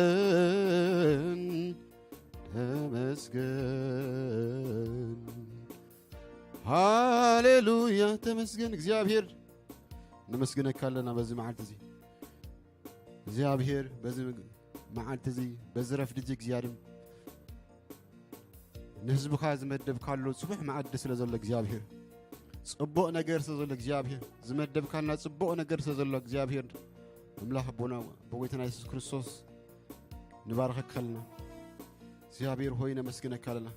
ተመስገን፣ ተመስገን፣ ሃሌሉያ፣ ተመስገን እግዚኣብሔር። ነመስግነካ ኣለና በዚ መዓልቲ እዚ እግዚኣብሔር፣ በዚ መዓልቲ እዚ፣ በዚ ረፍዲ እዚ እግዚኣብሔር ንህዝብኻ ዝመደብካሉ ጽቡሕ መኣዲ ስለ ዘሎ እግዚኣብሔር፣ ጽቡቕ ነገር ስለ ዘሎ እግዚኣብሔር፣ ዝመደብካልና ጽቡቕ ነገር ስለ ዘሎ እግዚኣብሔር፣ ኣምላኽ ኣቦና ብጎይታና የሱስ ክርስቶስ ንባርኸካ ኣለና። እግዚኣብሔር ሆይ ነመስግነካ ኣለና።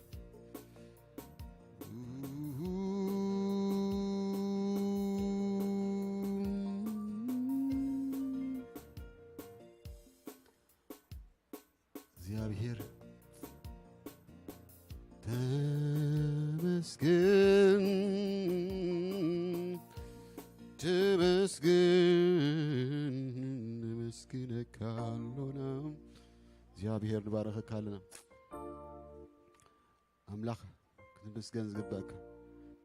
እግዚኣብሔር ተመስገን፣ ተመስገን፣ ነመስግነካ ኣሎና። እግዚኣብሔር ንባረኸካ ኣለና። ኣምላኽ ክትምስገን ዝግበእካ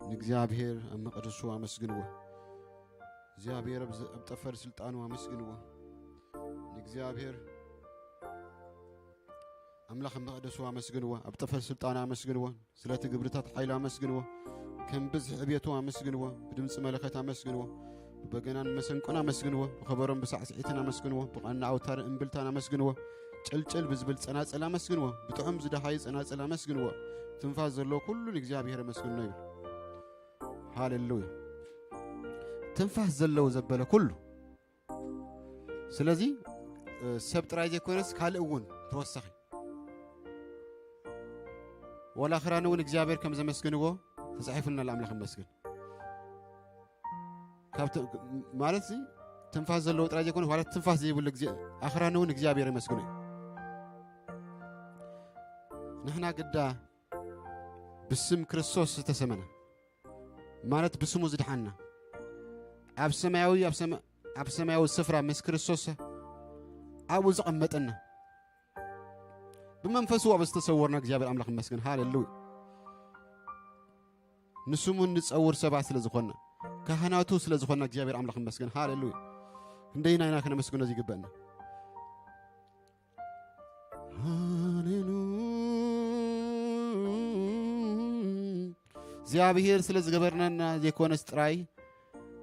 ንእግዚኣብሔር ኣብ መቕደሱ ኣመስግንዎ። እግዚኣብሔር ኣብ ዝ-፣ ኣብ ጠፈር ስልጣኑ ኣመስግንዎ። ንእግዚኣብሔር ኣምላኽ ኣብ መቕደሱ ኣመስግንዎ፣ ኣብ ጠፈር ስልጣኑ ኣመስግንዎ፣ ስለቲ ግብርታት ሓይሉ ኣመስግንዎ፣ ከም ብዝሒ ዕብየቱ ኣመስግንዎ፣ ብድምፂ መለኸት ኣመስግንዎ፣ ብበገናን መሰንቆን ኣመስግንዎ፣ ብኸበሮን ብሳዕስዒትን ኣመስግንዎ፣ ብቐና ኣውታርን እምብልታን ኣመስግንዎ፣ ጭልጭል ብዝብል ጸናጽል ኣመስግንዎ፣ ብጥዑም ዝደሃዩ ጸናጽል ኣመስግንዎ። ትንፋስ ዘለዎ ኩሉ ንእግዚኣብሔር ኣመስግኖ ይብል። ሃሌሉያ። ትንፋስ ዘለዎ ዘበለ ኩሉ። ስለዚ፣ እ፣ ሰብ ጥራይ ዘይኮነስ ካልእ እውን ተወሳኺ። ዋላ ኣኽራን እውን እግዚኣብሔር ከም ዘመስግንዎ ተጻሒፉልና ኣሎ። ኣምላኽ ይመስገን። ካብ ተ-፣ ማለት እዚ ትንፋስ ዘለዎ ጥራይ ዘይኮነ፣ ዋላ ትንፋስ ዘይብሉ ግዜ ኣኽራን እውን እግዚኣብሔር የመስግኖ እዩ። ንሕና ግዳ ብስም ክርስቶስ ዝተሰመና፣ ማለት ብስሙ ዝድሓንና፣ ኣብ ሰማያዊ፣ ኣብ ሰማ-፣ ኣብ ሰማያዊ ስፍራ ምስ ክርስቶስ ኣብኡ ዘቐመጠና፣ ብመንፈሱ ኣብኡ ዝተሰወርና እግዚኣብሔር ኣምላኽ ይመስገን። ሃሌሉያ። ንስሙ እንጸውር ሰባት ስለ ዝኾንና፣ ካህናቱ ስለ ዝኾንና እግዚኣብሔር ኣምላኽ ይመስገን። ሃሌሉያ። ክንደይና ኢና ከነመስግኖ ዝግበአና። ሃሌሉያ። እግዚኣብሔር ስለ ዝገበርናና ዘይኮነስ ጥራይ፣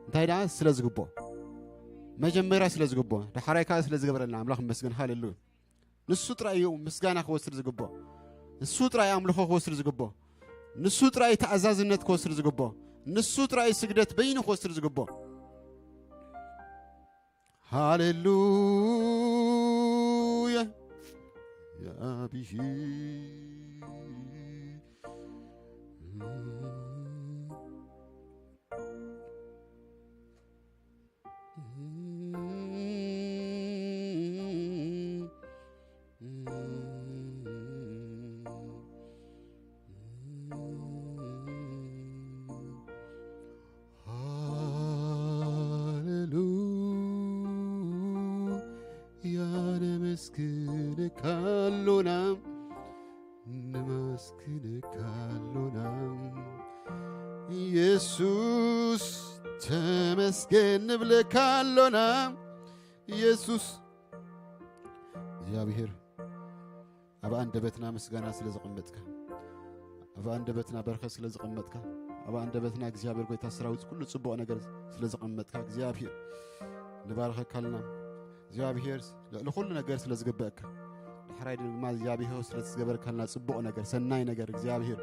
እንታይ ደኣ ስለ ዝግብኦ፣ መጀመርያ ስለ ዝግብኦ፣ ዳሕራይ ከኣ ስለ ዝገበረልና ኣምላኽ ይመስገን። ሃሌሉያ። ንሱ ጥራይ እዩ ምስጋና ክወስድ ዝግብኦ። ንሱ ጥራይ ኣምልኾ ክወስድ ዝግብኦ። ንሱ ጥራይ ተኣዛዝነት ክወስድ ዝግብኦ። ንሱ ጥራይ ስግደት በይኑ ክወስድ ዝግብኦ። ሃሌሉያ። ያብሂ ሃሌሉያ፣ ነመስግንካ ኣሎና፣ ነመስግንካ ኣሎና። ኢየሱስ ተመስገን ንብለካ ኣሎና። ኢየሱስ እግዚኣብሔር ኣብ ኣንደበትና ምስጋና ስለ ዘቐመጥካ፣ ኣብ ኣንደበትና በረኸት ስለ ዘቐመጥካ፣ ኣብ ኣንደበትና እግዚኣብሔር ጎይታ ሰራዊት ኩሉ ጽቡቕ ነገር ስለ ዘቐመጥካ እግዚኣብሔር ንባርኸካ ኣለና። እግዚኣብሔር ልዕሊ ኩሉ ነገር ስለ ዝግበአካ፣ ዳሕራይ ድማ እግዚኣብሔር ስለ ዝገበርካልና ጽቡቕ ነገር፣ ሰናይ ነገር እግዚኣብሔር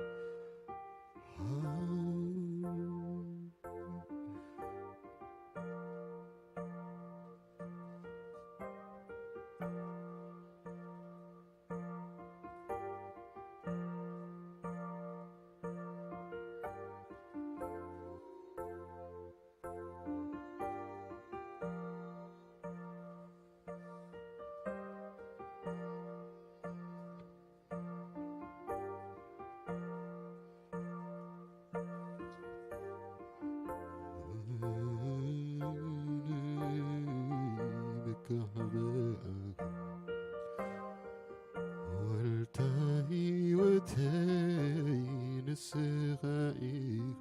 ዋልታ ህይወተይ ንስኻ ኢኻ፣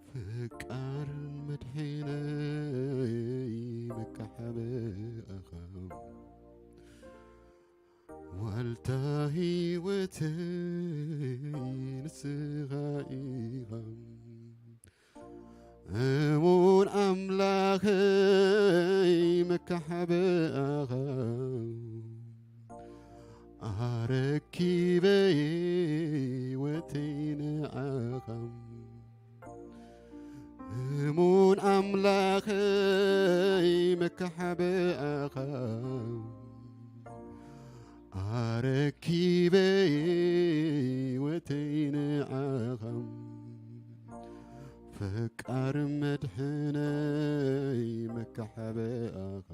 ፈቃርን መድሕነይ መካሕ ዋልታ ህይወተይ ንስኻ ኢኻ፣ እሙን ኣምላኸይ መካሕበኣኻ፣ ኣረኪበ ህይወተይ ንዓኻ። እሙን ኣምላኸይ መካሕበኣኻ፣ ኣረኪበ ህይወተይ ንዓኻ። ፈቃር መድሕነይ መካሕበኣኻ፣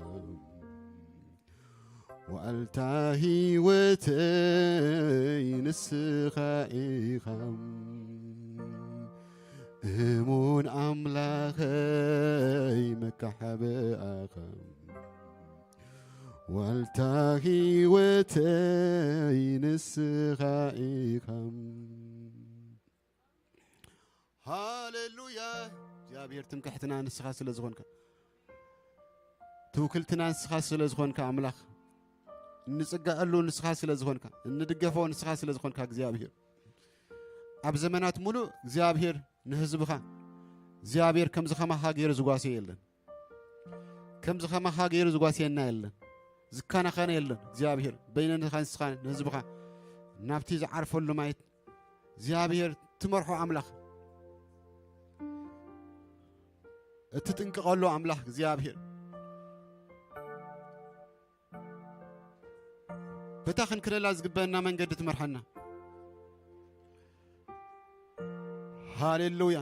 ዋልታ ህይወተይ ንስኻ ኢኻ፣ እሙን ኣምላኸይ መካሕበኣኻ፣ ዋልታ ህይወተይ ንስኻ ኢኻ። ሃሌሉያ። እግዚኣብሔር ትምክሕትና ንስኻ ስለ ዝኾንካ፣ ትውክልትና ንስኻ ስለ ዝኾንካ ኣምላኽ፣ እንጽግዐሉ ንስኻ ስለ ዝኾንካ፣ እንድገፎ ንስኻ ስለ ዝኾንካ እግዚኣብሔር፣ ኣብ ዘመናት ሙሉእ እግዚኣብሔር ንህዝብኻ እግዚኣብሔር ከምዚ ከማኻ ገይሩ ዝጓስዮ የለን። ከምዚ ከማኻ ገይሩ ዝጓስየና የለን። ዝከናኸነ የለን። እግዚኣብሔር በይነኻ ንስኻ ንህዝብኻ ናብቲ ዝዓርፈሉ ማየት እግዚኣብሔር ትመርሖ ኣምላኽ፣ እትጥንቅቐሉ ኣምላኽ እግዚኣብሔር በታ ክንክለላ ዝግበአና መንገዲ ትመርሐና። ሃሌሉያ።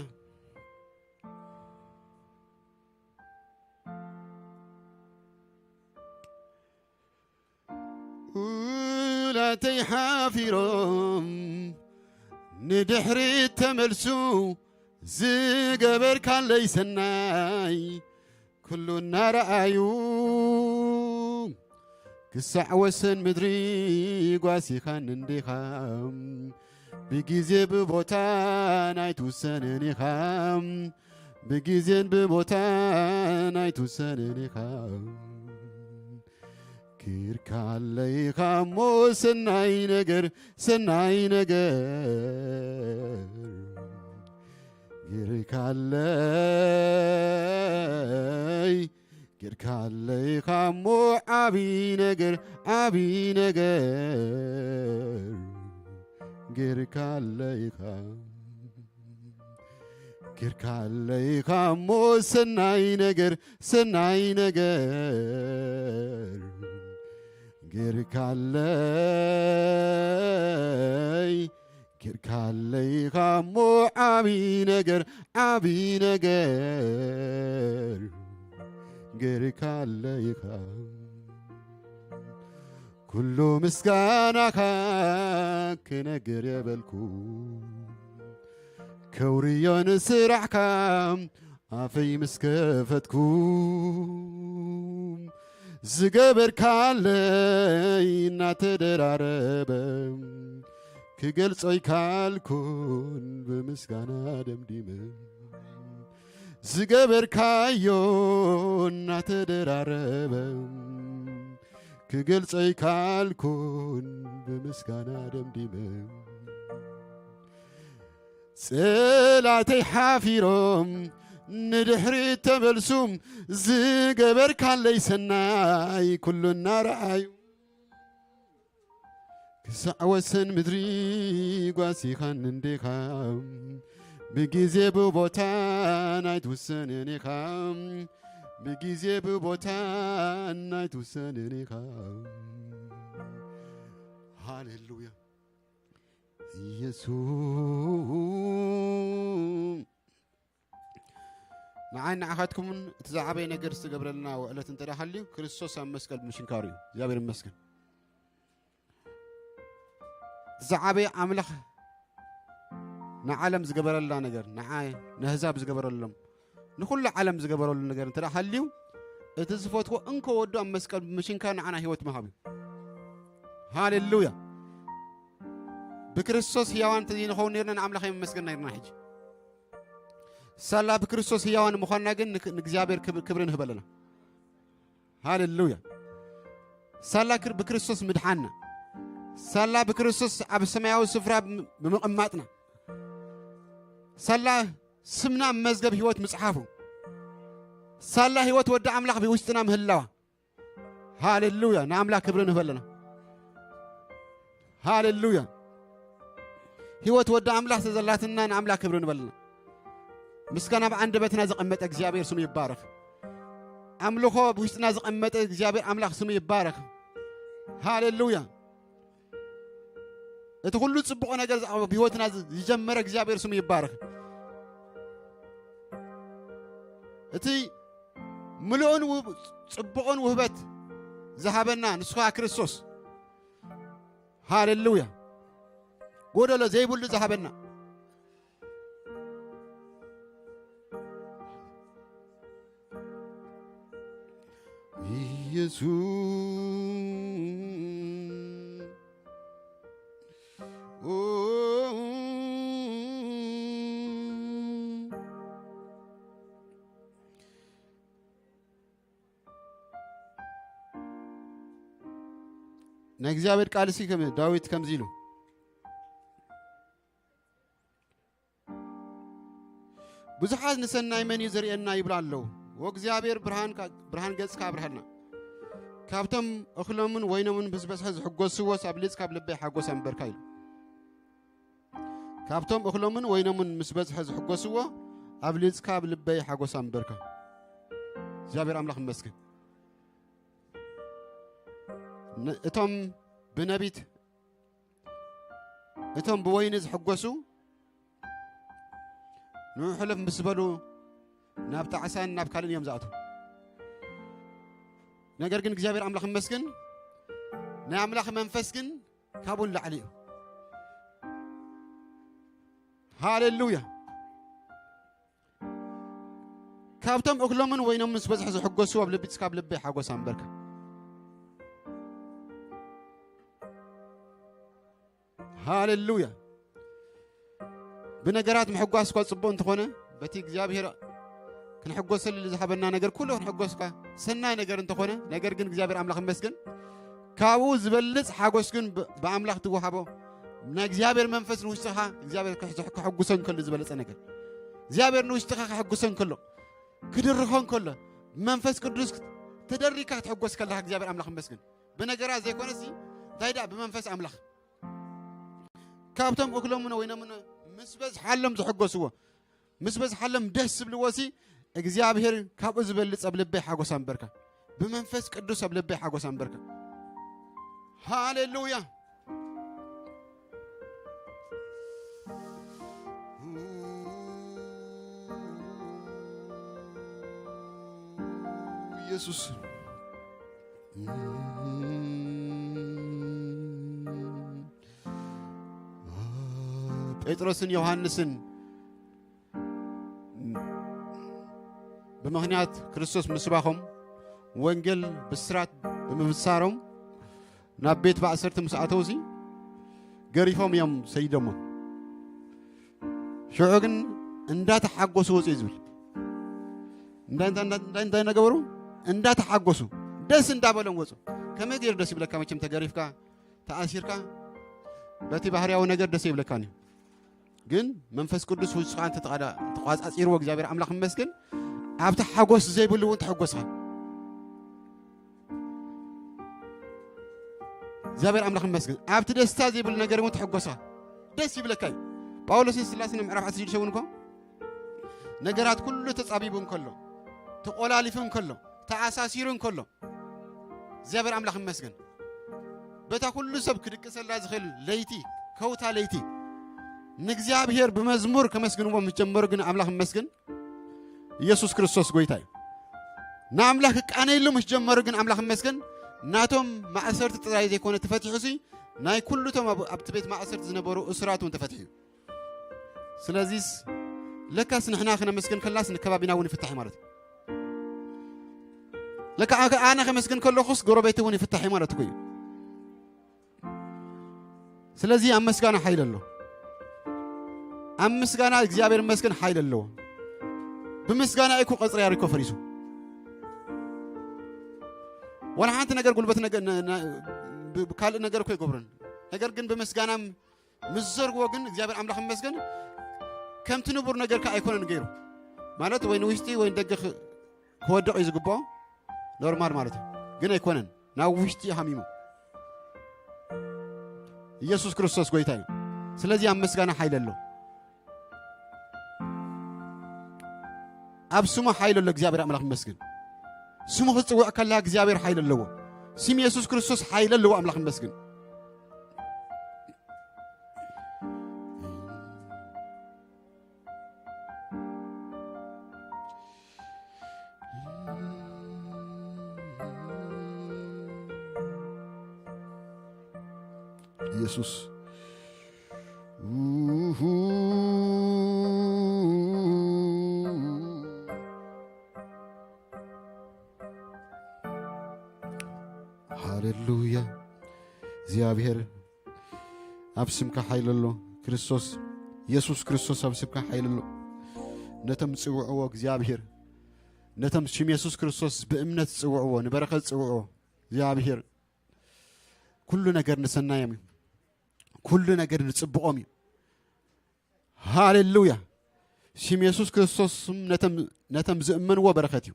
ውላተይ ሓፊሮም ንድሕሪት ተመልሱ፣ ዝገበርካለይ ሰናይ ኩሉ እናረኣዩ፣ ክሳዕ ወሰን ምድሪ ጓሲኻን እንዲኻ፣ ብግዜ ብቦታን ኣይትውሰንን ኢኻ፣ ብግዜን ብቦታን ኣይትውሰንን ኢኻ። ጌርካለይ ኢኻ እሞ ሰናይ ነገር፣ ሰናይ ነገር። ጌርካለይ፣ ጌርካለይ ኢኻ እሞ ዓቢ ነገር፣ ዓቢ ነገር። ጌርካለይ ኢኻ፣ ጌርካለይ ኢኻ እሞ ሰናይ ነገር፣ ሰናይ ነገር። ጌርካለይ፣ ጌርካለይ ኢኻ እሞ ዓቢ ነገር፣ ዓቢ ነገር። ጌርካለይ ኢኻ። ኩሉ ምስጋናኻ ክነግር የበልኩ፣ ከውርዮ ንስራሕካ ኣፈይ ምስ ከፈትኩ፣ ዝገበርካለይ እናተደራረበ፣ ክገልጾ ኣይካልኩን ብምስጋና ደምዲመ። ዝገበርካዮ እናተደራረበ፣ ክገልጾ ኣይካልኩን ብምስጋና ደምዲመ። ጸላእተይ ሓፊሮም ንድሕሪት ተመልሱ፣ ዝገበርካለይ ሰናይ ኩሉ እናረኣዩ፣ ክሳዕ ወሰን ምድሪ ጓሲኻን እንዲኻ፣ ብግዜ ብቦታን ኣይትውሰንን ኢኻ፣ ብግዜ ብቦታን ኣይትውሰንን ኢኻ። ሃሌሉያ። ኢየሱስ፣ ንዓይ ንዓኻትኩምን እቲ ዝዓበየ ነገር ዝተገብረልና ውዕለት እንተ ደኣ ሃልዩ፣ ክርስቶስ ኣብ መስቀል ብምሽንካሩ እዩ። እግዚኣብሔር ይመስገን። እቲ ዝዓበየ ኣምላኽ ንዓለም ዝገበረላ ነገር፣ ንዓይ፣ ንኣህዛብ ዝገበረሎም፣ ንኹሉ ዓለም ዝገበረሉ ነገር እንተ ደኣ ሃልዩ፣ እቲ ዝፈትዎ እንኮ ወዱ ኣብ መስቀል ብምሽንካር ንዓና ህይወት ምሃብ እዩ። ሃሌሉያ። ብክርስቶስ ህያዋን እንተዘይንኸውን ነርና ንኣምላኽ ኣይምመስገንና ነርና። ሕጂ ሳላ ብክርስቶስ ህያዋን ምዃንና ግን ንክ-፣ ንእግዚኣብሔር ክብ-፣ ክብሪ ንህብ ኣለና። ሃሌሉያ። ሳላ ክር-፣ ብክርስቶስ ምድሓንና፣ ሳላ ብክርስቶስ ኣብ ሰማያዊ ስፍራ ብምቕማጥና፣ ሳላ ስምና ኣብ መዝገብ ህይወት ምጽሓፉ፣ ሳላ ህይወት ወዲ ኣምላኽ ብውሽጥና ምህላዋ። ሃሌሉያ! ንኣምላኽ ክብሪ ንህበለና። ሃሌሉያ! ህይወት ወዲ ኣምላኽ ተዘላትና ንኣምላኽ ክብሪ ንበልና። ምስጋና ኣብ ኣንደበትና ዘቐመጠ እግዚኣብሔር ስሙ ይባረኽ። ኣምልኾ ብውሽጥና ዘቐመጠ እግዚኣብሔር ኣምላኽ ስሙ ይባረኽ። ሃሌሉያ! እቲ ኩሉ ጽቡቕ ነገር ዝኣ-፣ ብህይወትና ዝ-፣ ዝጀመረ እግዚኣብሔር ስሙ ይባረኽ። እቲ ምሉእን ውብ-፣ ጽቡቕን ውህበት ዝሃበና ንሱ ኸኣ ክርስቶስ። ሃሌሉያ! ጎደሎ ዘይብሉ ዝሃበና። ኢየሱስ። ኦ። ናይ እግዚኣብሔር ቃል ሲ ከም ዳዊት ከምዚ ኢሉ፣ ብዙሓት ንሰናይ መን እዩ ዘርእየና ይብሉ ኣለዉ። ወእግዚኣብሔር ብርሃን ካ-፣ ብርሃን ገጽካ ኣብርሃልና። ካብቶም እኽሎምን ወይኖምን ምስ በዝሐ ዝሕጎስዎስ ኣብሊጽካ ኣብ ልበይ ሓጎስ ኣንበርካ ኢሉ። ካብቶም እኽሎምን ወይኖምን ምስ በዝሐ ዝሕጎስዎ ኣብሊጽካ ኣብ ልበይ ሓጎስ ኣንበርካ። እግዚኣብሔር ኣምላኽ ይመስገን። ን-፣ እቶም ብነቢት እቶም ብወይኒ ዝሕጎሱ ንዑ ሕልፍ ምስ በሉ ናብ ጣዕሳን ናብ ካልእን እዮም ዝኣትዉ። ነገር ግን እግዚኣብሔር ኣምላኽ ይመስገን፣ ናይ ኣምላኽ መንፈስ ግን ካብኡ ንላዕሊ እዩ። ሃሌሉያ! ካብቶም እኽሎምን ወይኖም ምስ በዝሐ ዝሕጎሱ ኣብ ልቢ፣ ካብ ልበይ ሓጎስ ኣንበርካ። ሃሌሉያ! ብነገራት ምሕጓስ እኳ ጽቡቕ እንተኾነ፣ በቲ እግዚኣብሔር ክንሕጎሰሉ ዝሃበና ነገር ኩሉ ክንሕጎስ እኳ ሰናይ ነገር እንተኾነ፣ ነገር ግን እግዚኣብሔር ኣምላኽ ይመስገን፣ ካብኡ ዝበልጽ ሓጎስ ግን ብ-፣ ብኣምላኽ ትወሃቦ ናይ እግዚኣብሔር መንፈስ ንውሽጥኻ እግዚኣብሔር ክሕ-፣ ክሕጉሶ እንከሎ ዝበለጸ ነገር። እግዚኣብሔር ንውሽጥኻ ክሕጉሶ እንከሎ፣ ክድርኾ እንከሎ፣ ብመንፈስ ቅዱስ ተደሪካ ክትሕጎስ ከለኻ እግዚኣብሔር ኣምላኽ ይመስገን። ብነገራት ዘይኮነሲ፣ እንታይ ደኣ ብመንፈስ ኣምላኽ። ካብቶም እኽሎምን ወይኖምን ምስ በዝሓሎም ዝሕጎስዎ፣ ምስ በዝሓሎም ደስ ዝብልዎ ሲ እግዚኣብሔር ካብኡ ዝበልጽ ኣብ ልበይ ሓጎስ ኣንበርካ። ብመንፈስ ቅዱስ ኣብ ልበይ ሓጎስ ኣንበርካ። ሃሌሉያ። ኢየሱስ። ጴጥሮስን ዮሃንስን ብምኽንያት ክርስቶስ ምስባኾም፣ ወንጌል ብስራት ብምብሳሮም፣ ናብ ቤት ማእሰርቲ ምስ ኣተዉሲ፣ ገሪፎም እዮም ሰይዶሞም። ሽዑ ግን እንዳተሓጎሱ ወፁ እዩ ዝብል። እንታይ፣ እንታይ፣ እንታይ፣ እንታይ፣ እንታይ እናገበሩ? እንዳተሓጎሱ፣ ደስ እንዳበሎም ወፁ። ከመይ ገይሩ ደስ ይብለካ? መቸም ተገሪፍካ፣ ተኣሲርካ፣ በቲ ባህርያዊ ነገር ደስ ይብለካን እዩ። ግን መንፈስ ቅዱስ ውስጥኻ እንተተቓዳ-፣ እንተቋጻጺርዎ እግዚኣብሔር ኣምላኽ ይመስገን፣ ኣብቲ ሓጎስ ዘይብሉ እውን ተሐጎስኻ። እግዚኣብሔር ኣምላኽ ይመስገን፣ ኣብቲ ደስታ ዘይብሉ ነገር እውን ተሐጎስኻ። ደስ ይብለካ እዩ። ጳውሎስን ስላስን ኣብ ምዕራፍ ዓሰርተ ሽዱሽተ እውን እኮ ነገራት ኩሉ ተጻቢቡ እንከሎ፣ ተቖላሊፉ እንከሎ፣ ተኣሳሲሩ እንከሎ፣ እግዚኣብሔር ኣምላኽ ይመስገን። በታ ኩሉ ሰብ ክድቅሰላ ዝኽእል ለይቲ፣ ከውታ ለይቲ፣ ንእግዚኣብሔር ብመዝሙር ከመስግንዎ ምስ ጀመሩ ግን ኣምላኽ ይመስገን፣ ኢየሱስ ክርስቶስ ጎይታ እዩ። ንኣምላኽ ክቃነይሉ ምስ ጀመሩ ግን ኣምላኽ ይመስገን፣ ናቶም ማእሰርቲ ጥራይ ዘይኮነ ተፈቲሑሲ፣ ናይ ኩሉቶም ኣብ-፣ ኣብቲ ቤት ማእሰርቲ ዝነበሩ እሱራት እውን ተፈቲሑ እዩ። ስለዚስ ለካስ ንሕና ክነመስግን ከላስ ንከባቢና እውን ይፍታሕ እዩ ማለት እዩ። ለካ ኣነ፣ ኣነ ከመስግን ከለኹስ ጎረቤት እውን ይፍታሕ እዩ ማለት እኮ እዩ። ስለዚ ኣብ ምስጋና ሓይል ኣሎ። ኣብ ምስጋና እግዚኣብሔር ይመስገን ሓይል ኣለዎ። ብምስጋና እኮ ቀጽሪ ያሪኮ ፈሪሱ። ዋላ ሓንቲ ነገር ጉልበት ነገ-፣ ነ-፣ ነ-፣ ብ-፣ ካልእ ነገር እኮ ኣይገብርን። ነገር ግን ብምስጋና ምስ ዘርዎ ግን እግዚኣብሔር ኣምላኽ ይመስገን ከምቲ ንቡር ነገር ከኣ ኣይኮነን ገይሩ። ማለት ወይ ንውሽጢ ወይ ንደገ ክ-፣ ክወድቕ እዩ ዝግብኦ። ኖርማል ማለት እዩ። ግን ኣይኮነን። ናብ ውሽጢ እዩ ሃሚሙ። ኢየሱስ ክርስቶስ ጎይታ እዩ። ስለዚ ኣብ ምስጋና ሓይሊ ኣሎ። ኣብ ስሙ ሓይሊ ኣሎ። እግዚኣብሔር ኣምላኽ ይመስገን። ስሙ ክጽውዕ ከላ እግዚኣብሔር ሓይሊ ኣለዎ። ስም የሱስ ክርስቶስ ሓይሊ ኣለዎ። ኣምላኽ ይመስገን። ኢየሱስ። ሃሌሉያ። እግዚኣብሔር ኣብ ስምካ ሓይሊ ኣሎ። ክርስቶስ፣ የሱስ ክርስቶስ ኣብ ስምካ ሓይሊ ኣሎ። ነቶም ዝጽውዕዎ እግዚኣብሔር፣ ነቶም ሽም የሱስ ክርስቶስ ብእምነት ዝጽውዕዎ፣ ንበረኸት ዝጽውዕዎ እግዚኣብሔር፣ ኩሉ ነገር ንሰናዮም እዩ። ኩሉ ነገር ንጽብቖም እዩ። ሃሌሉያ። ሽም የሱስ ክርስቶስ ስም ነቶም፣ ነቶም ዝእመንዎ በረኸት እዩ።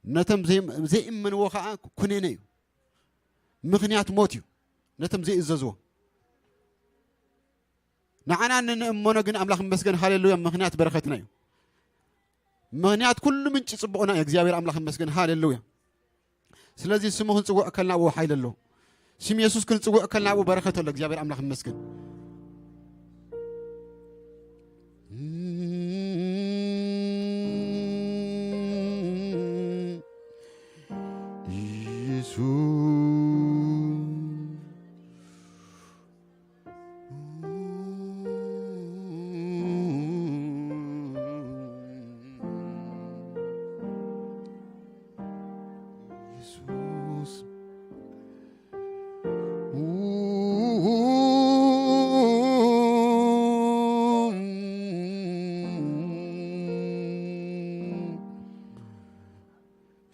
ነቶም ዘይ-፣ ዘይእመንዎ ኸዓ ኩነኔ እዩ። ምኽንያት ሞት እዩ። ነቶም ዘይእዘዝዎ። ንዓና ንእመኖ ግን ኣምላኽ ይመስገን፣ ሃሌሉያ፣ ምኽንያት በረኸትና እዩ። ምኽንያት ኩሉ ምንጪ ጽቡቕና እዩ። እግዚኣብሔር ኣምላኽ ይመስገን፣ ሃሌሉያ። ስለዚ ስሙ ክንጽውዕ ከልና ኣብኡ ሓይሊ ኣሎ። ስም የሱስ ክንጽውዕ ከልና ኣብኡ በረኸት ኣሎ። እግዚኣብሔር ኣምላኽ ይመስገን። ኢየሱስ። ኢየሱስ።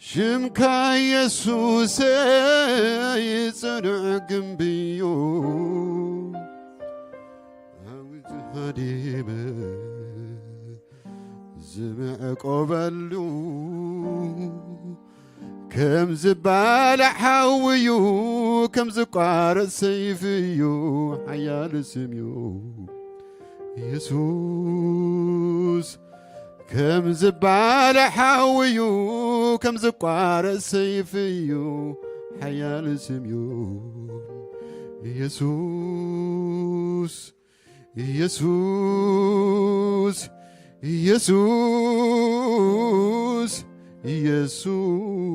ሽምካ የሱሰይ ጽኑዕ ግንቢ እዩ፣ ኣብ ዝሃዲመ ዝምዕቆበሉ ከም ዝባላዕ ሓዊ እዩ፣ ከም ዝቋረጽ ሰይፊ እዩ፣ ሓያል ስም እዩ። ኢየሱስ ከም ዝባላዕ ሓዊ እዩ፣ ከም ዝቋረጽ ሰይፊ እዩ፣ ሓያል ስም እዩ። ኢየሱስ፣ ኢየሱስ፣ ኢየሱስ፣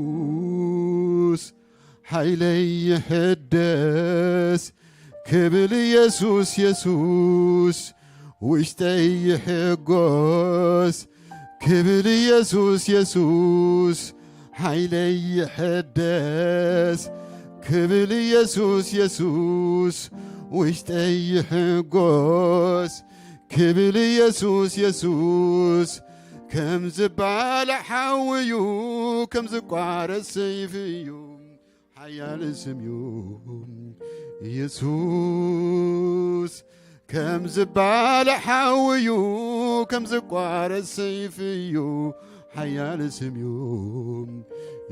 ኢየሱስ፣ ሓይለይ ይሕደስ ክብል ኢየሱስ፣ ኢየሱስ፣ ውሽጠይ ይሕጎስ ክብል ኢየሱስ፣ ኢየሱስ፣ ሓይለይ ይሕደስ ክብል ኢየሱስ፣ ኢየሱስ፣ ውሽጠይ ይሕጎስ ክብል ኢየሱስ፣ ኢየሱስ፣ ከም ዝባላዕ ሓዊ እዩ፣ ከም ዝቋረጽ ሰይፊ እዩ። ሓያል ስም እዩ ኢየሱስ፣ ከም ዝባላዕ ሓዊ እዩ፣ ከም ዝቋረጽ ሰይፊ እዩ። ሓያል ስም እዩ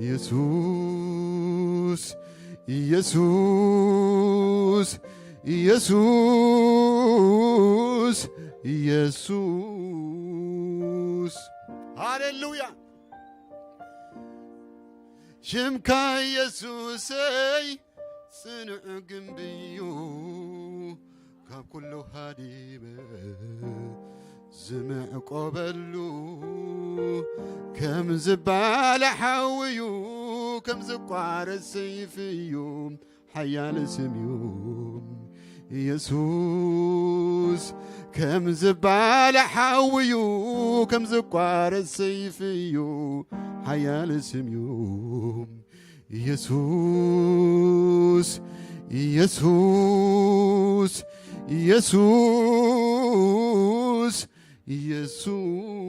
ኢየሱስ፣ ኢየሱስ፣ ኢየሱስ፣ ኢየሱስ። ሃሌሉያ። ሽምካ ኢየሱሰይ ጽኑዕ ግንቢ እዩ፣ ካብ ኩሉ ሃዲመ ዝምዕቆበሉ፣ ከም ዝባላዕ ሓዊ እዩ፣ ከም ዝቋረጽ ሰይፊ እዩ፣ ሓያል ስም እዩ ኢየሱስ። ከም ዝባላዕ ሓዊ እዩ፣ ከም ዝቋረጽ ሰይፊ እዩ፣ ሓያል ስም እዩ ኢየሱስ። ኢየሱስ፣ ኢየሱስ፣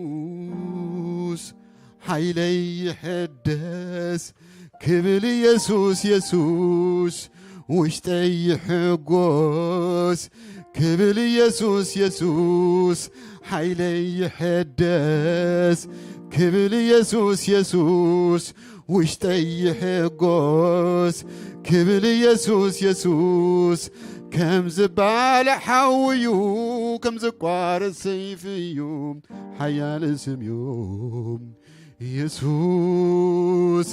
ኢየሱስ፣ ሓይለይ ይሕደስ ክብል ኢየሱስ፣ ኢየሱስ፣ ውሽጠይ ይሕጎስ ክብል ኢየሱስ፣ ኢየሱስ ሓይለይ ይሕደስ ክብል ኢየሱስ፣ ኢየሱስ ውሽጠይ ይሕጎስ ክብል ኢየሱስ፣ ኢየሱስ ከም ዝባለ ሓውዩ፣ ከም ዝቋረጽ ሰይፍዩ ሓያል ስምዩ። ኢየሱስ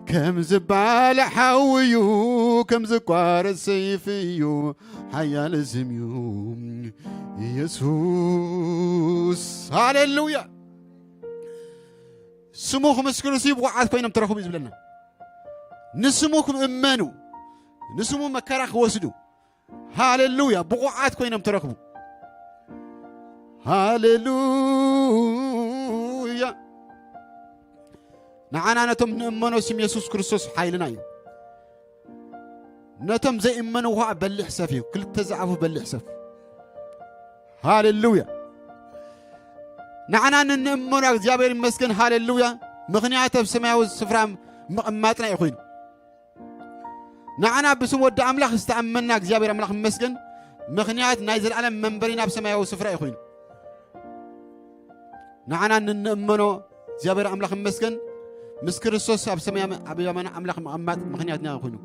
ከም ዝባለ ሓውዩ፣ ከም ዝቋረጽ ሰይፍዩ ሓያል ስምዩ። ኢየሱስ፣ ሃሌሉያ። ስሙ ክምስክሩ ሲ ብቑዓት ኮይኖም ተረኽቡ እዩ ዝብለና። ንስሙ ክእመኑ፣ ንስሙ መከራ ክወስዱ፣ ሃሌሉያ፣ ብቑዓት ኮይኖም ተረኽቡ። ሃሌሉያ። ንዓና ነቶም ንእመኖ ስም የሱስ ክርስቶስ ሓይልና እዩ። ነቶም ዘይእመኑ ኸዓ በሊሕ ሰፍ እዩ። ክልተ ዝኣፉ በሊሕ ሰፍ። ሃሌሉያ። ንዓና ንንእመኖ እግዚኣብሔር ይመስገን። ሃሌሉያ። ምኽንያት ኣብ ሰማያዊ ስፍራ ምቕማጥና እዩ ኮይኑ። ንዓና ብስም ወዲ ኣምላኽ ዝተኣመንና እግዚኣብሔር ኣምላኽ ይመስገን። ምኽንያት ናይ ዘለዓለም መንበሪና ኣብ ሰማያዊ ስፍራ እዩ ኮይኑ። ንዓና ንንእመኖ እግዚኣብሔር ኣምላኽ ይመስገን። ምስ ክርስቶስ ኣብ ሰማይ ኣብ የማን ኣምላኽ ምቕማጥ ምኽንያትና ኮይኑ።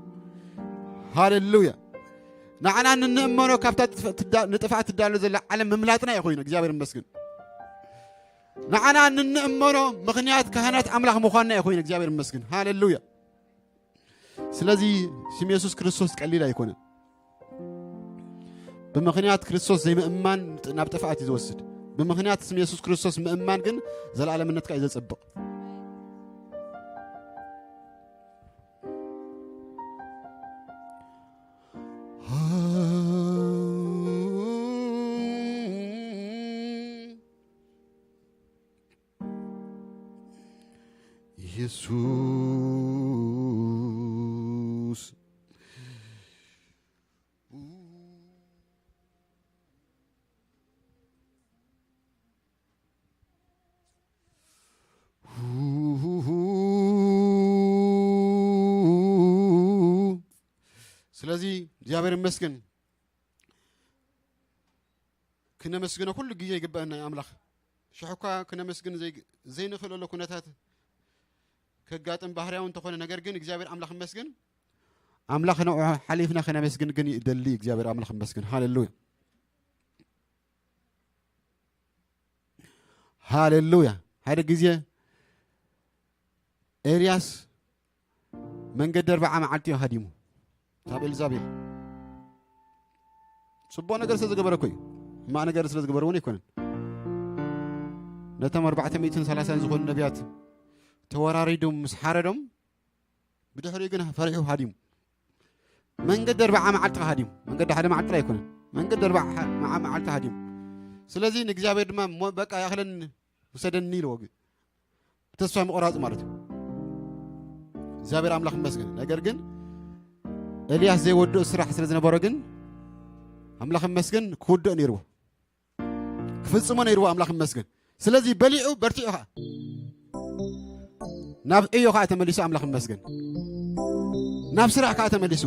ሃሌሉያ። ንዓና ንንእመኖ ካብታ ትፍ-፣ ትዳ-፣ ንጥፍኣት ትዳሎ ዘላ ዓለም ምምላጥና እዩ ኮይኑ። እግዚኣብሔር ይመስገን። ንዓና ንንእመኖ ምኽንያት ካህናት ኣምላኽ ምዃንና እዩ ኮይኑ። እግዚኣብሔር ይመስገን። ሃሌሉያ። ስለዚ ስም የሱስ ክርስቶስ ቀሊል ኣይኮነን። ብምኽንያት ክርስቶስ ዘይምእማን ናብ ጥፍኣት እዩ ዝወስድ። ብምኽንያት ስም የሱስ ክርስቶስ ምእማን ግን ዘለዓለምነትካ እዩ ዘጸብቕ። ኢየሱስ። ስለዚ እግዚኣብሔር ይመስገን። ክነመስግኖ ኩሉ ግዜ ይግበአና እዩ ኣምላኽ። ሽሕ እኳ ክነመስግን ዘይ-፣ ዘይንኽእለሉ ኩነታት ከጋጥም ባህርያዊ እንተኾነ፣ ነገር ግን እግዚኣብሔር ኣምላኽ ይመስገን። ኣምላኽ ንዑ ሓሊፍና ክነመስግን ግን ይደሊ። እግዚኣብሔር ኣምላኽ ይመስገን። ሃሌሉያ። ሃሌሉያ። ሓደ ግዜ ኤልያስ መንገዲ ኣርብዓ መዓልቲ እዩ ሃዲሙ ካብ ኤልዛቤል። ጽቡቕ ነገር ስለ ዝገበረ እኮ እዩ። ሕማቕ ነገር ስለ ዝገበረ እውን ኣይኮነን። ነቶም ኣርባዕተ ሚእትን ሰላሳን ዝኾኑ ነቢያት ተወራሪዶም ምስ ሓረዶም፣ ብድሕሪኡ ግን ፈሪሑ ሃዲሙ። መንገዲ ኣርብዓ መዓልቲ ሃዲሙ። መንገዲ ሓደ መዓልቲ ኣይኮነን። መንገዲ ኣርብዓ መዓ-፣ መዓልቲ ሃዲሙ። ስለዚ ንእግዚኣብሔር ድማ፣ "እሞ በቃ ይኣኽለኒ፣ ውሰደኒ" ኢልዎ። ተስፋ ምቑራጽ ማለት እዩ። እግዚኣብሔር ኣምላኽ ይመስገን። ነገር ግን ኤልያስ ዘይወድኦ ስራሕ ስለ ዝነበሮ ግን ኣምላኽ ይመስገን ክውድኦ ነይርዎ። ክፍጽሞ ነይርዎ ኣምላኽ ይመስገን። ስለዚ በሊዑ በርቲዑ ኸዓ ናብ ዕዮ ኸዓ ተመሊሱ ኣምላኽ ይመስገን። ናብ ስራሕ ከኣ ተመሊሱ፣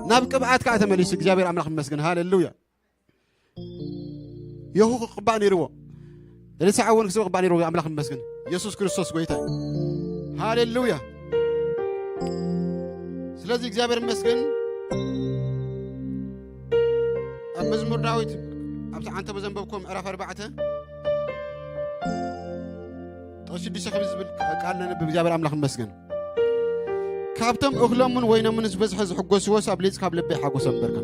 ናብ ቅብኣት ከኣ ተመሊሱ እግዚኣብሔር ኣምላኽ ይመስገን። ሃሌሉያ። የኹ ክቕባእ ነይርዎ። ኤልሳዕ እውን ክስብ ክቕባእ ነይርዎ። ኣምላኽ ይመስገን። ኢየሱስ ክርስቶስ ጎይታ እዩ። ሃሌሉያ። ስለዚ እግዚኣብሔር ይመስገን። ኣብ መዝሙር ዳዊት ኣብቲ ዓንተቦ ዘንበብኩም ምዕራፍ ኣርባዕተ ጥቕሲ ሽዱሽተ ከምዚ ዝብል ቃል ነንብብ። እግዚኣብሔር ኣምላኽ ይመስገን። "ካብቶም እኽሎምን ወይኖምን ዝበዝሐ ዝሕጎስዎስ ኣብ ሊጽ ካብ ልበይ ሓጎስ ኣንበርካ."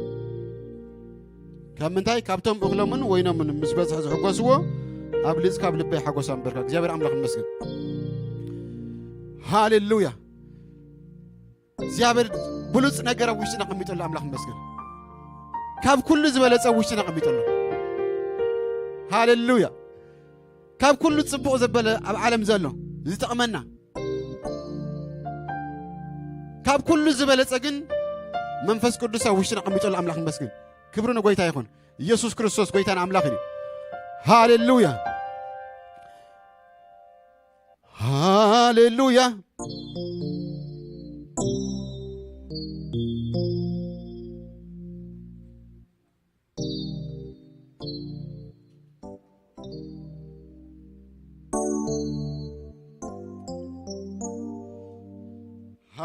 ካብ ምንታይ? "ካብቶም እኽሎምን ወይኖምን ምስ በዝሐ ዝሕጎስዎ ኣብ ሊጽ ካብ ልበይ ሓጎስ ኣንበርካ." እግዚኣብሔር ኣምላኽ ይመስገን። ሃሌሉያ። እግዚኣብሔር ብሉጽ ነገር ኣብ ውሽጥና ኣቐሚጡ ኣሎ። ኣምላኽ ይመስገን። ካብ ኩሉ ዝበለጸ ኣብ ውሽጥና ኣቐሚጡ ኣሎ። ሃሌሉያ። ካብ ኩሉ ጽቡቕ ዘበለ ኣብ ዓለም ዘሎ ዝጠቕመና፣ ካብ ኩሉ ዝበለጸ ግን መንፈስ ቅዱስ ኣብ ውሽጥና ኣቐሚጡ ኣሎ። ኣምላኽ ይመስገን። ክብሪ ንጎይታ ይኹን። ኢየሱስ ክርስቶስ ጎይታን ኣምላኽን እዩ። ሃሌሉያ። ሃሌሉያ።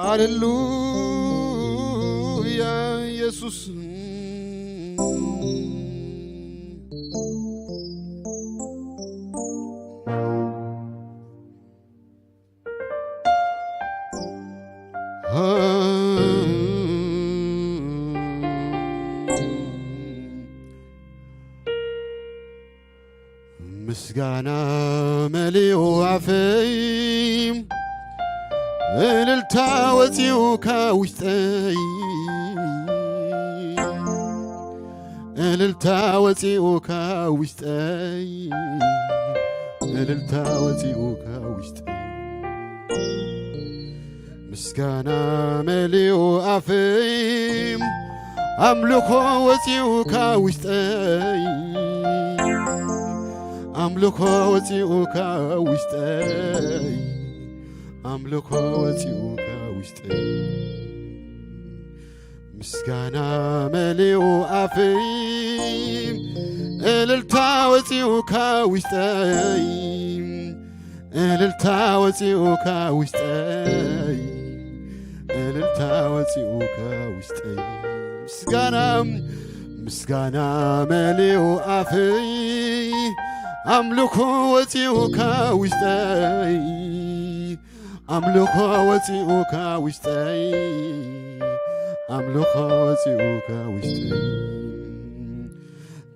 ሃሌሉያ ኢየሱስ። ምስጋና መሊኡ ኣፈይ፣ እልልታ ወፂኡ ካብ ውሽጠይ፣ እልልታ ወፂኡ ካብ ውሽጠይ፣ እልልታ ወፂኡ ካብ ውሽጠይ። ምስጋና መሊኡ ኣፈይ፣ ኣምልኾ ወፂኡ ካብ ውሽጠይ፣ ኣምልኾ ወፂኡ ካብ ውሽጠይ፣ ኣምልኾ ወፂኡ ካብ ውሽጠይ። ምስጋና መሊኡ ኣፈይ፣ እልልታ ወፂኡ ካብ ውሽጠይ፣ እልልታ ወፂኡ ካብ ውሽጠይ፣ እልልታ ወፂኡ ካብ ውሽጠይ። ምስጋና፣ ምስጋና መሊኡ ኣፈይ፣ ኣምልኾ ወፂኡ ካብ ውሽጠይ፣ ኣምልኾ ወፂኡ ካብ ውሽጠይ፣ ኣምልኾ ወፂኡ ካብ ውሽጠይ።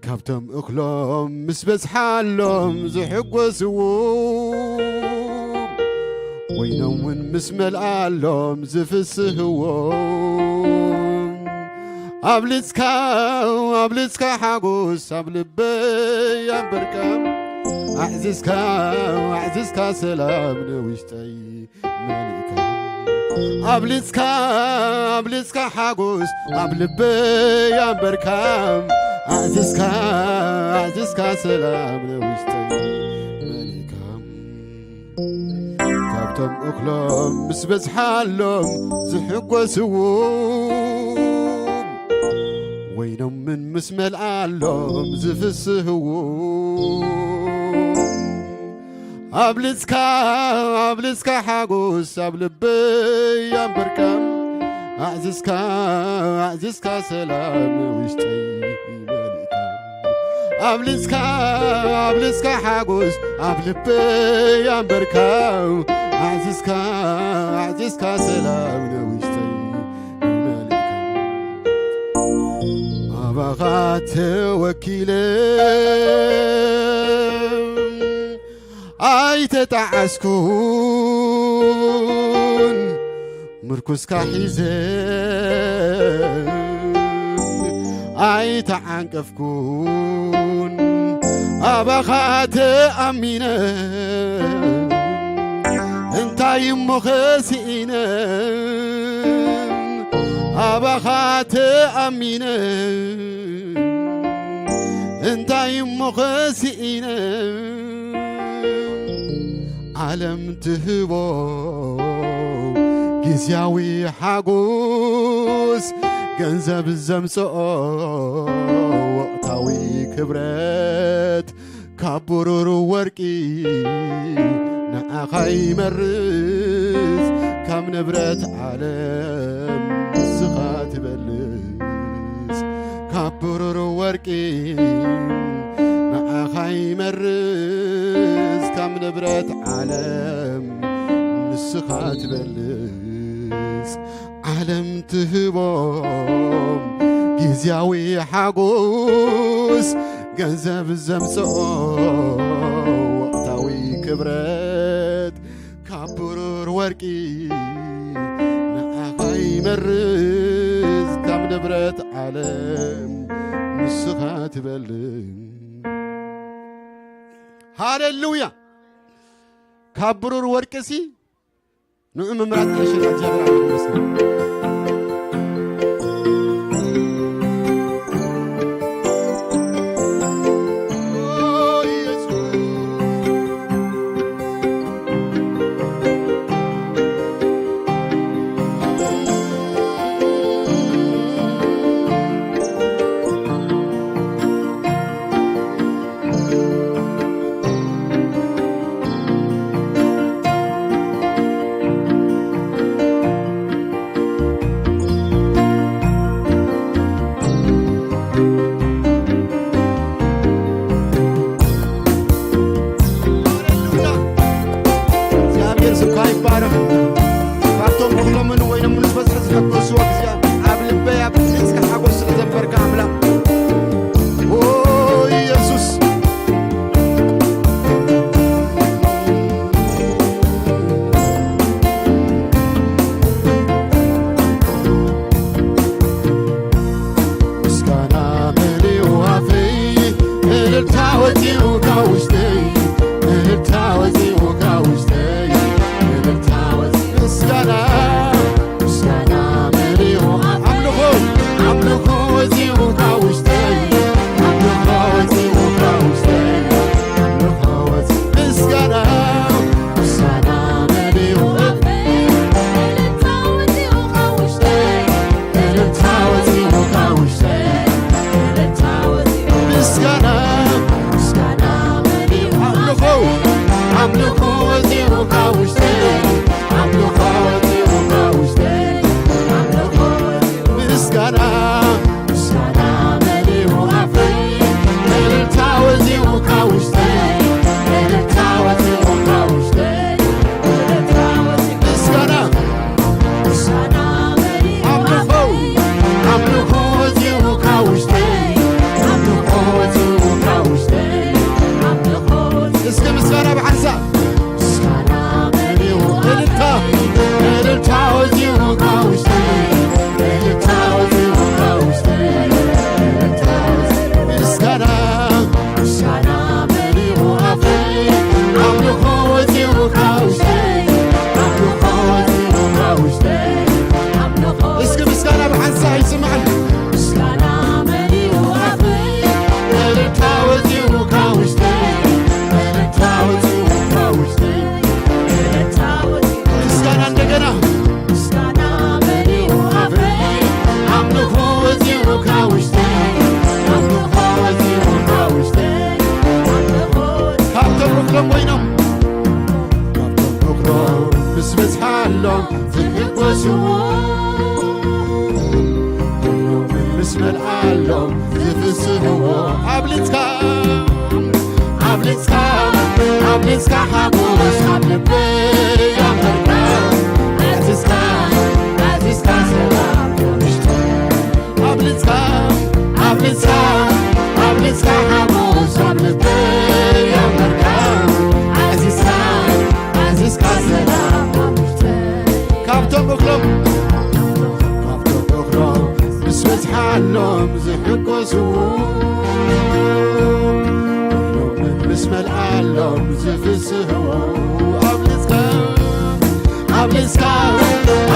ካብቶም እኽሎም ምስ በዝሓሎም ዝሕጎስዎ፣ ወይኖም እውን ምስ መልኣሎም ዝፍስህዎ፣ ኣብሊጽካ፣ ኣብሊጽካ ሓጎስ ኣብ ልበይ ኣንበርካ፣ ኣዕዚዝካ፣ ኣዕዚዝካ ሰላም ንውሽጠይ መሊእካ። ኣብሊጽካ፣ ኣብሊጽካ ሓጎስ ኣብ ልበይ ኣንበርካ፣ ኣዕዚዝካ፣ ኣዕዚዝካ ሰላም ንውሽጠይ መሊእካ። ካብቶም እኽሎም ምስ በዝሓሎም ዝሕጎስዎ፣ ወይኖምን ምስ መልኣሎም ዝፍስህዎ፣ ኣብሊጽካ፣ ኣብሊጽካ ሓጎስ ኣብ ልበይ ኣንበርካ፣ ኣዕዚዝካ፣ ኣዕዚዝካ ሰላም ውሽጠይ መሊእካ። ኣብሊጽካ፣ ኣብሊጽካ ሓጎስ ኣብ ልበይ ኣንበርካ፣ ኣዕዚዝካ፣ ኣዕዚዝካ ሰላም ንውሽጠይ መሊእካ። ኣባኻ ተወኪለ ኣይተጣዓስኩን፣ ምርኩስካ ሒዘ ኣይተዓንቀፍኩን፣ ኣባኻ ተኣሚነ እንታይ እሞ ኸስኢነ፣ ኣባኻ ተኣሚነ እንታይ እሞ ኸስኢነ። ዓለም ትህቦ ግዝያዊ ሓጎስ፣ ገንዘብ ዘምጽኦ ወቕታዊ ክብረት፣ ካብ ብሩር ወርቂ ንዓኻ ይመርጽ፣ ካብ ንብረት ዓለም ንስኻ ትበልጽ። ካብ ብሩር ወርቂ ንዓኻ ይመርጽ፣ ካብ ንብረት ዓለም ንስኻ ትበልጽ። ዓለም ትህቦም ግዝያዊ ሓጎስ፣ ገንዘብ ዘምጽኦ ወቕታዊ ክብረት፣ ካብ ብሩር ወርቂ ንዓኻ ይመርጽ፣ ካብ ንብረት ዓለም ንስኻ ትበልጽ። ሃሌሉያ! ካብ ብሩር ወርቅሲ ንዑ ምምራጽ ንእሽቶ እግዚኣብሔር ኣምላኽ ይመስገን። ይባረኽ። ካብቶም እኽሎምን ወይኖምን ዝበዝሐ ዝሕጎስዎ ግዜ ኣብ ልበይ ኣብ ጽንጽካ ሓጎስ ስለ ዘንበርካ ኣምላኽ። ኦ ኢየሱስ። ምስጋና መሊኡ ኣፈይ፣ እልልታ ወፂኡ ካብ ውሽጠይ፣ እልልታ ወፂኡ ካብ ውሽጠይ፣ እልልታ ወፂኡ ምስጋና፣ ምስጋና መሊኡ ኣምልኾ፣ ኣምልኾ ወፂኡ ካብ ውሽጠይ፣ ኣምልኾ ወፂኡ ካብ ውሽጠይ፣ ኣምልኾ ወፂኡ ምስጋና፣ ምስጋና መሊኡ ኣፈይ፣ እልልታ ወፂኡ ካብ ውሽጠይ፣ እልልታ ወፂኡ ካብ ውሽጠይ፣ እልልታ ወፂኡ ምስጋና፣ ምስጋና መሊኡ ኣምልኾ፣ ኣምልኾ ወፂኡ ካብ ውሽጠይ፣ ኣምልኾ ወፂኡ ካብ ውሽጠይ፣ ኣምልኾ ወፂኡ ምስጋና፣ ምስጋና መሊኡ ኣፈይ፣ እልልታ ወፂኡ ካብ ውሽጠይ፣ እልልታ ወፂኡ ካብ ውሽጠይ፣ እልልታ ወፂኡ ምስጋና፣ ኣምልኾ፣ ኣምልኾ ወፂኡ ካብ ውሽጠይ፣ ኣምልኾ ወፂኡ ካብ ውሽጠይ፣ ኣምልኾ ወፂኡ እስከ ምስጋና ብሓንሳብ፣ ምስጋና መሊኡ እልልታ፣ እልልታ ወፂኡ ካብ ውሽጠይ፣ እልልታ ወፂኡ ካብ ውሽጠይ፣ እልልታ ወፂኡ ምስጋና፣ ምስጋና መሊኡ ኣፈይ፣ ኣምልኾ ወፂኡ ካብ ውሽጠይ፣ ኣምልኾ ወፂኡ ካብ ውሽጠይ፣ ኣምልኾ እስኪ ምስጋና ብሓንሳብ ይስማዕን። ምስጋና መሊኡ ኣፈይ፣ እልልታ ወፂኡ ካብ ውሽጠይ፣ እልልታ ወፂኡ ካብ ውሽጠይ፣ እልልታ ወፂኡ ምስጋና እንደገና። ምስጋና መሊኡ ኣፈይ፣ ኣምልኾ ወፂኡ ካብ ውሽጠይ፣ ኣምልኾ ወፂኡ ካብ ውሽጠይ፣ ኣምልኾ ካብቶም እኽሎም ኮይኖም፣ ካብቶም እኽሎም ምስ በዝሓሎም ዝሕጎስዎ፣ ኩሎም ምስ መልኣሎም ዝፍስህዎ፣ ኣብሊጽካ፣ ኣብሊጽካ፣ ኣብሊጽካ ሓጎስ ኣብ ልበይ ኣንበርካ፣ ኣዚዝካ፣ ኣዚዝካ ሰላም ውሽጠይ። ኣብሊጽካ፣ ኣብሊጽካ፣ ኣብሊጽካ ሓጎስ ኣብ ልበይ ኣንበርካ፣ ኣዚዝካ፣ ኣዚዝካ ሰላም ውሽጠይ። ካብቶም እኽሎም፣ ካብቶም እኽሎም ምስ በዝሓሎም ዝሕጎስዎ፣ ኩሎም ምስ መልኣሎም ዝፍስህዎ፣ ኣብሊጽካ፣ ኣብሊጽካ፣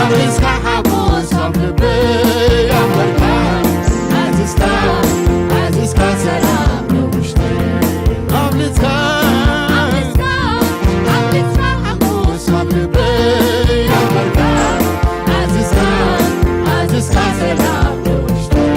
ኣብሊጽካ ሓጎስ ኣብ ልበይ ኣንበርካ፣ ኣዚዝካ፣ ኣዚዝካ ሰላም ንውሽጠይ። ኣብሊጽካ፣ ኣብሊጽካ፣ ኣብሊጽካ ሓጎስ ኣብ ልበይ ኣንበርካ፣ ኣዚዝካ፣ ኣዚዝካ ሰላም ንውሽጠይ።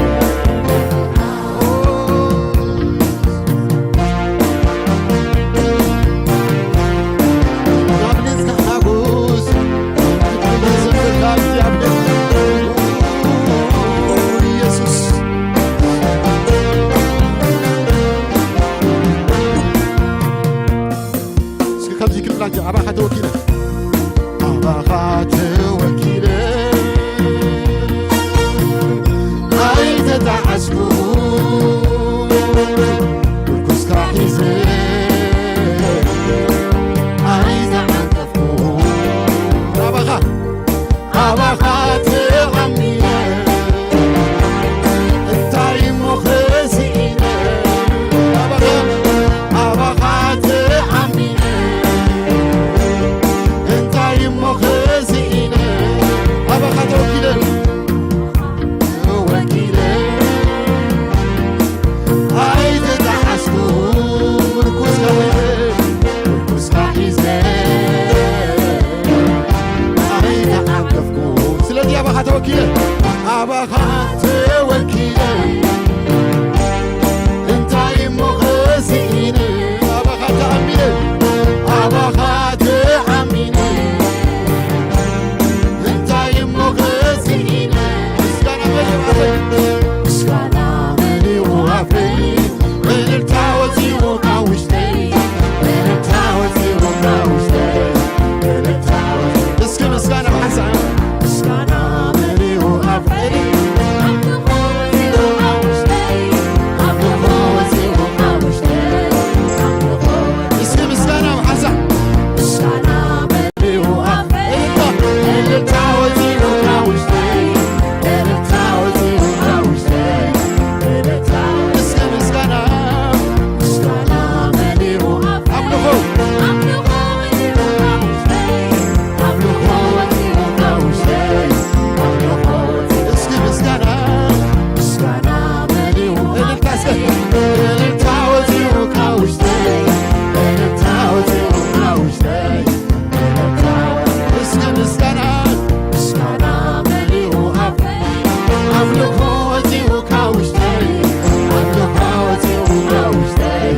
እስኪ ምስጋና ብሓንሳእ። ምስጋና መሊኡ ኣፍረይ። ኣምልኾ ወፂኡ ካብ ውሽጠይ። ኣምልኾ ወፂኡ ካብ ውሽጠይ። ኣምልኾ ወፂኡ እስኪ ምስጋና ብሓንሳእ። ምስጋና መሊኡ ኣፍረይ። እልልታ፣ እልልታ ወፂኡ ካብ ውሽጠይ። እልልታ ወፂኡ ካብ ውሽጠይ። እልልታ እስኪ ምስጋና። ምስጋና መሊኡ ኣፍረይ። ኣምልኾ። ኣምልኾ ወፂኡ ካብ ውሽጠይ። ኣምልኾ ወፂኡ ካብ ውሽጠይ። ኣምልኾ ወፂኡ እስኪ ምስጋና። ምስጋና መሊኡ እልልታ እስኪ። እልልታ ወፂኡ ካብ ውሽጠይ። እልልታ ወፂኡ ካብ ውሽጠይ። እስኪ ምስጋና። ምስጋና መሊኡ ኣፈይ። ኣምልኾ ወፂኡ ካብ ውሽጠይ። ኣምልኾ ወፂኡ ካብ ውሽጠይ።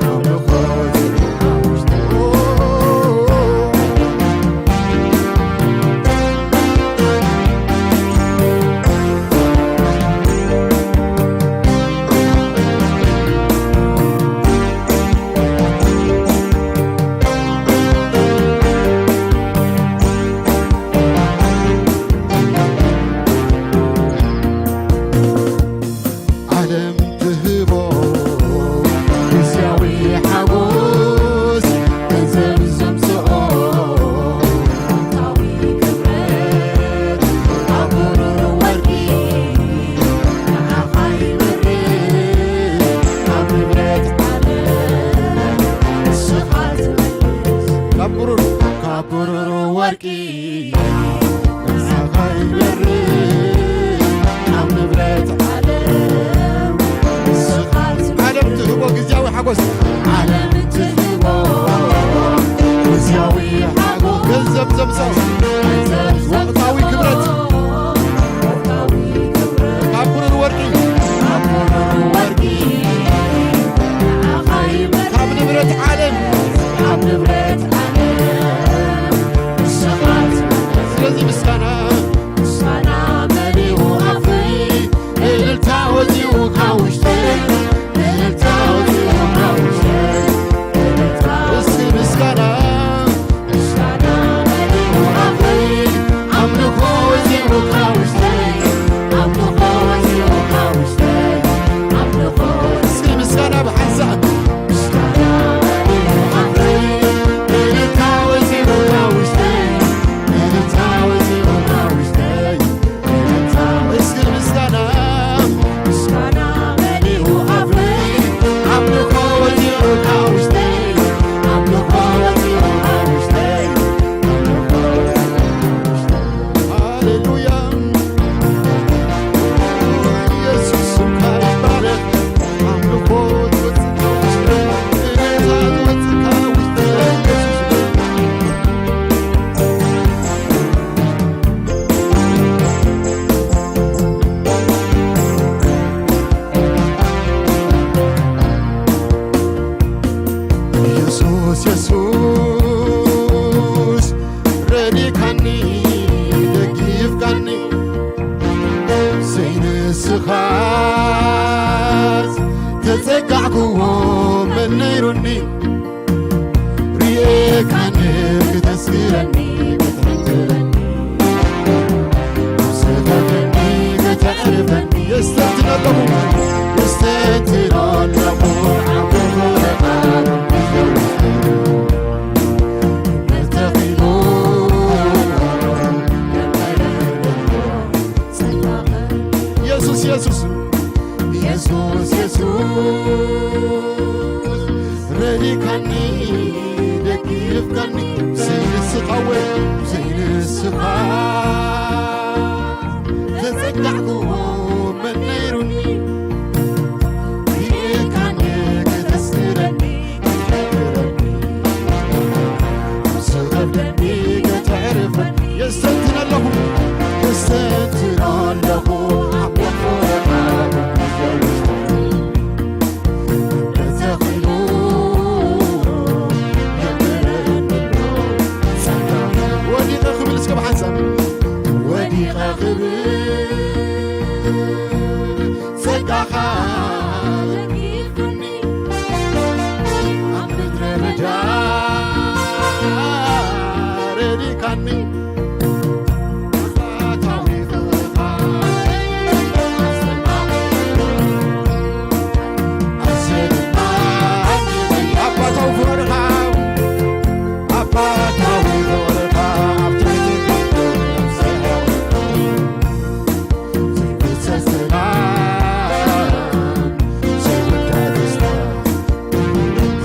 ኣምልኾ ወፂኡ ካብ ውሽጠይ። ዓለም ትህቦ ግዝያዊ ሓጎስ፣ ገንዘብ ዘምጽኦ ኣሉታዊ ክብረት፣ ካብ ብሩር ወርቂ ንዓኻ ይበርድ፣ ካብ ንብረት ዓለም ንስኻ ትበልጽ። ካብ ብሩር፣ ካብ ብሩር ወርቂ ንስኻ ይበርድ፣ ካብ ንብረት ዓለም ንስኻ ትበልጽ። ዓለም ትህቦ ግዝያዊ ሓጎስ። ዓለም ትህቦ ግዝያዊ ሓጎስ። ገንዘብ ዘምጽኦ ገንዘብ ወቕታዊ ክብረት። ወቕታዊ ክብረት። ካብ ብሩር ወርቂ። ካብ ብሩር ወርቂ። ንዓኻ ይበርድ። ካብ ንብረት ዓለም። ካብ ንብረት ዓለም ንስኻ ትበልጽ። ስለዚ ምስጋና። ምስጋና መሊኡ ኣፈይ። እልልታ ወፂኡ ካብ ውሽጠይ። እልልታ ወፂኡ ካብ ውሽጠይ። እልልታ እስኪ ምስጋና። ምስጋና መሊኡ ኣፈይ። ኣምልኾ ወፂኡ ካብ ውሽጠይ። ኣምልኾ ወፂኡ ካብ ውሽጠይ። ኣምልኾ እስኪ ምስጋና ብሓንሳእ። ምስጋና መሊኡ ኣፈይ። እልልታ ወፂኡ ካብ ውሽጠይ። እልልታ ወፂኡ ካብ ውሽጠይ። እስኪ ምስጋና። ምስጋና መሊኡ ኣፍረይ። ኣምልኾ ወፂኡ ካብ ውሽጠይ። ኣምልኾ ወፂኡ ካብ ውሽጠይ። ኣምልኾ ወፂኡ ካብ ውሽጠይ። ሃሌሉያ። ኢየሱስ ስምካ ይባረኽ። ኣምልኾ ዝወፅእ ካብ ውሽጠይ። እልልታ ዝወፅእ ካብ ውሽጠይ። ኢየሱስ የሱስ፣ የሱስ፣ ረዲካኒ፣ ደጊፍካኒ፣ ዘይንስኻስ ተጸጋዕክዎ መን ነይሩኒ? ርኤካኒ ክተስግረኒ፣ ክትሕንግረኒ፣ ዝኸብደኒ ከተዕርፈኒ። የስተንትን ኣለኹ፣ የስተንትን ኣለኹ፣ ዓቕምኻ ተኺሉ የሱስ፣ የሱስ፣ የሱስ፣ የሱስ፣ ረዲካኒ፣ ደጊፍካኒ፣ ዘይንስኻ ወይ ዘይንስኻ ተጸጋዕክዎ መን ነይሩኒ? ርኢኻኒ ከተስግረኒ፣ ከተሕብረኒ፣ ዝኸብደኒ ከተዕርፈኒ። የስተንትን ኣለኹ፣ የስተንትን ኣለኹ፣ ኣብ ቤት ወረቓ ተተኺሉ የብረኒ ኣሎ ጸጋ። ወዲቐ ክብል እስከ ብሓንሳብ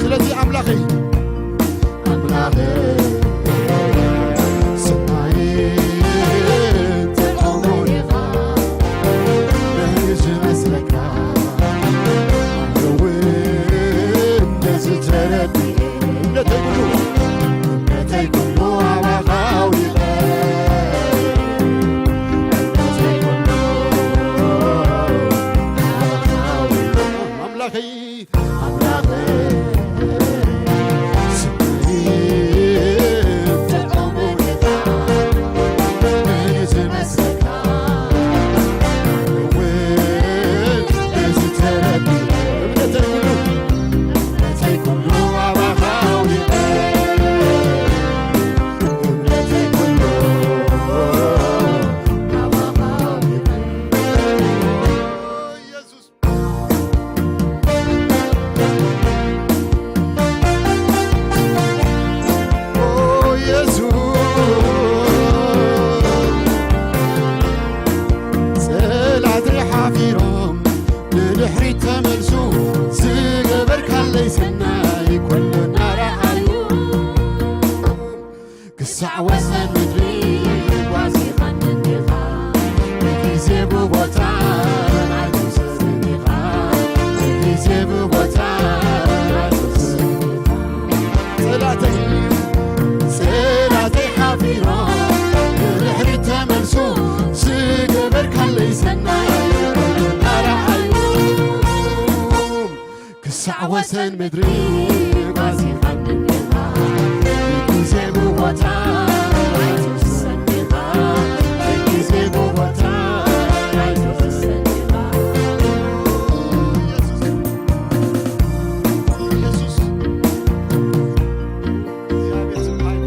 ስለዚ ኣምላኸይ ኣምላኸይ ሰማይን ጥዑሙን ኢኻ፣ መን ዝመስለካ? ኣነ እውን ነዚ ተረዲኤ፣ እምነተይ ኩሉ፣ እምነተይ ኩሉ ኣባኻ ኣውዲቐ፣ እምነተይ ኩሉ ኣባኻ ኣውዲቐ። ኣምላኸይ ጸላተይ ሓፊሮም ንድሕሪት ተመልሱ፣ ዝገበርካለይ ሰናይ ኩሉ እናረኣዩ። ክሳዕ ወሰን ምድሪ ጓዚኻኒ እንዲኻ፣ ብግዜ ብቦታ ኣይትውሰድን ኢኻ፣ ብግዜ ብቦታ ኣይትውሰድን ኢኻ። ጸላተይ፣ ጸላተይ ሓፊሮም፣ ብድሕሪት ተመልሱ፣ ዝገበርካለይ ሰናይ ኣረኣዩ። ክሳዕ ወሰን ምድሪ ጓዚኻኒ እንዲኻ፣ ብግዜ ብቦታ ኣይትውሰድን ኢኻ፣ ብግዜ ብቦታ ኣይትውሰድን ኢኻ። ኢየሱስ፣ ኢየሱስ፣ እግዚኣብሔር ስምኻ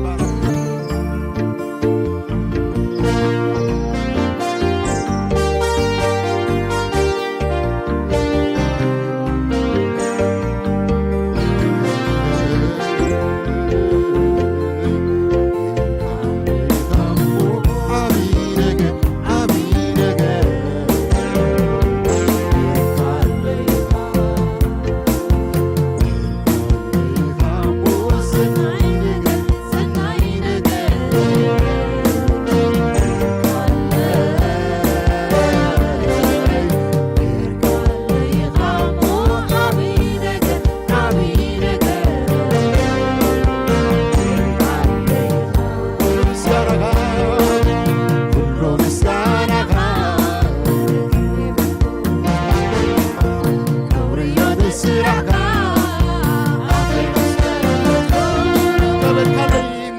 ይባረክ።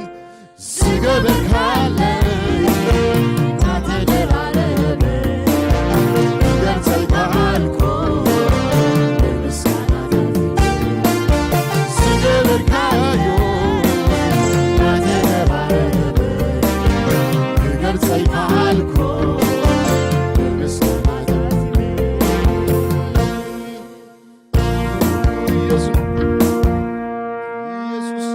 ዝገበርካለይ እናተደራረበ ክገልጸልካ ኣልኮ ብምስጋና ዝገበርካዮ እናተደራረበ ክገልጸልካ ኣልኮ ብምስጋና ኢየሱስ፣ ኢየሱስ።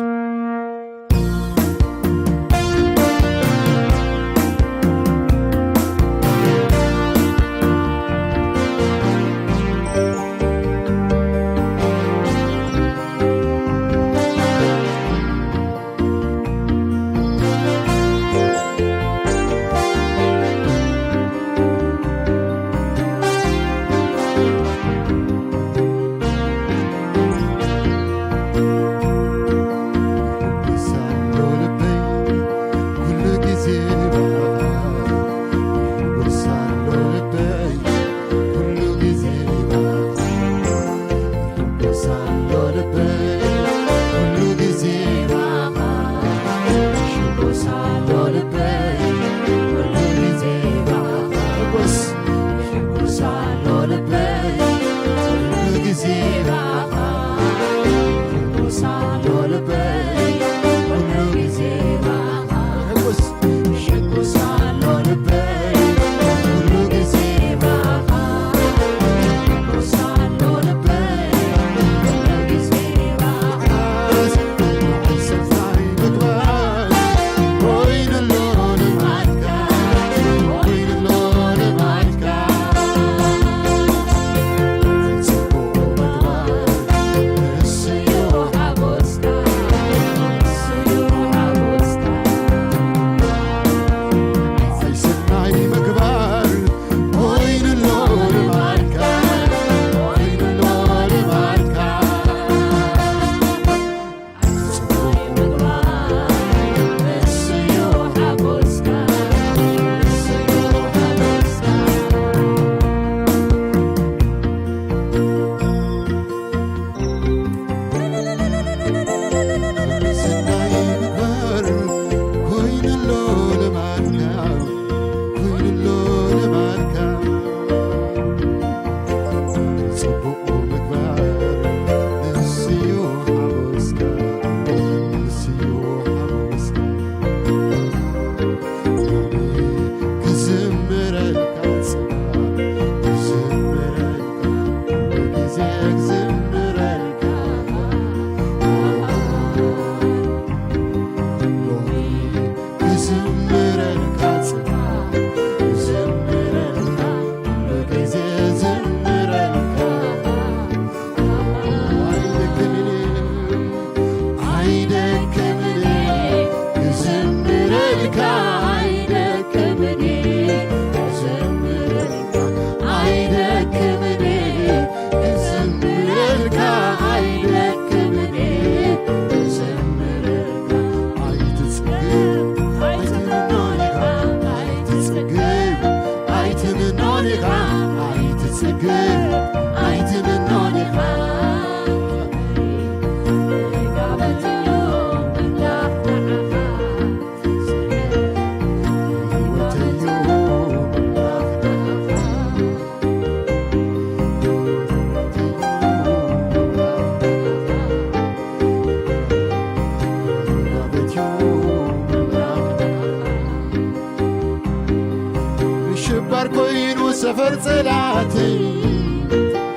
ሰፈር ጸላእተይ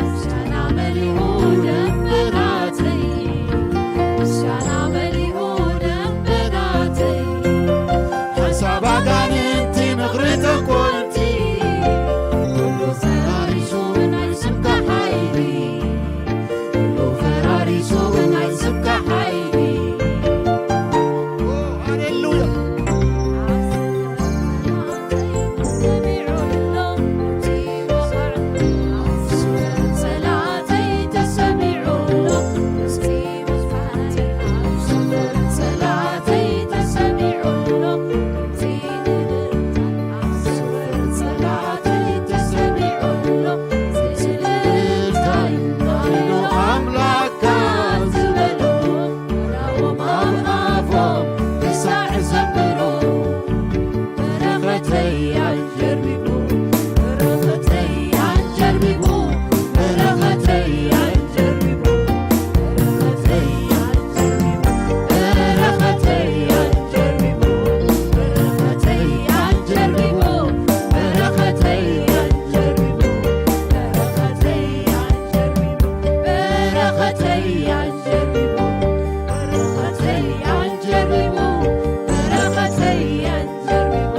ምስጋና መሊኡ ደንበናተይ፣ ምስጋና መሊኡ ደንበናተይ። ሓሳብ ኣጋንንቲ ምኽሪ ተንኮልቲ ኩሉ ፈራሪሱ ናይ ስምካ ሓይሊ፣ ኩሉ ፈራሪሱ ናይ ስምካ ሓይሊ። ሃሌሉያ። ኣምላካ ዝበሎ፣ ናኦም ኣብ ኣፎም ክሳዕ ዘብሎ፣ በረኸተይ ኣጀርቢቡ፣ በረኸተይ ኣጀርቢቡ፣ በረኸተይ ኣጀርቢቡ፣ በረኸተይ ኣጀርቢቡ፣ በረኸተይ ኣጀርቢቡ፣ በረኸተይ ኣጀርቢቡ፣ በረኸተይ ኣጀርቢቡ፣ በረኸተይ ኣጀርቢቡ፣ በረኸተይ ኣጀርቢቡ፣ በረኸተይ ኣጀርቢቡ፣ በረኸተይ ኣጀርቢቡ፣ በረኸተይ ኣጀርቢቡ።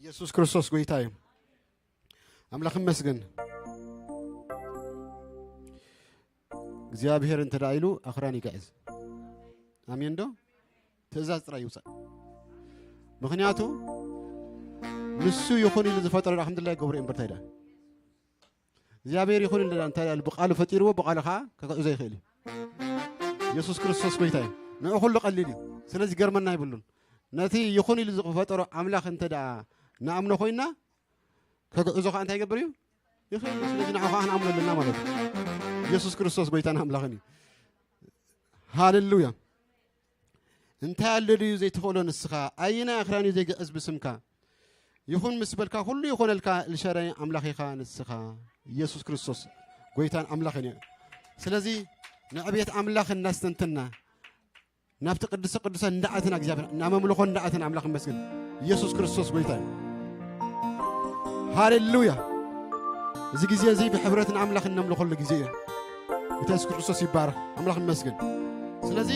ኢየሱስ ክርስቶስ ጎይታ እዩ። ኣምላኽ ይመስገን። እግዚኣብሔር እንተ ደኣ ኢሉ ኣኽራን ይግዕዝ። ኣሜን ዶ? ትእዛዝ ጥራይ ይውጻእ። ምኽንያቱ ንሱ ይኹን ኢሉ ዝፈጠሮ ደኣ ከም ድላይ ገብሮ እምበር እንታይ ደኣ እግዚኣብሔር ይኹን ኢሉ ደኣ እንታይ ደኣ ኢሉ ብቃሉ ፈጢርዎ ብቃሉ ኸዓ ከግዕዞ ይኽእል እዩ። ኢየሱስ ክርስቶስ ጎይታ እዩ። ንዑ ኩሉ ቀሊል እዩ። ስለዚ ገርመና ኣይብሉን። ነቲ ይኹን ኢሉ ዝፈጠሮ ኣምላኽ እንተ ደኣ ንኣምኖ ኮይና ከግዕዞ ኸዓ እንታይ ይገብር እዩ? ይኽእል እዩ። ስለዚ ንዓ ኸዓ ክንኣምኖ ኣለና ማለት እዩ። ኢየሱስ ክርስቶስ ጎይታን ኣምላኽን እዩ። ሃሌሉያ። እንታይ ኣሎ ድዩ ዘይትኽእሎ ንስኻ? ኣየናይ ኣኽራን እዩ ዘይግዕዝ ብስምካ? ይኹን ምስ በልካ ኩሉ ይኾነልካ፣ ኤልሻዳይ ኣምላኽ ኢኻ ንስኻ። ኢየሱስ ክርስቶስ ጎይታን ኣምላኽን እዩ። ስለዚ ንዕቤት ኣምላኽ እናስተንተና ናብቲ ቅድስተ ቅዱሳን እንዳኣተና እግዚኣብሔር እናመምልኾ እንዳኣተና ኣምላኽ ይመስገን። ኢየሱስ ክርስቶስ ጎይታ እዩ። ሃሌሉያ። እዚ ግዜ እዚ ብሕብረት ንኣምላኽ እነምልኾሉ ግዜ እዩ። ጌታ የሱስ ክርስቶስ ይባረኽ። ኣምላኽ ይመስገን። ስለዚ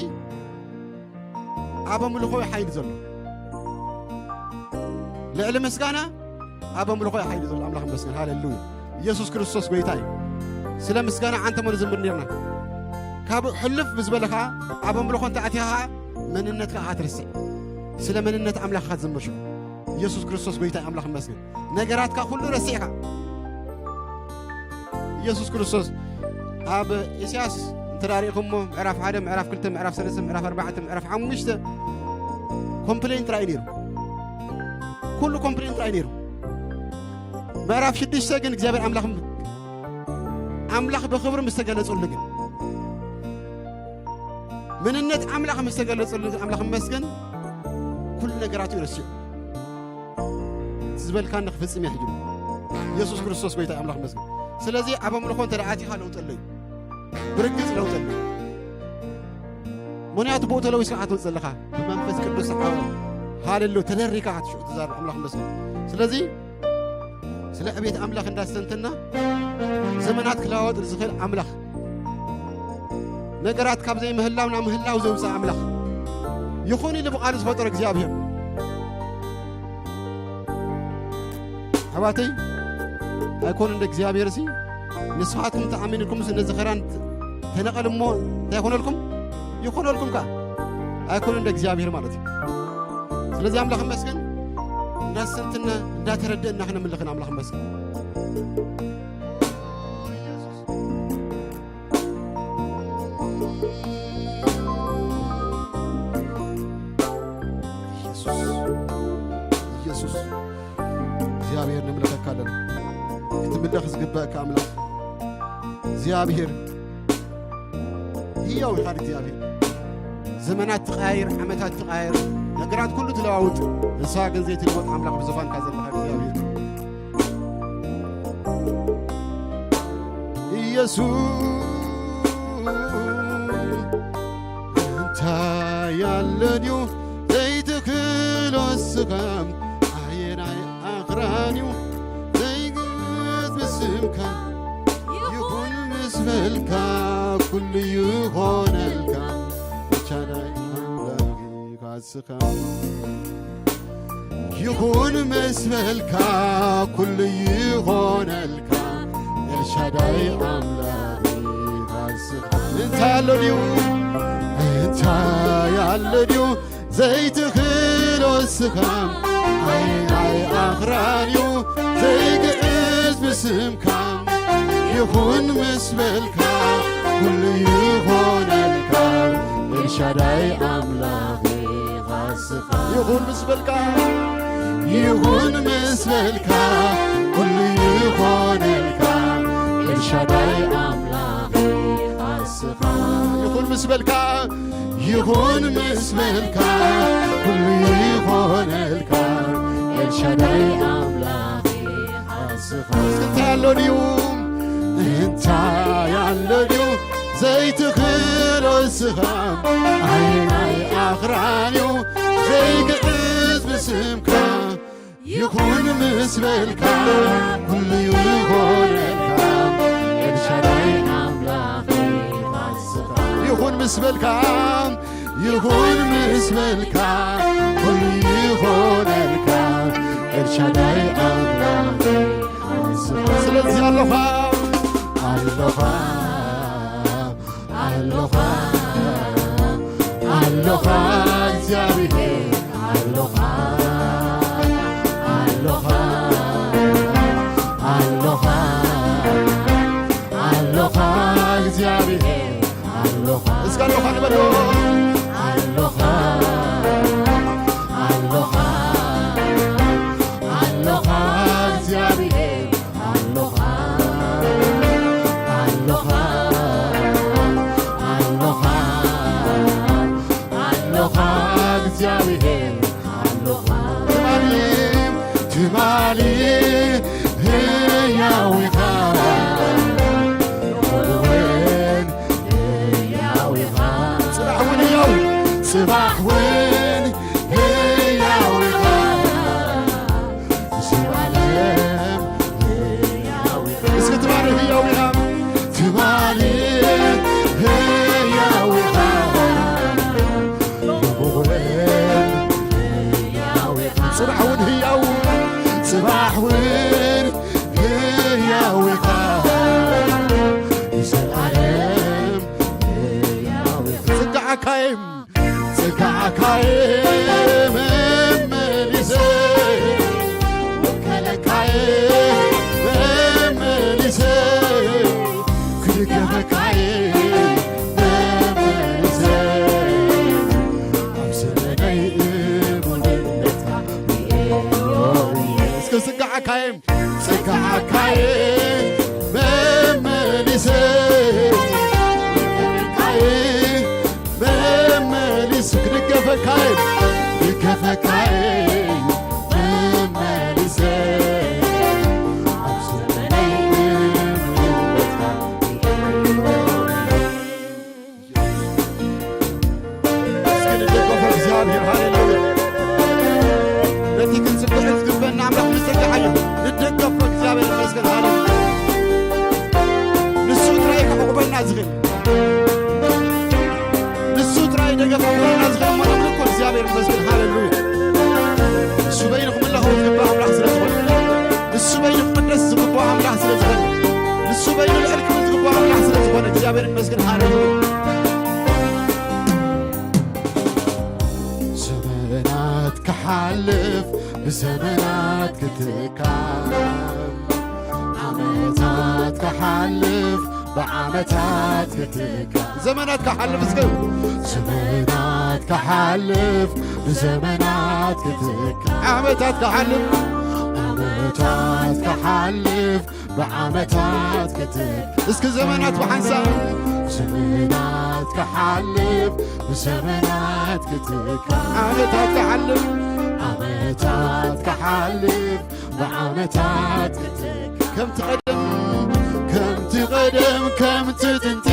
ኣብ ኣምልኾ እዩ ሓይሊ ዘሎ። ልዕሊ ምስጋና ኣብ ኣምልኾ እዩ ሓይሊ ዘሎ። ኣምላኽ ይመስገን። ሃሌሉያ። ኢየሱስ ክርስቶስ ጎይታ እዩ። ስለ ምስጋና ዓንተ መን ዝምር ነርና። ካብ ሕልፍ ብዝበለ ኸዓ ኣብ ኣምልኾ እንተ ኣቲኻ ኸዓ መንነትካ ኢኻ ትርስዕ። ስለ መንነት ኣምላኽ ኢኻ ትዝምር ሽዑ። ኢየሱስ ክርስቶስ ጎይታ እዩ። ኣምላኽ ይመስገን። ነገራትካ ኩሉ ረሲዕካ ኢየሱስ ክርስቶስ ኣብ ኢሳያስ እንተ ደኣ ርኢኹሞ ምዕራፍ ሓደ፣ ምዕራፍ ክልተ፣ ምዕራፍ ሰለስተ፣ ምዕራፍ ኣርባዕተ፣ ምዕራፍ ሓሙሽተ ኮምፕሌን ጥራይ ነይሩ። ኩሉ ኮምፕሌን ጥራይ ነይሩ። ምዕራፍ ሽዱሽተ ግን እግዚኣብሔር ኣምላኽ ኣምላኽ ብኽብሪ ምስ ተገለጸሉ ግን መንነት ኣምላኽ ምስ ተገለጸሉ ግን ኣምላኽ ይመስገን ኩሉ ነገራቱ ይረስዑ። ዝበልካኒ ክፍጽም እየ ሕጂ። ኢየሱስ ክርስቶስ ጎይታ ኣምላኽ ይመስገን። ስለዚ ኣብ ኣምልኾ እንተ ደኣ ኣቲኻ ለውጢ ኣሎ እዩ። ብርግጽ ለውጢ ኣሎ። ምኽንያቱ ብኡ ተለዊስካ ክትመጽእ ዘለኻ ብመንፈስ ቅዱስ ዓው ሃሌሉ ተደሪካ ክትሽዑ ትዛረብ ኣምላኽ ይመስገን። ስለዚ ስለ ዕቤት ኣምላኽ እንዳስተንተና ዘመናት ክለዋወጥ ዝኽእል ኣምላኽ ነገራት ካብ ዘይምህላው ናብ ምህላው ዘውፅእ ኣምላኽ ይኹን ኢሉ ብቓሉ ዝፈጠረ እግዚኣብሔር ኣሕዋተይ ኣይኮነ እንደ እግዚኣብሔር ሲ ንስኻትኩም ተኣሚንኩም ነዚ ኸራን ተነቐል እሞ እንታይ ይኾነልኩም ይኾነልኩም ከ ኣይኮነ እንደ እግዚኣብሔር ማለት እዩ ስለዚ ኣምላኽ መስገን እንዳሰንትና እንዳተረደእና ክነምልኽን ኣምላኽ መስገን ኢየሱስ ኢየሱስ እግዚኣብሔር ንምልኸካ ኣለና። ክትምለኽ ዝግበእካ ኣምላኽ እግዚኣብሔር ህያው ኢኻ። እግዚኣብሔር ዘመናት ትቃየር፣ ዓመታት ትቃየር፣ ነገራት ኩሉ ትለዋውጥ፣ ንስኻ ግን ዘይትልወጥ ኣምላኽ ብዙፋንካ ዘለኻ እግዚኣብሔር። ኢየሱስ እንታይ ያለ ድዩ ዘይትኽሎ ስኻ፣ ኣየናይ ኣኽራን እዩ ዘይግዝ ብስምካ፣ ይኹን ምስ በልካ ኩሉ ይኾነልካ፣ ብቻ ናይ ኣምላኽ ኢኻ ስኻ። ይኹን ምስ በልካ ኩሉ ይኾነልካ፣ ኤልሻዳይ ኣምላኽ ኢኻ ስኻ። እንታይ ኣሎ ድዩ፣ እንታይ ኣሎ ድዩ ዘይትኽሎ ስኻ፣ ኣየናይ ኣኽራን እዩ ዘይግእዝ ብስምካ፣ ይኹን ምስ በልካ ኩሉ ይኾነልካ፣ ኤልሻዳይ ኣምላኽ ኢኻ ስኻ። ይኹን ምስ በልካ፣ ይኹን ምስ በልካ ኩሉ ይኾነልካ፣ ኤልሻዳይ ኣምላኽ ኢኻ ስኻ። ይኹን ምስ በልካ፣ ይኹን ምስ በልካ ኩሉ ይኾነልካ፣ ኤልሻዳይ ኣምላኽ ኢኻ ስኻ። እስኪ እንታይ ኣሎ ድዩ፣ እንታይ ኣሎ ድዩ ዘይትኽሎ ስኻ፣ ኣየናይ ኣኽራን እዩ ዘይግእዝ ብስምካ፣ ይኹን ምስ በልካ ኩሉ ይኾነልካ፣ ኤልሻዳይ ኣምላኽ ኢኻ ስኻ። ይኹን ምስ በልካ፣ ይኹን ምስ በልካ ኩሉ ይኾነልካ፣ ኤልሻዳይ ኣምላኽ ኢኻ ስኻ። ስለዚ ኣለኻ፣ ኣለኻ፣ ኣለኻ፣ ኣለኻ እግዚኣብሔር፣ ኣለኻ፣ ኣለኻ፣ ኣለኻ፣ ኣለኻ እግዚኣብሔር፣ ኣለኻ። እስከ ኣለኻ ንበሎ። ኣለኻ፣ ኣለኻ፣ ኣለኻ እግዚኣብሔር፣ ኣለኻ፣ ኣለኻ፣ ኣለኻ፣ ኣለኻ እግዚኣብሔር፣ ኣለኻ። ትማሊ፣ ትማሊ ህያው ኢኻ፣ እውን ህያው ኢኻ። ጽባሕ እውን ህያው፣ ጽባሕ እውን ህያው ኢኻ። እስከ ትማሊ ህያው ኢኻ፣ ትማሊ ህያው ኢኻ፣ ጽባሕ እውን ህያው፣ ጽባሕ እውን ህያው ኢኻ፣ ንዘለኣለም ህያው ኢኻ። ጽግዓካይ ጽግዓካየ መመሊሰ፣ ወከለካየ መመሊሰ፣ ክድገፈካየ መመሊሰ፣ ኣብ ዘመነይ እሙንነትካ ርእየዮ እየ። እስከ ጽግዓካየ ጽግዓካየ መመሊሰ፣ ክብርካየ መመሊስ ክድገፈካየ፣ ክድገፈካየ መመሊሰ፣ ኣብ ዘመነይ እምነትካ እስኪ ንደገፎ እግዚኣብሔር፣ ሃሌሉያ። ነቲ ክንጽብዖ ዝግበና ኣምላኽ ንጸግዓዮ፣ ንደገፎ እግዚኣብሔር ይመስገን፣ ሃሌሉያ። ንሱ ጥራይ ክዕቑበና ዝኽእል፣ ንሱ ጥራይ ደገፍ ክኾነና ዝኽእል እሞ ነምልኮ እግዚኣብሔር ይመስገን፣ ሃሌሉያ። ንሱ በይኑ ክምለኽ ዝግባእ ኣምላኽ ስለ ዝኾነ፣ ንሱ በይኑ ክቕደስ ዝግባእ ኣምላኽ ስለ ዝኾነ፣ ንሱ በይኑ ልዕል ክብል ዝግባእ ኣምላኽ ስለ ዝኾነ እግዚኣብሔር ይመስገን፣ ሃሌሉያ። ዘመናት ክሓልፍ ብዘመናት ክትካእ፣ ዓመታት ክሓልፍ ብዓመታት ክትካእ። ዘመናት ክሓልፍ እስከ። ዘመናት ክሓልፍ ብዘመናት ክትካእ። ዓመታት ክሓልፍ ዓመታት ክሓልፍ ብዓመታት ክትክ እስኪ ዘመናት ብሓንሳብ ዘመናት ክሓልፍ ብዘመናት ክትክ ዓመታት ክሓልፍ ዓመታት ክሓልፍ ብዓመታት ክትክ ከምቲ ቀደም ከምቲ ቀደም ከምቲ ጥንቲ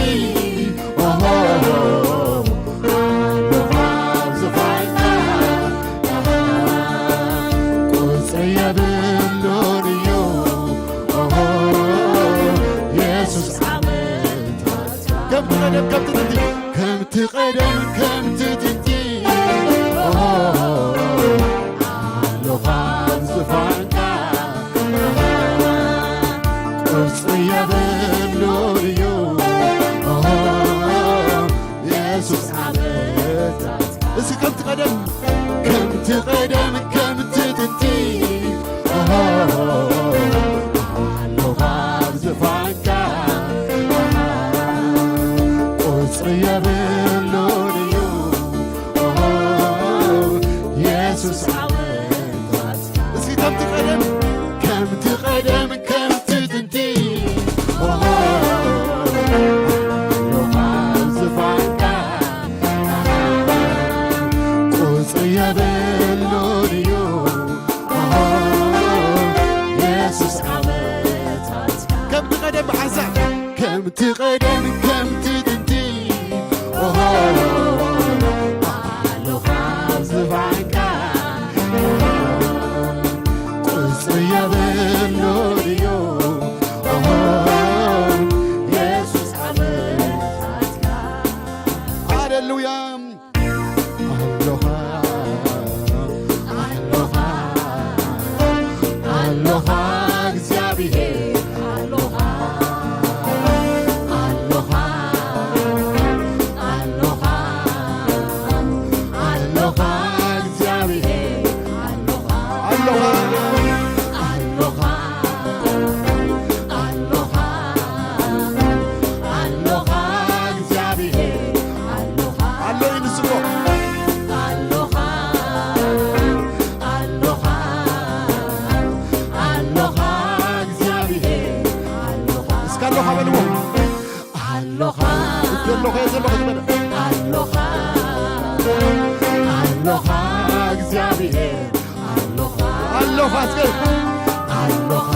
ኦሆ ኣለኻ ዝፋይታ ቁጽሪ የብሉን እዩ ኦሆ የሱስ ዓመታት ከምቲ ቀደም ከምቲ ጥንቲ ከምቲ ቀደም ከምቲ ጥንቲ ኦሆ ኣለኻ ዝፋንካ ቁጽሪ የብሉን እዩ ኦሆ የሱስ ዓመታት እስኪ ከምቲ ቀደም ከምቲ ቀደም ከምቲ ጥንቲ ኦሆ ኣለኻ ዝፋንካ ቁጽሪ የብሉን እዩ ኦሆ የሱስ ዓመታት እስኪ ከምቲ ቀደም ከምቲ ቀደም ከምቲ ጥንቲ ኦሆ ኣለኻ ዝፋንካ ቁጽሪ የብሉን እዩ ኦሆ የሱስ ዓመታት ከምቲ ቀደም ብሓንሳብ ከምቲ ቀደም ከምቲ ጥንቲ ኦሆ ኣለኻ ዝፋንካ ቁጽሪ የብሉን እዩ ኦሆ የሱስ ዓመታትካ ሃሌሉያ ኣለኻ ኣለኻ ኣለኻ እግዚኣብሔር ኣለኻ ኣለኻ ኣለኻ ኣለኻ እግዚኣብሔር ኣለኻ ኣለኻ ኣለኻ ኣለኻ ኣለኻ እግዚኣብሔር ኣለኻ ኣሎ እዩ ንስሞ ኣለኻ ኣለኻ ኣለኻ እግዚኣብሔር ኣለኻ እስካ ኣለኻ በልዎ ኣለኻ ዘለኹ እየ ዘለኹ ዝበለ ኣለኻ ኣለኻ እግዚኣብሔር ኣለኻ ኣለኻ እስከ ኣለኻ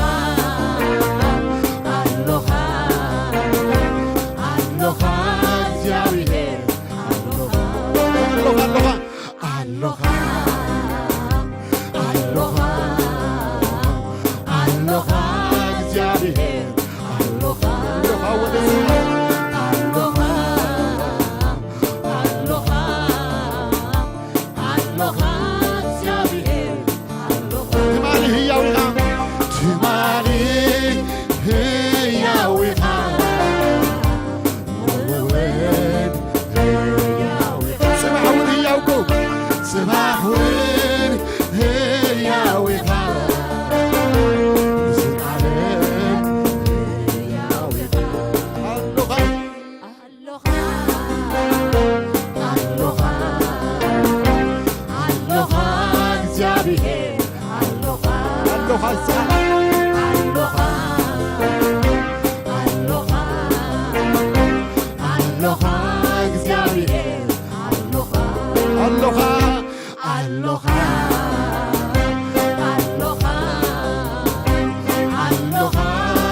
ኣለኻ ኣለኻ እግዚኣብሔር ኣለኻ ኣለኻ ኣለኻ ኣለኻ ኣለኻ ኣለኻ እግዚኣብሔር ኣለኻ ኣለኻ ወደ ኣለኻ ኣለኻ ኣለኻ እግዚኣብሔር ኣለኻ ትማሊ ህያው ኢኻ ትማሊ ህያው ኢኻ ጽባሕ እውን ህያው እኮ ጽባሕ እውን ህያው ኢኻ ንዝለዓለም ህያው ኢኻ ኣለኻ ኣለኻ ኣለኻ ኣለኻ እግዚኣብሔር ኣለኻ ኣለኻ እስኻ ኣለኻ ኣለኻ ኣለኻ እግዚኣብሔር ኣለኻ ኣለኻ ኣለኻ ኣለኻ ኣለኻ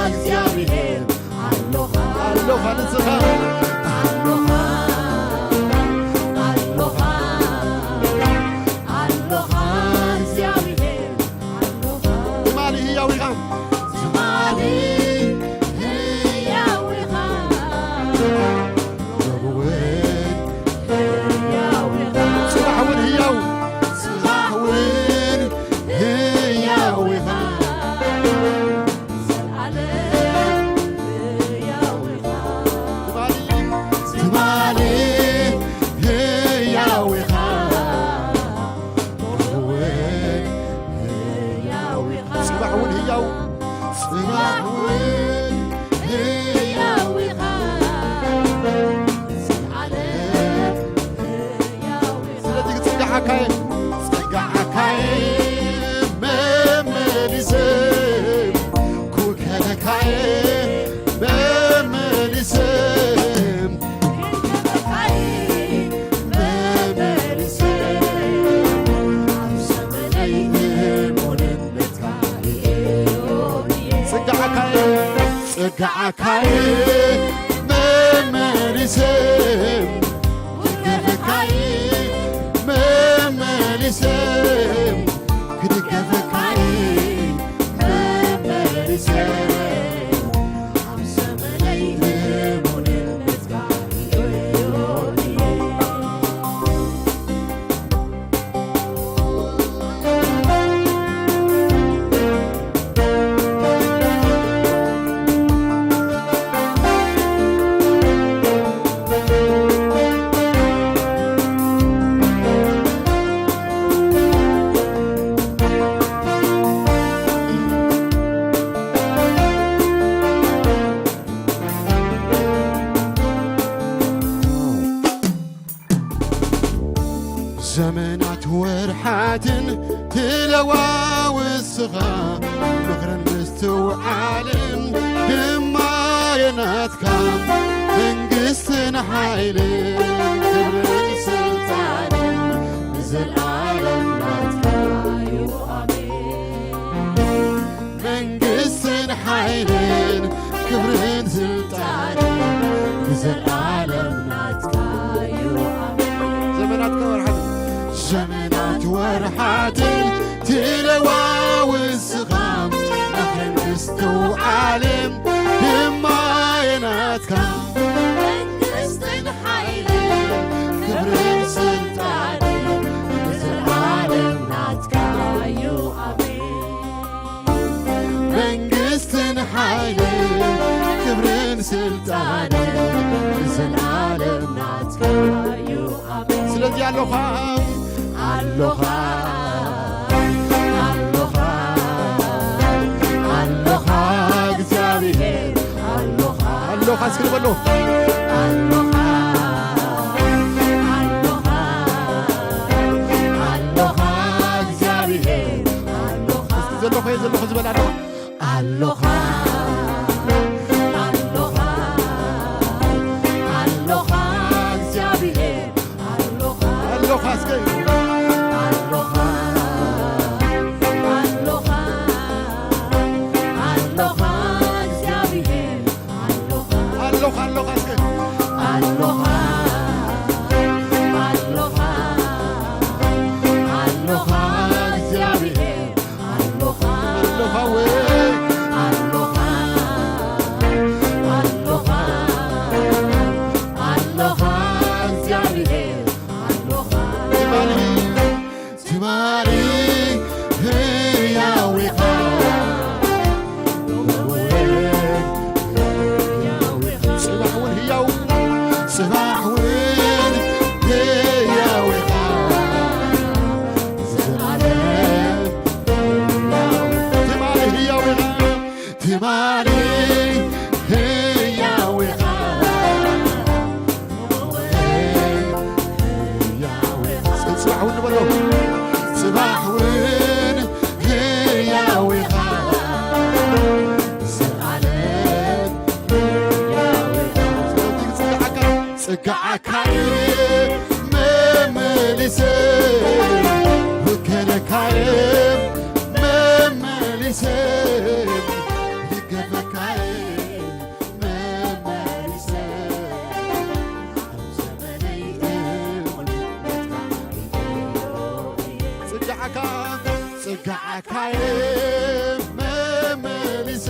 እግዚኣብሔር ኣለኻ ኣለኻ ንስኻ ኣለኻ ኣለኻ ኣለኻ እግዚኣብሔር ኣለኻ ትማሊ ህያው ኢኻ ኣካይ መመሊሰ ክድገፈካይ መመሊሰ ክድገፈካይ መመሊሰ ኣብ ዘመነይ እሙንነትካ ይእዮ እየ። ዘመናት ወርሓትን ትለዋውስኻ ምኽርን ምስትውዓልን ድማ የናትካ መንግስትን ሓይልን ክብርን ስልጣንን ንዘለዓለም ናትካ እዩ። ኣሜን። መንግስትን ሓይልን ክብርን ስልጣንን ንዘለዓለም ናትካ እዩ። ኣሜን። ዘመናት ወርሓትን ዘመናት ወርሓትን ትለዋውስኻ ምኽርን ምስትውዓልን ድማ የናትካ መንግስትን ሓይልን ክብርን ስልጣንን ንዘለዓለም ናትካ እዩ። ኣሜን። መንግስትን ሓይልን ክብርን ስልጣንን ንዘለዓለም ናትካ እዩ። ኣሜን። ስለዚ ኣሎኻ ኣሎኻ ኣሎኻ ኣሎኻ እግዚኣብሔር ኣሎኻ ኣሎኻ እስኪ ንበሎ ኣሎኻ ኣሎኻ ኣሎኻ እግዚኣብሔር ኣሎኻ እስኪ ዘለኹ እየ ዘለኹ ዝበል ኣሎኻ ኣሎኻ ኣሎኻ ኣሎኻ እግዚኣብሔር ኣሎኻ ኣሎኻ እስከ ኣሎኻ ኣሎኻ ኣሎኻ እግዚኣብሔር ኣሎኻ ኣሎኻ ኣሎኻ እስከ ኣሎኻ ኣሎኻ ኣሎኻ እግዚኣብሔር ኣሎኻ ኣሎኻ ወይ ኣሎኻ ኣሎኻ ኣሎኻ እግዚኣብሔር ኣሎኻ ትማሊ ትማሊ ህያው ኢኻ ጽባሕ እውን ህያው ጽባሕ እውን ህያው ኢኻ ዘላለም ትማሊ ህያው ኢኻ ትማሊ ህያው ኢኻ ህያው ኢኻ ጽባሕ እውን ንበሎ ጽባሕ እውን ህያው ኢኻ ዘላለም ህያው ኢኻ ጽጋዓካ ጽጋዓካይ መመሊሰ ውከለካይ መመሊሰ ይገፈካይ መመሊሰ ኣብ ዘመነይ እሙንነትካ ጽጋዓካ ጽጋዓካይ መመሊሰ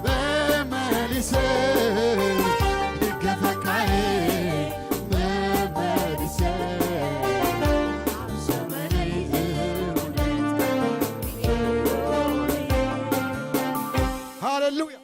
መመሊሰ ይገፈካይ መመሊሰ ኣብ ዘመነይ እሙነት ሃሌሉያ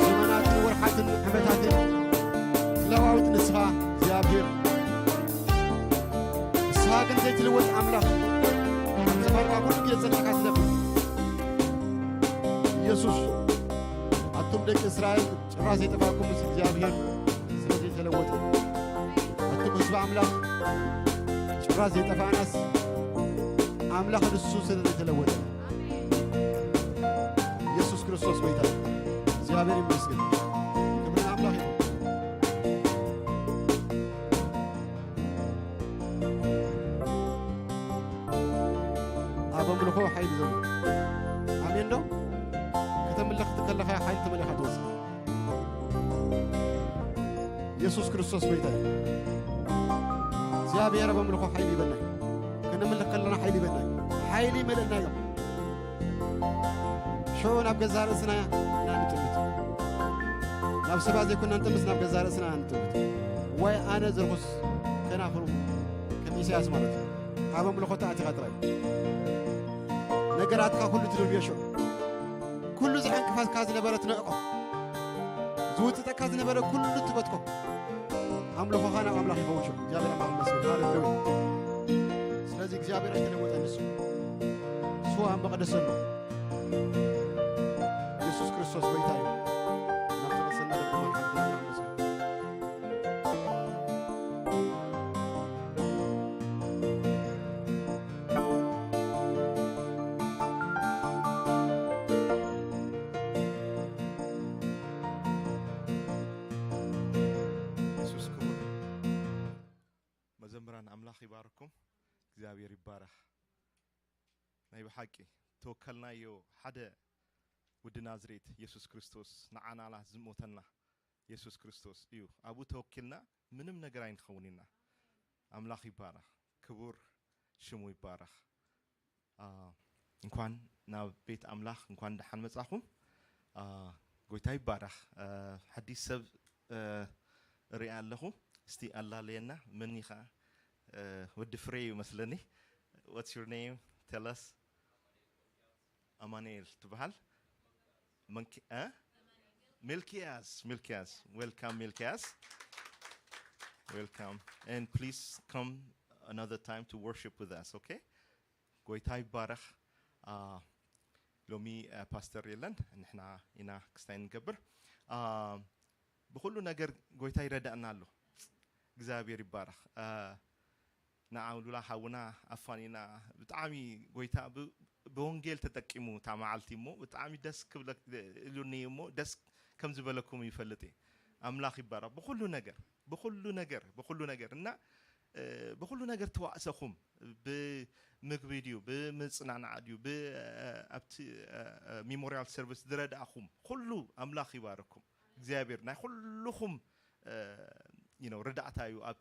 ዘመናትን ወርሓትን ዓመታትን ለዋዊት ንስኻ እግዚኣብሔር ንስኻ ግን ዘይትልወጥ ኣምላኽ ዝፈርካ ኩሉ ግዜ ጸኒሕካ ትነብር ኢየሱስ ኣቱም ደቂ እስራኤል ጭራ ዘይጠፋኩም ምስ እግዚኣብሔር ስለ ዘይተለወጠ ኣቱም ህዝቢ ኣምላኽ ጭራ ዘይጠፋእናስ ኣምላኽ ንሱ ስለ ዝተለወጠ። ኢየሱስ ክርስቶስ ጎይታ። እግዚኣብሔር ይመስገን። ክብሪ ንኣምላኽ ይኹን። ኣብ ኣምልኾ ሓይሊ ዘሎ። ኣሜን ዶ? ከተምልኽ ከለኻ ሓይሊ ተመሊኻ ትወጽእ። ኢየሱስ ክርስቶስ ጎይታ እዩ። እግዚኣብሔር ኣብ ኣምልኾ ሓይሊ ይበና እዩ። ከነምልኽ ከለና ሓይሊ ይበና እዩ። ሓይሊ ይመልእና እዮም። ሽዑ ናብ ገዛ ርእስና ኢና ንጥምት። ናብ ሰባት ዘይኮንና ንጥምት፣ ናብ ገዛ ርእስና ኢና ንጥምት። ዋይ ኣነ ዝርኹስ ከናፍሩ ከም ኢሳያስ ማለት እዩ። ኣብ ኣምልኾ ተኣቲኻ ጥራይ ነገራትካ ኩሉ ትድርብዮ ሽዑ። ኩሉ ዘዕንቅፋትካ ዝነበረ ትነዕቆ። ዝውጥጠካ ዝነበረ ኩሉ ትበትኮ። ኣምልኾኻ ናብ ኣምላኽ ይኸውን ሽዑ። እግዚኣብሔር ኣምላኽ ይመስገን። ሃሌሉያ። ስለዚ እግዚኣብሔር ኣይተለወጠን ንሱ። ንሱ ኣብ መቕደስ ኣሎ። ኢየሱስ ክርስቶስ ጎይታ እዩ። ናብ ተቐሰና ደቅማን ሓንቲ ይመስገን። የሱስ ክቡር። መዘምራን ኣምላኽ ይባርኩም። እግዚኣብሔር ይባረኽ። ናይ ብሓቂ ተወከልናዮ ሓደ ወዲ ናዝሬት የሱስ ክርስቶስ ንዓናላ ዝሞተልና የሱስ ክርስቶስ እዩ። ኣብኡ ተወኪልና ምንም ነገር ኣይንኸውን ኢና። ኣምላኽ ይባረኽ። ክቡር ሽሙ ይባረኽ። አ፣ እንኳን ናብ ቤት ኣምላኽ እንኳን ደሓን መጻኹም። አ፣ ጎይታ ይባረኽ። አ፣ ሓዲስ ሰብ፣ አ፣ እሪኣ ኣለኹ። እስቲ ኣላለየና። መን ኢኻ? አ፣ ወዲ ፍሬ እዩ መስለኒ። What's your name? Tell us. ኣማኑኤል ትበሃል። መንኪ-፣ እ? ሚልኪያስ፣ ሚልኪያስ። Welcome ሚልኪያስ። Welcome. And please come another time to worship with us, okay? ጎይታ ይባረኽ። አ፣ ሎሚ፣ አ፣ ፓስተር የለን፣ ንሕና ኢና ክስታይ ንገብር። አ፣ ብኹሉ ነገር ጎይታ ይረዳእና ኣሎ። እግዚኣብሔር ይባረኽ። አ፣ ንዓውሉላ ሓውና ኣፋኒና ብጣዕሚ ጎይታ ብ-፣ ብወንጌል ተጠቂሙ እታ መዓልቲ እሞ ብጣዕሚ ደስ ክብለ-፣ ኢሉኒ እሞ ደስ ከም ዝበለኩም ይፈልጥ እየ። ኣምላኽ ይባረኽ። ብኹሉ ነገር፣ ብኹሉ ነገር፣ ብኹሉ ነገር እና፣ እ፣ ብኹሉ ነገር ተዋእሰኹም። ብምግቢ ድዩ፣ ብምጽናናዕ ድዩ፣ ብ-፣ እ፣ ኣብቲ፣ እ፣ እ፣ ሜሞሪያል ሰርቪስ ዝረዳእኹም፣ ኩሉ ኣምላኽ ይባርኩም። እግዚኣብሔር ናይ ኩልኹም፣ እ፣ you know፣ ረዳእታ እዩ ኣብ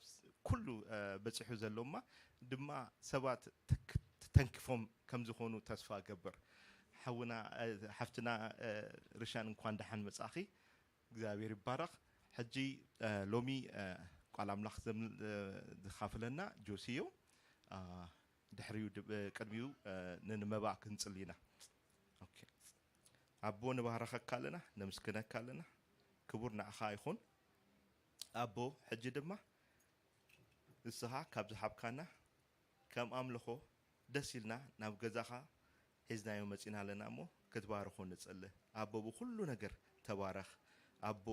ኩሉ፣ እ፣ በጺሑ ዘሎ እማ ድማ ሰባት ተክ-፣ ተንኪፎም ከም ዝኾኑ ተስፋ እገብር። ሓውና፣ እ፣ ሓፍትና፣ እ፣ ርሻን እንኳን ደሓን መጻኺ። እግዚኣብሔር ይባረኽ። ሕጂ፣ እ፣ ሎሚ፣ እ፣ ቃል ኣምላኽ ዘም-፣ እ፣ ዝኻፍለና ጆሲ እዩ። እ፣ ድሕሪኡ ድ-፣ እ፣ ቅድሚኡ፣ እ፣ ንንመባእ ክንጽሊ ኢና። ኦኬ። ኣቦ ንባህረኸካ ኣለና፣ ነምስግነካ ኣለና። ክቡር ንዓኻ ይኹን። ኣቦ፣ ሕጂ ድማ ንስኻ ካብ ዝሃብካና ከም ኣምልኾ ደስ ኢልና ናብ ገዛኻ ሒዝናዮ መጺና ኣለና እሞ ክትባርኾ ንጽሊ። ኣቦ፣ ብኹሉ ነገር ተባረኽ። ኣቦ፣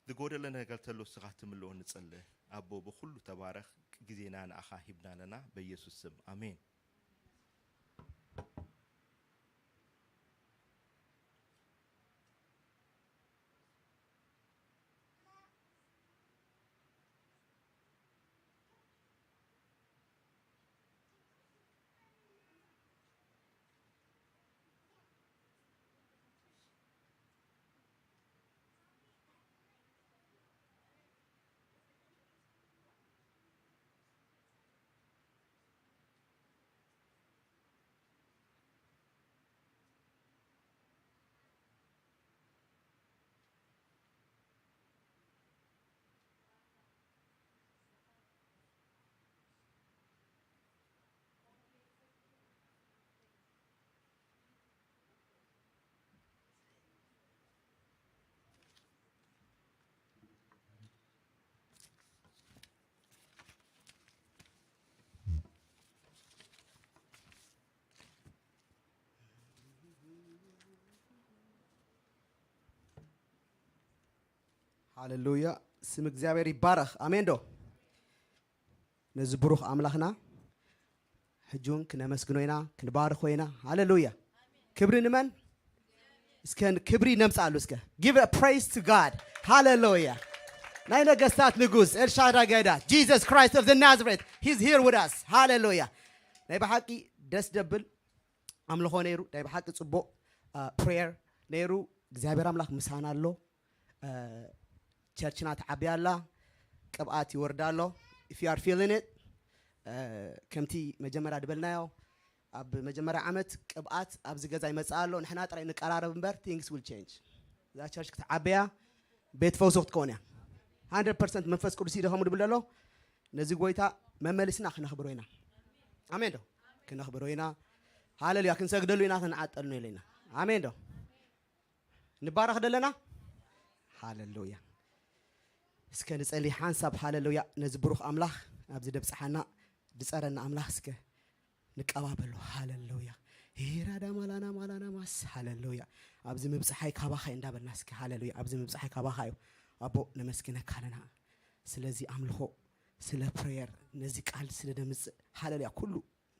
ዝጎደለ ነገር ተሎ ንስኻ ትምልኦ ንጽሊ። ኣቦ፣ ብኹሉ ተባረኽ። ግዜና ንኣኻ ሂብና ኣለና፣ በኢየሱስ ስም። ኣሜን። ሃሌሉያ፣ ስም እግዚኣብሔር ይባረኽ። ኣሜን ዶ? ነዚ ብሩኽ ኣምላኽና ሕጂ እውን ክነመስግኖ ኢና፣ ክንባርኾ ኢና። ሃሌሉያ። ክብሪ ንመን? እስከ ክብሪ ነምጻሉ። እስከ give a praise to God. ሃሌሉያ። ናይ ነገስታት ንጉስ ኤልሻዳይ ጋይዳ Jesus Christ of the Nazareth, he's here with us. ሃሌሉያ። ናይ ብሓቂ ደስ ደብል ኣምልኾ ነይሩ። ናይ ብሓቂ ጽቡቕ ፕሬየር ነይሩ። እግዚኣብሔር ኣምላኽ ምሳና ኣሎ። ቸርችና ትዓቢ ኣላ። ቅብኣት ይወርዳ ኣሎ። If you are feeling it, ከምቲ መጀመርያ ዝበልናዮ፣ ኣብ መጀመርያ ዓመት ቅብኣት ኣብዚ ገዛ ይመጽእ ኣሎ። ንሕና ጥራይ ንቀራረብ እምበር things will change። እዛ ቸርች ክትዓበያ ቤት ፈውሲ ክትከውን እያ። ሃንድረድ ፐርሰንት መንፈስ ቅዱስ ይደኸሙ ድብል ኣሎ። ነዚ ጎይታ መመሊስና ክነኽብሮ ኢና። ኣሜን ዶ? ክነኽብሮ ኢና። ሃሌሉያ። ክንሰግደሉ ኢና፣ ክንዓጠሉ ኢና። ኣሜን ዶ? ንባረኽ ደለና። ሃሌሉያ። እስከ ንጸሊ ሓንሳብ። ሃሌሉያ። ነዚ ብሩኽ ኣምላኽ ኣብዚ ደብጽሓና ድጸረና ኣምላኽ እስከ ንቀባበሎ። ሃሌሉያ። ሄራዳ ማላና ማላና ማስ። ሃሌሉያ። ኣብዚ ምብጽሓይ ካባኻ እዩ እንዳበልና እስከ። ሃሌሉያ። ኣብዚ ምብጽሓይ ካባኻ እዩ። ኣቦ ነመስግነካ ኣለና ስለዚ ኣምልኾ፣ ስለ ፕሬየር፣ ነዚ ቃል ስለ ደምጽእ። ሃሌሉያ። ኩሉ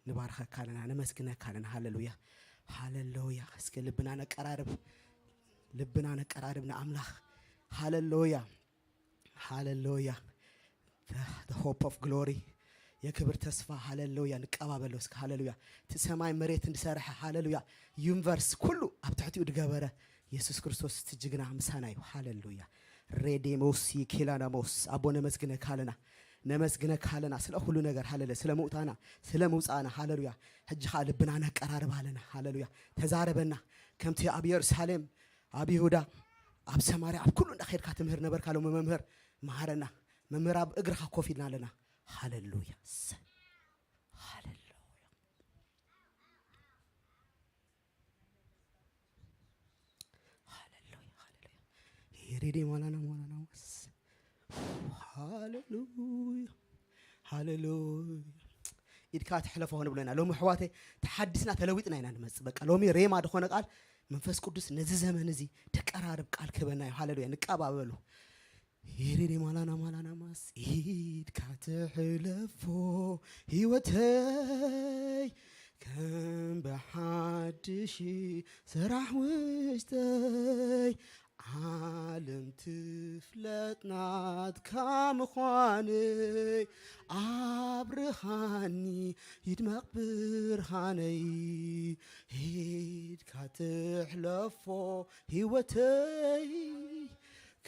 ንባርኸካ ኣለና፣ ነመስግነካ ኣለና። ሃሌሉያ። ሃሌሉያ። እስከ ልብና ነቀራርብ፣ ልብና ነቀራርብ ንኣምላኽ። ሃሌሉያ። ሃሌሉያ። The hope of glory፣ የክብር ተስፋ። ሃሌሉያ። ንቀባበሎ እስከ። ሃሌሉያ። እቲ ሰማይ መሬትን ዝሰረሐ፣ ሃሌሉያ፣ ዩኒቨርስ ኩሉ ኣብ ትሕቲኡ ዝገበረ የሱስ ክርስቶስ እቲ ጅግና ምሳና እዩ። ሃሌሉያ። ሬዴሞስ ይኬላናሞስ። ኣቦ ነመስግነካ ኣለና፣ ነመስግነካ ኣለና ስለ ኩሉ ነገር። ሃሌሉያ። ስለ ምውታና፣ ስለ ምውፃእና። ሃሌሉያ። ሕጂ ኸዓ ልብና ነቀራርብ ኣለና። ሃሌሉያ። ተዛረበና። ከምቲ ኣብ ኢየሩሳሌም፣ ኣብ ይሁዳ፣ ኣብ ሰማርያ፣ ኣብ ኩሉ እንዳኸድካ ትምህር ነበርካ። ሎሚ መምህር መሃረና። መምህር ኣብ እግርኻ ኮፍ ኢልና ኣለና። ሃሌሉያ። ሰ-፣ ሃሌሉያ። ሃሌሉያ፣ ሃሌሉያ። ሄሬዴ ማላና ማላና ወስ። ሃሌሉያ፣ ሃሌሉያ። ኢድካ ትሕለፎ ክንብሎ ኢና። ሎሚ ኣሕዋተይ ተሓዲስና ተለዊጥና ኢና ንመጽእ። በቃ ሎሚ ሬማ ዝኾነ ቃል መንፈስ ቅዱስ ነዚ ዘመን እዚ ደቀራርብ ቃል ክህበና እዩ። ሃሌሉያ፣ ንቀባበሉ። ሄሬዴ ማላና ማላና ማስ። ኢድካ ትሕለፎ ህይወተይ ከም ብሓድሽ ሰራሕ ውሽጠይ ዓለም ትፍለጥ ናትካ ምዃነይ ኣብርሃኒ ይድመቕ ብርሃነይ ኢድካ ትሕለፎ ህይወተይ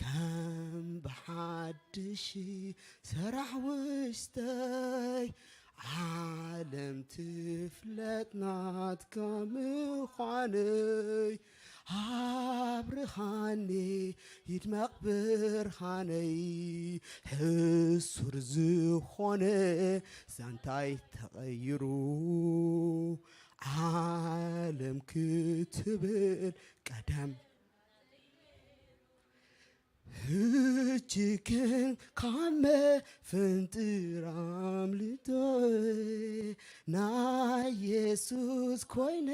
ከም ብሓድሽ ሰራሕ ውሽጠይ ዓለም ትፍለጥ ናትካ ምዃነይ ኣብርሃኒ ይድመቕ ብርሃነይ ሕሱር ዝኾነ ዛንታይ ተቐይሩ ዓለም ክትብል ቀደም ሕጂ ግን ካብ መፍንጥር ኣምልጦ ናይ የሱስ ኮይነ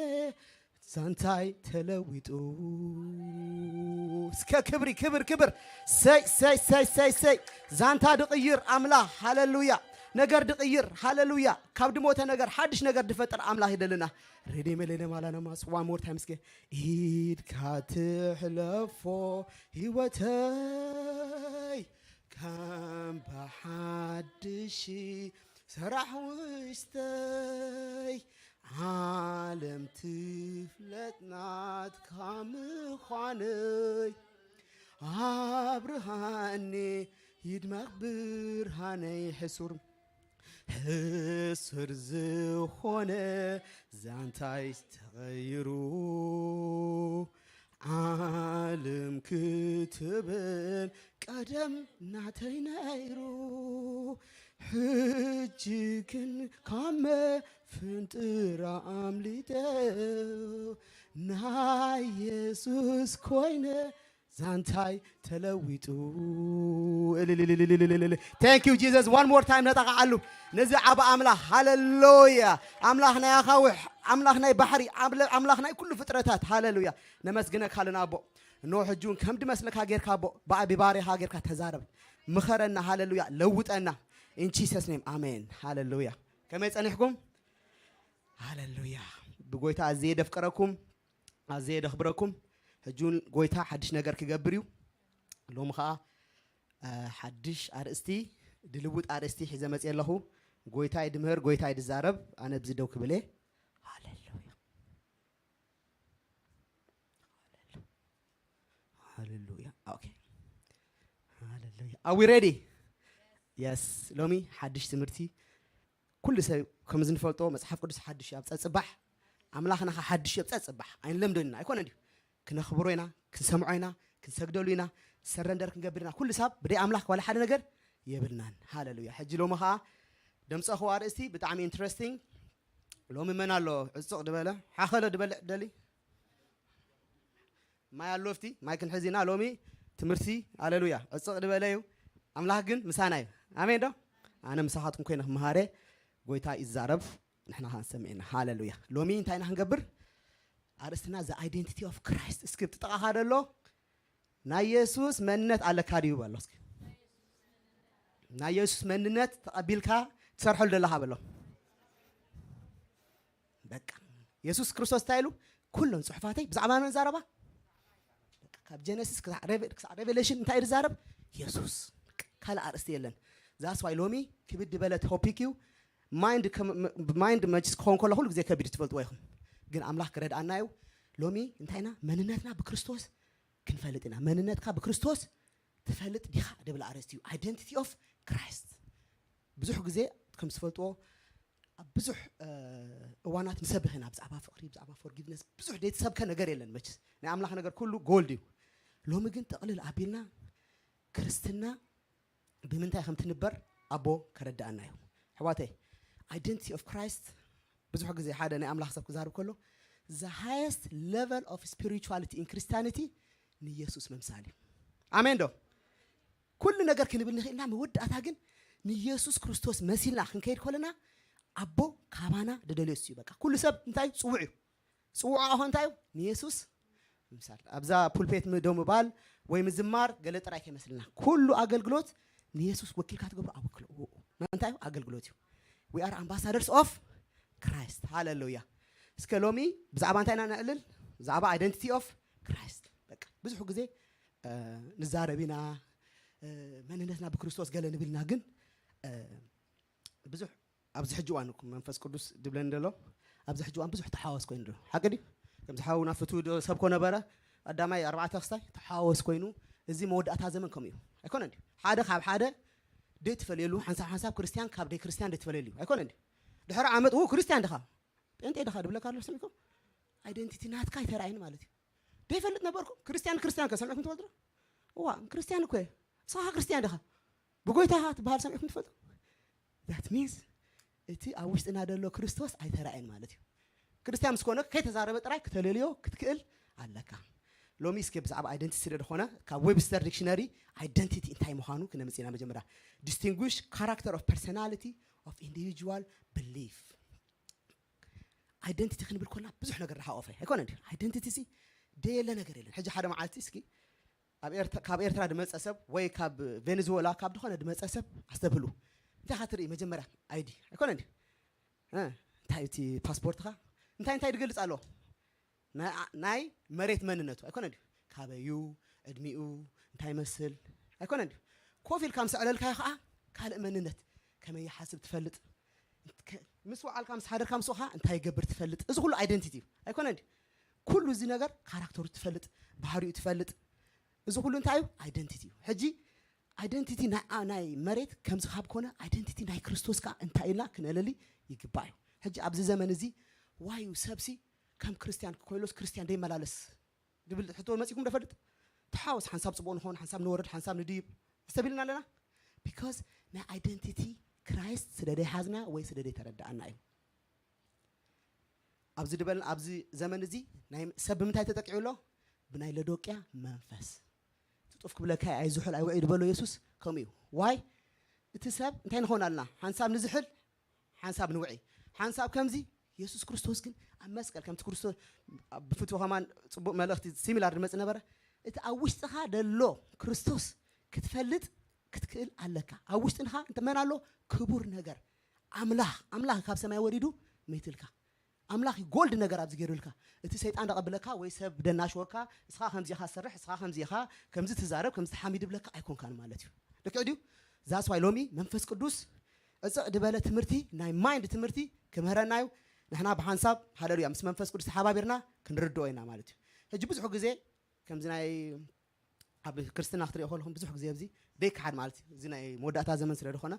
ዛንታይ ተለዊጡ። እስከ ክብሪ ክብር ክብር። ሰይ ሰይ ሰይ ሰይ ሰይ። ዛንታ ድቕይር ኣምላኽ። ሃሌሉያ። ነገር ድቕይር። ሃሌሉያ። ካብ ድሞተ ነገር ሓድሽ ነገር ድፈጥር ኣምላኽ ይደልና። ሬዴ መሌለ ማላና ማስ one more time እስከ። ኢድካ ትሕለፎ ህይወተይ ከም ብሓድሽ ሰራሕ ውሽጠይ ዓለም ትፍለጥ ናትካ ምዃነይ ኣብርሃኒ ይድመቕ ብርሃነይ ሕሱር ሕሱር ዝኾነ ዛንታይ ተቐይሩ ዓለም ክትብል ቀደም ናተይ ነይሩ ሕጂ ግን ካብ መፍንጥራ ኣምሊጠ ናይ የሱስ ኮይነ ዛንታይ ተለዊጡ። Thank you Jesus. One more time ነጠቓዓሉ ነዚ ዓብ ኣምላኽ። ሃሌሉያ። ኣምላኽ ናይ ኣኻውሕ፣ ኣምላኽ ናይ ባሕሪ፣ ኣምለ- ኣምላኽ ናይ ኩሉ ፍጥረታት። ሃሌሉያ። ነመስግነካ ኣለና ኣቦ። እነሆ ሕጂ እውን ከም ድመስለካ ጌርካ ኣቦ ብኣ- ብባርያኻ ጌርካ ተዛረብ፣ ምኸረና። ሃሌሉያ። ለውጠና። In Jesus name. ኣሜን። ሃሌሉያ። ከመይ ጸኒሕኩም? ሃሌሉያ። ብጎይታ ኣዝየ ደፍቀረኩም፣ ኣዝየ ደኽብረኩም። ሕጂ እውን ጎይታ ሓድሽ ነገር ክገብር እዩ። ሎሚ ኸዓ ሓድሽ ኣርእስቲ፣ ድልውጥ ኣርእስቲ ሒዘ መፅየ ኣለኹ። ጎይታይ ድምህር፣ ጎይታይ ድዛረብ። ኣነ ብዚ ደው ክብል እየ። ሃሌሉያ። ሃሌሉያ። ኦኬ። ሃሌሉያ። Are we ready? Yes። ሎሚ ሓድሽ ትምህርቲ። ኩሉ ሰብ ከም ዝንፈልጦ መጽሓፍ ቅዱስ ሓድሽ ኣብ ጸጽባሕ፣ ኣምላኽና ኸዓ ሓድሽ ኣብ ጸጽባሕ። ኣይንለምዶ ኢና፣ ኣይኮነ ድዩ? ክነኽብሮ ኢና፣ ክንሰምዖ ኢና፣ ክንሰግደሉ ኢና፣ ሰረንደር ክንገብር ኢና። ኩሉ ሰብ ብደይ ኣምላኽ ዋላ ሓደ ነገር የብልናን። ሃሌሉያ። ሕጂ ሎሚ ኸዓ ደምጸኽዎ ኣርእስቲ ብጣዕሚ ኢንትረስቲንግ። ሎሚ መን ኣሎ ዕጹቕ ድበለ? ሓኸሎ ድበልዕ ደሊ? ማይ ኣሎ ኣብቲ ማይ ክንሕዝ ኢና። ሎሚ ትምህርቲ፣ ሃሌሉያ፣ ዕጽቕ ዝበለ እዩ። ኣምላኽ ግን ምሳና እዩ። ኣሜን ዶ? ኣነ ምሳኻትኩም ኮይነ ክመሃረ፣ ጎይታ ይዛረብ፣ ንሕና ኸኣ ንሰምዕ ኢና። ሃሌሉያ። ሎሚ እንታይ ኢና ክንገብር? ኣርእስትና The Identity of Christ። እስኪ ብጥቓኻ ደሎ ናይ የሱስ መንነት ኣለካ ድዩ በሎ እስኪ። ናይ የሱስ መንነት ተቐቢልካ ትሰርሐሉ ደለኻ በሎ። በቃ የሱስ ክርስቶስ እንታይ ኢሉ? ኩለን ጽሑፋተይ ብዛዕባ መን ዛረባ? በቃ ካብ ጀነሲስ ክሳዕ ሬቨ-፣ ክሳዕ ሬቨሌሽን እንታይ እዩ ዝዛረብ? የሱስ። በቃ ካልእ ኣርእስቲ የለን። That's why ሎሚ ክብድ ዝበለ ቶፒክ እዩ። ማይንድ ከም-፣ ም-፣ ማይንድ መችስ ክኸውን ከሎ ኩሉ ግዜ ከቢድ ትፈልጥዎ ኢኹም። ግን ኣምላኽ ክረድኣና እዩ። ሎሚ እንታይ ኢና? መንነትና ብክርስቶስ ክንፈልጥ ኢና። መንነትካ ብክርስቶስ ትፈልጥ ዲኻ? ድብል ኣርእስቲ እዩ። Identity of Christ። ብዙሕ ግዜ ከም ዝፈልጥዎ ኣብ ብዙሕ፣ እ፣ እዋናት ንሰብኽ ኢና። ብዛዕባ ፍቕሪ፣ ብዛዕባ ፎርጊቭነስ ብዙሕ ዘይተሰብከ ነገር የለን። መችስ ናይ ኣምላኽ ነገር ኩሉ ጎልድ እዩ። ሎሚ ግን ጥቕልል ኣቢልና ክርስትና ብምንታይ ከም ትንበር ኣቦ ከረድኣና እዩ። ኣሕዋተይ፣ Identity of Christ ብዙሕ ግዜ ሓደ ናይ ኣምላኽ ሰብ ክዛርብ ከሎ፣ the highest level of spirituality in Christianity ንየሱስ ምምሳል እዩ። ኣሜን ዶ? ኩሉ ነገር ክንብል ንኽእል ኢና፣ መወዳእታ ግን ንየሱስ ክርስቶስ መሲልና ክንከይድ ከለና ኣቦ ካባና ደደልዮ እሱ እዩ። በቃ ኩሉ ሰብ እንታይ እዩ? ጽውዕ እዩ። ጽውዓ ኸ እንታይ እዩ? ንየሱስ ምምሳል። ኣብዛ ፑልፔት ም-፣ ደው ምባል ወይ ምዝማር ገለ ጥራይ ከይመስልና። ኩሉ ኣገልግሎት ንየሱስ ወኪልካ ትገብሮ ኣገልግሎት እዩ። We are ambassadors of Christ። ሃሌሉያ። እስከ ሎሚ ብዛዕባ እንታይ ኢና ነዕልል? ብዛዕባ Identity of Christ። በቃ ብዙሕ ግዜ፣ እ፣ ንዛረብ ኢና፣ እ፣ መንነትና ብክርስቶስ ገለ ንብል ኢና፣ ግን፣ እ፣ ብዙሕ ኣብዚ ሕጂ እዋን እኮ መንፈስ ቅዱስ ድብለኒ ዘሎ፣ ኣብዚ ሕጂ እዋን ብዙሕ ተሓዋወስ ኮይኑ ኣሎ። ሓቂ ድዩ? ከምዚ ሓውና ፍትው ዶ ሰብኮ ነበረ፣ ቀዳማይ ኣርባዕተ ክስታይ ተሓዋወስ ኮይኑ፣ እዚ መወዳእታ ዘመን ከምኡ እዩ። ኣይኮነን ድዩ? ሓደ ካብ ሓደ ደይ ትፈልየሉ፣ ሓንሳብ ሓንሳብ ክርስትያን ካብ ደይ ክርስትያን ደይ ትፈልየሉ እዩ። ኣይኮነን ድዩ? ድሕሪ ዓመት፣ "ኡ፣ ክርስትያን ድኻ? ጴንጤ ድኻ?" ድብለካ ኣሎ፣ ሰሚዕኩም? ኣይደንቲቲ ናትካ ኣይተራእየን ማለት እዩ። ደይ ፈልጥ ነበርኩ። ክርስትያን፣ ክርስትያን ከ ሰሚዕኩም ትፈልጡ ዶ? እዋ፣ ክርስትያን እኮ እየ። ንስኻ ክርስትያን ድኻ? ብጎይታ ኢኻ ትበሃል ሰሚዕኩም ትፈልጡ? That means እቲ ኣብ ውሽጥና ዘሎ ክርስቶስ ኣይተራእየን ማለት እዩ። ክርስትያን ምስ ኮነ ከይተዛረበ ጥራይ ክተለልዮ ክትክእል ኣለካ። ሎሚ እስኪ ብዛዕባ ኣይደንቲቲ ስለ ዝኾነ ካብ ዌብስተር ዲክሽነሪ ኣይደንቲቲ እንታይ ምዃኑ ክነምጽእ ኢና። መጀመርያ፣ distinguish character of personality of individual belief። ኣይደንቲቲ ክንብል ኮና ብዙሕ ነገር ዝሓቆፈ ኣይኮነን ድዩ? ኣይደንቲቲ ሲ ደየለ ነገር የለን። ሕጂ ሓደ መዓልቲ እስኪ ኣብ ኤርት-፣ ካብ ኤርትራ ድመጸ ሰብ ወይ ካብ ቬኔዙዌላ ካብ ዝኾነ ድመጸ ሰብ ኣስተብህሉ። እንታይ ኢኻ ትርኢ? መጀመርያ ኣይዲ ኣይኮነን ድዩ? እ፣ እንታይ እቲ ፓስፖርትኻ እንታይ እንታይ ድገልጽ ኣሎ? ናይ፣ ናይ መሬት መንነቱ ኣይኮነን ድዩ? ካበዩ፣ ዕድሚኡ፣ እንታይ ይመስል ኣይኮነን ድዩ? ኮፍ ኢልካ ምስ ኣዕለልካዮ ኸዓ ካልእ መንነት፣ ከመይ ይሓስብ ትፈልጥ፣ ከ-፣ ምስ ወዓልካ ምስ ሓደርካ ምስኡ ኸዓ እንታይ ይገብር ትፈልጥ። እዚ ኩሉ ኣይደንቲቲ እዩ ኣይኮነን ድዩ? ኩሉ እዚ ነገር ካራክተሩ ትፈልጥ፣ ባህሪኡ ትፈልጥ። እዚ ኩሉ እንታይ እዩ? ኣይደንቲቲ እዩ። ሕጂ ኣይደንቲቲ ናይ፣ ኣ-፣ ናይ መሬት ከምዚ ካብ ኮነ ኣይደንቲቲ ናይ ክርስቶስ ከኣ እንታይ ኢልና ክነለሊ ይግባእ እዩ። ሕጂ ኣብዚ ዘመን እዚ ዋዩ ሰብሲ ከም ክርስትያን ኮይሎስ ክርስትያን ደይመላለስ ድብል ሕቶ መጺእኩም ዶ ፈልጥ? ተሓወስ፣ ሓንሳብ ጽቡቕ ንኾን፣ ሓንሳብ ንወርድ፣ ሓንሳብ ንድይብ፣ ኣስተቢልና ኣለና። ቢኮዝ ናይ ኣይደንቲቲ ክራይስት ስለ ደይሓዝና ወይ ስለ ደይተረዳኣና እዩ። ኣብዚ ድበል-፣ ኣብዚ ዘመን እዚ ናይ ሰብ ብምንታይ ተጠቂዑ ኣሎ? ብናይ ለዶቅያ መንፈስ። ትጡፍ ክብለካ እዩ፣ ኣይዝሑል ኣይውዒ ዝበሎ የሱስ ከምኡ እዩ። ዋይ? እቲ ሰብ እንታይ ንኾን ኣለና? ሓንሳብ ንዝሕል፣ ሓንሳብ ንውዒ፣ ሓንሳብ ከምዚ። የሱስ ክርስቶስ ግን ኣብ መስቀል ከምቲ ክርስቶስ ብፍትዎ ከማን ጽቡቕ መልእኽቲ ሲሚላር ድመጽእ ነበረ። እቲ ኣብ ውሽጥኻ ደሎ ክርስቶስ ክትፈልጥ ክትክእል ኣለካ። ኣብ ውሽጥንኻ እንተ መን ኣሎ? ክቡር ነገር፣ ኣምላኽ፣ ኣምላኽ ካብ ሰማይ ወሪዱ መይትልካ። ኣምላኽ እዩ ጎልድ ነገር ኣብዚ ገይሩልካ። እቲ ሰይጣን ደቐብለካ ወይ ሰብ ደናሽወካ፣ እስኻ ከምዚ ኢኻ ትሰርሕ፣ እስኻ ከምዚ ኢኻ፣ ከምዚ ትዛረብ፣ ከምዚ ትሓሚድ ብለካ ኣይኮንካን ማለት እዩ። ልክዕ ድዩ? ዛስ ዋይ ሎሚ መንፈስ ቅዱስ ዕፅቕ ድበለ ትምህርቲ፣ ናይ ማይንድ ትምህርቲ ክምህረና እዩ። ንሕና ብሓንሳብ ሃለሉያ ምስ መንፈስ ቅዱስ ተሓባቢርና ክንርድኦ ኢና ማለት እዩ። ሕጂ ብዙሕ ግዜ ከምዚ ናይ ኣብ ክርስትና ክትሪኦ ከለኹም ብዙሕ ግዜ ኣብዚ ደይከሓድ ማለት እዩ። እዚ ናይ መወዳእታ ዘመን ስለ ዝኾነ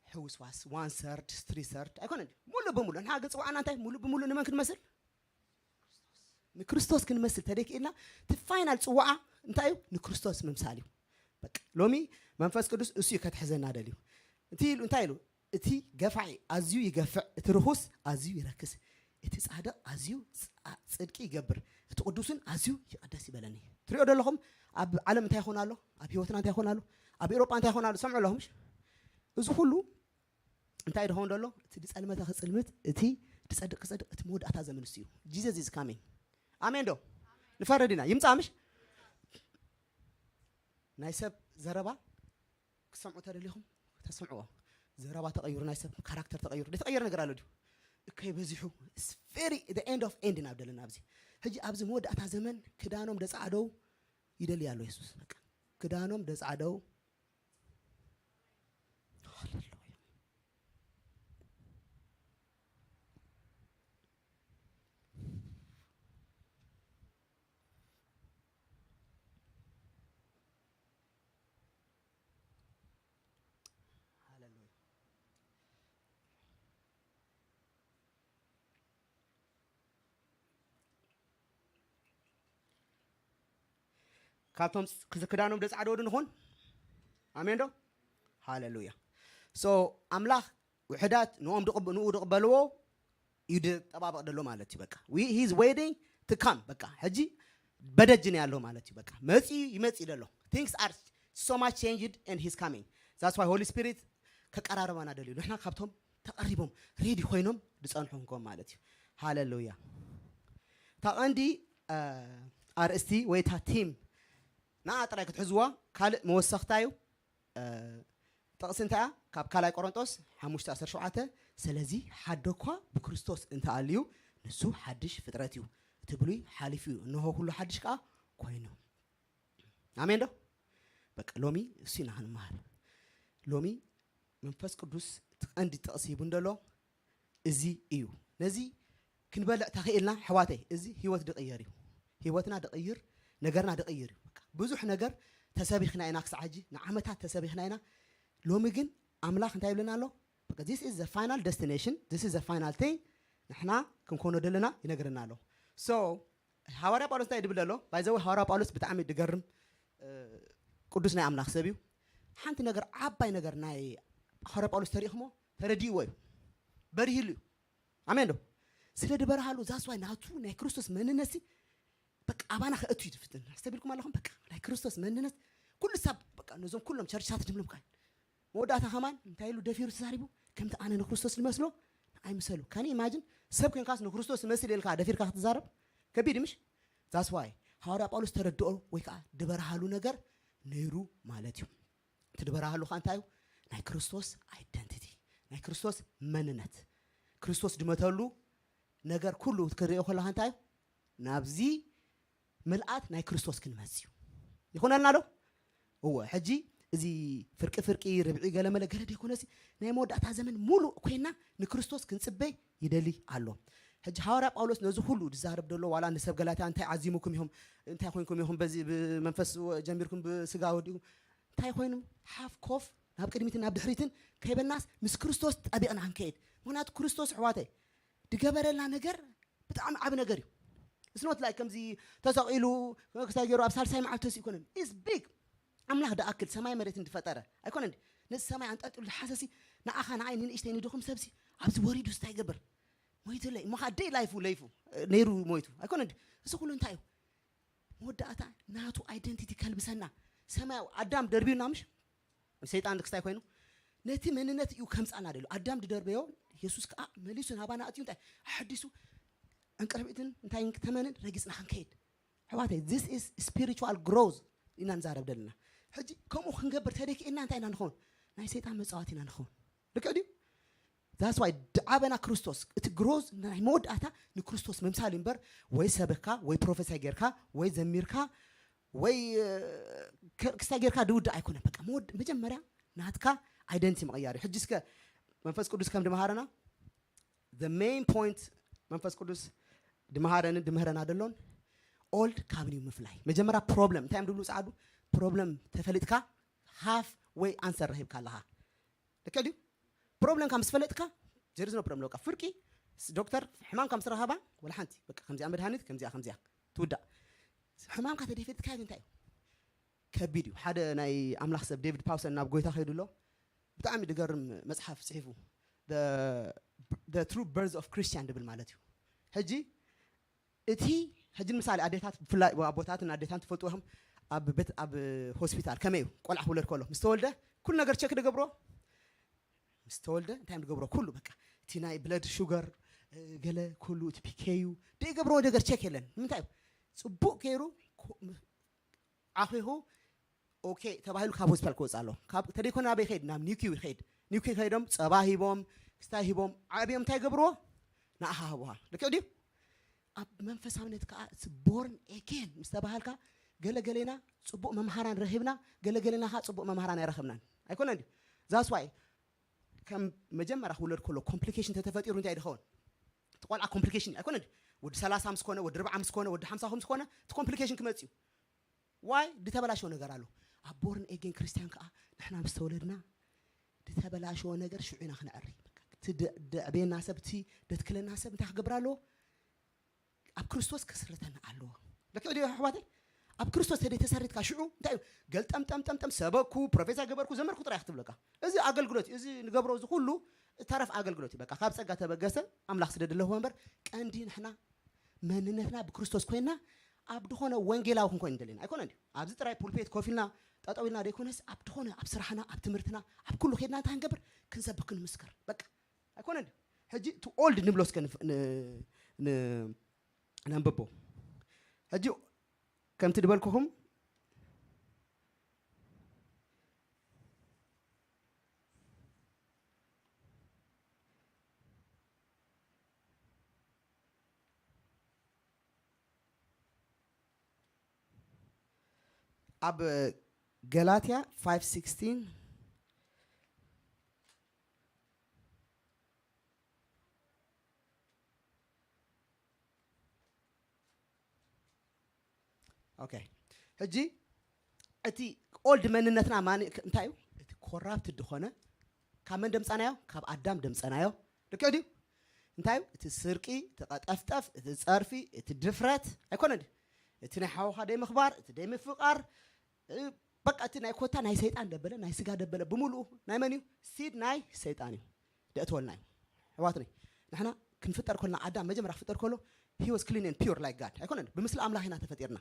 ሕውስዋስ ዋን ሰርድ ትሪ ሰርድ ኣይኮነን ድዩ? ሙሉእ ብሙሉእ ንሓ ግፅዋዕና እንታይ ሙሉእ ብሙሉእ ንመን ክንመስል? ንክርስቶስ ክንመስል ተደይክኢልና እቲ ፋይናል ፅዋዓ እንታይ እዩ? ንክርስቶስ ምምሳል እዩ። በቃ ሎሚ መንፈስ ቅዱስ እሱ እዩ ከተሕዘና ደልዩ። እቲ ኢሉ እንታይ ኢሉ? እቲ ገፋዒ ኣዝዩ ይገፍዕ፣ እቲ ርኹስ ኣዝዩ ይረክስ፣ እቲ ጻድቕ ኣዝዩ ጽ- ጽድቂ ይገብር፣ እቲ ቅዱስን ኣዝዩ ይቕደስ ይበለኒ። ትሪኦ ደለኹም ኣብ ዓለም እንታይ ይኾን ኣሎ? ኣብ ህይወትና እንታይ ይኾን ኣሎ? ኣብ ኤሮጳ እንታይ ይኾን ኣሎ? ሰምዑ ኣለኹም? እሺ? እዚ ኩሉ እንታይ ድኸውን ደሎ? እቲ ድጸልመተ ክጽልምት፣ እቲ ድጸድቕ ክጸድቕ፣ እቲ መወዳእታ ዘመን እሱ እዩ። Jesus is coming። ኣሜን ዶ? ንፈርድ ኢና። ይምጻእ ምሽ? ናይ ሰብ ዘረባ ክትሰምዑ ተደሊኹም ተሰምዕዎ። ዘረባ ተቐይሩ፣ ናይ ሰብ ካራክተር ተቐይሩ። ዝተቐየረ ነገር ኣሎ ድዩ? እከይ በዚሑ very the end of end ናብ ደለና ኣብዚ ሕጂ ኣብዚ መወዳእታ ዘመን ክዳኖም ደጻዕደው ይደሊ ኣሎ የሱስ። በቃ ክዳኖም ደጻዕደው። ሃሌሉያ። ሃሌሉያ። ካብቶም ክዳኖም ደጻዕደው ዶ ንኾን? ኣሜን ዶ? ሃሌሉያ። So ኣምላኽ ውሕዳት ንኦም ንኡ ድቕበልዎ እዩ ድጠባበቕ ደሎ ማለት እዩ። በቃ he's waiting to come። በቃ ሕጂ በደጅ ነው ያለው ማለት እዩ። በቃ መጺኡ ይመጽእ ደሎ። Things are so much changed and he's coming. That's why Holy Spirit ከቀራረባና ደልዩ ንሕና ካብቶም ተቐሪቦም ሬዲ ኮይኖም ዝጸንሑ ክንኮን ማለት እዩ። ሃሌሉያ። እታ ቀንዲ ኣርእስቲ ወይ እታ ቲም ንኣ ጥራይ ክትሕዝዋ። ካልእ መወሰኽታ እዩ። ጥቕሲ እንታይ እያ? ካብ ካልኣይ ቆሮንጦስ ሓሙሽተ ዓሰርተ ሸውዓተ፣ ስለዚ ሓደ እኳ ብክርስቶስ እንተኣልዩ ንሱ ሓድሽ ፍጥረት እዩ፣ እቲ ብሉይ ሓሊፉ እዩ፣ እንሆ ኩሉ ሓድሽ ከኣ ኮይኑ። ኣሜን ዶ? በቃ ሎሚ እሱ ኢና ክንመሃር። ሎሚ መንፈስ ቅዱስ እቲ ቀንዲ ጥቕሲ ሂቡ እንደሎ እዚ እዩ። ነዚ ክንበልዕ ተኽኢልና ኣሕዋተይ፣ እዚ ህይወት ድቕየር እዩ። ህይወትና ድቕይር፣ ነገርና ድቕይር እዩ። በቃ ብዙሕ ነገር ተሰቢኽና ኢና ክሳዕ ሕጂ፣ ንዓመታት ተሰቢኽና ኢና። ሎሚ ግን ኣምላኽ እንታይ ይብለና ኣሎ? በቃ this is the final destination, this is the final thing። ንሕና ክንኮኖ ደለና ይነግረና ኣሎ። So ሃዋርያ ጳውሎስ እንታይ ድብል ኣሎ? ባይዘወ ሃዋርያ ጳውሎስ ብጣዕሚ ድገርም ቅዱስ ናይ ኣምላኽ ሰብ እዩ። ሓንቲ ነገር ዓባይ ነገር ናይ ሃዋርያ ጳውሎስ ተሪእኹሞ ተረዲእዎ እዩ። በሪህሉ እዩ። ኣሜን ዶ? ስለ ድበርሃሉ that's why ናቱ ናይ ክርስቶስ መንነትሲ በቃ ኣባና ከእቱ እዩ ዝፍትን። ኣስተቢልኩም ኣለኹም? በቃ ናይ ክርስቶስ መንነት ኩሉ ሰብ በቃ ነዞም ኩሎም ቸርችታት ድምልምካ መወዳእታ ከማን እንታይ ኢሉ ደፊሩ ተዛሪቡ? ከምቲ ኣነ ንክርስቶስ ዝመስሎ ንዓይ ምሰሉ። ካን ኢማጅን ሰብ ኮንካስ ንክርስቶስ ዝመስል ኢልካ ደፊርካ ክትዛረብ ከቢድ ምሽ? That's why ሃዋርያ ጳውሎስ ተረድኦ ወይ ከዓ ድበርሃሉ ነገር ነይሩ ማለት እዩ። እቲ ድበርሃሉ ከዓ እንታይ እዩ? ናይ ክርስቶስ ኣይደንቲቲ፣ ናይ ክርስቶስ መንነት፣ ክርስቶስ ድመተሉ ነገር ኩሉ ክትሪኦ ከለካ እንታይ እዩ? ናብዚ ምልኣት ናይ ክርስቶስ ክንመጽእ እዩ። ይኹነልና ዶ? እወ። ሕጂ እዚ ፍርቂ ፍርቂ ርብዒ ገለመለ ገለ ደይኮነሲ ናይ መወዳእታ ዘመን ሙሉእ ኮይና ንክርስቶስ ክንጽበይ ይደሊ ኣሎ። ሕጂ ሃዋርያ ጳውሎስ ነዚ ኩሉ ዝዛረብ ደሎ ዋላ ንሰብ ገላትያ እንታይ ዓዚሙኩም ኢኹም፣ እንታይ ኮይንኩም ኢኹም፣ በዚ ብመንፈስ ጀሚርኩም ብስጋ ወዲኹም እንታይ ኮይኑ ሓፍ ኮፍ ናብ ቅድሚትን ናብ ድሕሪትን ከይበልናስ ምስ ክርስቶስ ጠቢቕና ክንከይድ። ምክንያቱ ክርስቶስ ኣሕዋተይ ድገበረልና ነገር ብጣዕሚ ዓቢ ነገር እዩ። It's not like ከምዚ ተሰቒሉ ክሳይ ገይሩ ኣብ ሳልሳይ መዓልቲ ተሲኡ ኣይኮነን። It's big። ኣምላኽ ድኣክል ሰማይ መሬትን ድፈጠረ ኣይኮነን። ነዚ ሰማይ ኣንጠልጢሉ ድሓሰሲ ንኣኻ ንኣይ ንንእሽተይ ንድኹም ሰብሲ ኣብዚ ወሪዱ ስታይ ይገብር ሞይቱለይ እሞ ከዓ ደይ ላይፉ ለይፉ ነይሩ ሞይቱ ኣይኮነን። እዚ ኩሉ እንታይ እዩ? መወዳእታ ናቱ ኣይደንቲቲ ከልብሰና ሰማያዊ ኣዳም ደርቢዩና ምሽ ሰይጣን ክስታይ ኮይኑ ነቲ መንነት እዩ ከምፃና ደሉ ኣዳም ድደርበዮ የሱስ ከዓ መሊሱ ናባና ኣትዩ እንታይ ኣሐዲሱ ዕንቅርቢትን እንታይ ተመንን ረጊፅና ክንከይድ ኣሕዋተይ this is spiritual growth ኢና ንዛረብ ደለና ሕጂ ከምኡ ክንገብር ተደኪእና እንታይ ኢና ንኸውን ናይ ሰይጣን መፃወት ኢና ንኸውን ልክዕ ድዩ That's why ድዓበና ክርስቶስ፣ እቲ ግሮዝ ናይ መወዳእታ ንክርስቶስ ምምሳል እምበር፣ ወይ ሰበካ ወይ ፕሮፌሳይ ጌርካ ወይ ዘሚርካ ወይ ክስታይ ጌርካ ድውዳእ ኣይኮነን። በቃ መጀመርያ ናትካ ኣይደንቲ ምቕያር እዩ። ሕጂ እስከ መንፈስ ቅዱስ ከም ድመሃረና፣ the main point መንፈስ ቅዱስ ድመሃረንን ድምህረና ደሎን ኦልድ ካብ ኒው ምፍላይ። መጀመርያ ፕሮብለም እንታይ እዮም ድብሉ ፃዓዱ? ፕሮብለም ተፈሊጥካ ሃፍ ወይ ኣንሰር ረሂብካ ኣለኻ። ልክዕ ድዩ? ፕሮብለምካ ምስ ፈለጥካ፣ there is no problem። በቃ ፍርቂ ዶክተር ሕማምካ ምስ ረኸባ፣ ወላ ሓንቲ በቃ ከምዚኣ መድሃኒት፣ ከምዚኣ ከምዚኣ ትውዳእ። ሕማምካ ተደይፈልጥካ ግን እንታይ እዩ? ከቢድ እዩ። ሓደ ናይ ኣምላኽ ሰብ ዴቪድ ፓውሰን ናብ ጎይታ ከይዱ ኣሎ። ብጣዕሚ ድገርም መጽሓፍ ጽሒፉ፣ the true birth of Christian ድብል ማለት እዩ። ሕጂ እቲ ሕጂ ንምሳሌ ኣዴታት ብፍላይ ኣቦታትን ኣዴታን ትፈልጥዎም ኣብ ቤት ኣብ ሆስፒታል ከመይ እዩ? ቆልዓ ክውለድ ከሎ ምስ ተወልደ ኩሉ ነገር ቸክ ድገብሮ። ምስ ተወልደ እንታይ እዮም ድገብሮ? ኩሉ በቃ እቲ ናይ ብለድ ሹገር ገለ ኩሉ እቲ ፒኬዩ ደይገብርዎ ነገር ቸክ የለን። ንምንታይ እዩ? ጽቡቕ ገይሩ ኣኺኹ ኦኬ ተባሂሉ ካብ ሆስፒታል ክወፅእ ኣለዎ። ካብ ተደይኮነ ኣበይ ይኸይድ? ናብ ኒኪዩ ይኸይድ። ኒኪዩ ከይዶም ጸባ ሂቦም ክስታይ ሂቦም ዓዕብዮም እንታይ ይገብርዎ? ንኣኻ ሃብዋ። ልክዕ ድዩ? ኣብ መንፈሳውነት ከዓ ቦርን ኤጌን ምስ ተባሃልካ ገለገሌና ጽቡቕ መምሃራን ረኺብና፣ ገለገሌና ከዓ ጽቡቕ መምሃራን ኣይረኸብናን። ኣይኮነን ድዩ? That's why ከም መጀመርያ ክውለድ ከሎ ኮምፕሊኬሽን ተተፈጢሩ እንታይ ድኸውን? እቲ ቆልዓ ኮምፕሊኬሽን ኣይኮነን ድዩ? ወዲ ሰላሳ ምስ ኮነ፣ ወዲ ኣርብዓ ምስ ኮነ፣ ወዲ ሓምሳ ምስ ኮነ እቲ ኮምፕሊኬሽን ክመጽእ እዩ። ዋይ? ድተበላሸወ ነገር ኣሎ። ኣብ ቦርን ኤጌን ክርስቲያን ከዓ ንሕና ምስ ተወለድና ድተበላሸወ ነገር ሽዑ ኢና ክነዕሪ። እቲ ድ- ደዕብየና ሰብ፣ እቲ ደትክለና ሰብ እንታይ ክገብር ኣለዎ? ኣብ ክርስቶስ ክስርተና ኣለዎ። ልክዕ ድዩ ኣሕዋተይ? ኣብ ክርስቶስ ተደይ ተሰሪትካ ሽዑ እንታይ እዩ? ገልጠም ጠምጠምጠም ሰበኩ፣ ፕሮፌሳ ገበርኩ፣ ዘመርኩ ጥራይ ክትብለካ። እዚ ኣገልግሎት እዩ። እዚ ንገብሮ እዚ ኩሉ ተረፍ ኣገልግሎት እዩ። በቃ ካብ ጸጋ ተበገሰ ኣምላኽ ስደድ ኣለዎ እምበር ቀንዲ ንሕና መንነትና ብክርስቶስ ኮይና ኣብ ድኾነ ወንጌላዊ ክንኮይን እንደለና ኣይኮነ እንዲ ኣብዚ ጥራይ ፑልፔት ኮፍ ኢልና ጠጠው ኢልና ደይኮነስ ኣብ ድኾነ ኣብ ስራሕና ኣብ ትምህርትና ኣብ ኩሉ ኬድና እንታይ ክንገብር ክንሰብክ ክንምስከር በቃ ኣይኮነ እንዲ ሕጂ እቲ ኦልድ ንብሎ እስከ ንፍ- ን- ን- ነንብቦ ሕጂ ከምቲ ድበልኩኹም ኣብ ገላትያ ፋይቭ ሲክስቲን ኦኬ ሕጂ እቲ ኦልድ መንነትና ማን እንታይ እዩ እቲ ኮራፕት ድኾነ ካብ መን ደምፃናዮ ካብ ኣዳም ደምፀናዮ ልክዕ ድዩ እንታይ እዩ እቲ ስርቂ እቲ ቀጠፍጠፍ እቲ ፀርፊ እቲ ድፍረት ኣይኮነ ድዩ እቲ ናይ ሓውኻ ደይ ምኽባር እቲ ደይ ምፍቃር በቃ እቲ ናይ ኮታ ናይ ሰይጣን ደበለ ናይ ስጋ ደበለ ብምሉኡ ናይ መን እዩ ሲድ ናይ ሰይጣን እዩ ደእተወልና እዩ ሕዋትኒ ንሕና ክንፍጠር ኮልና ኣዳም መጀመርያ ክፍጠር ከሎ he was clean and pure like God ኣይኮነን ብምስሊ ኣምላኽ ኢና ተፈጢርና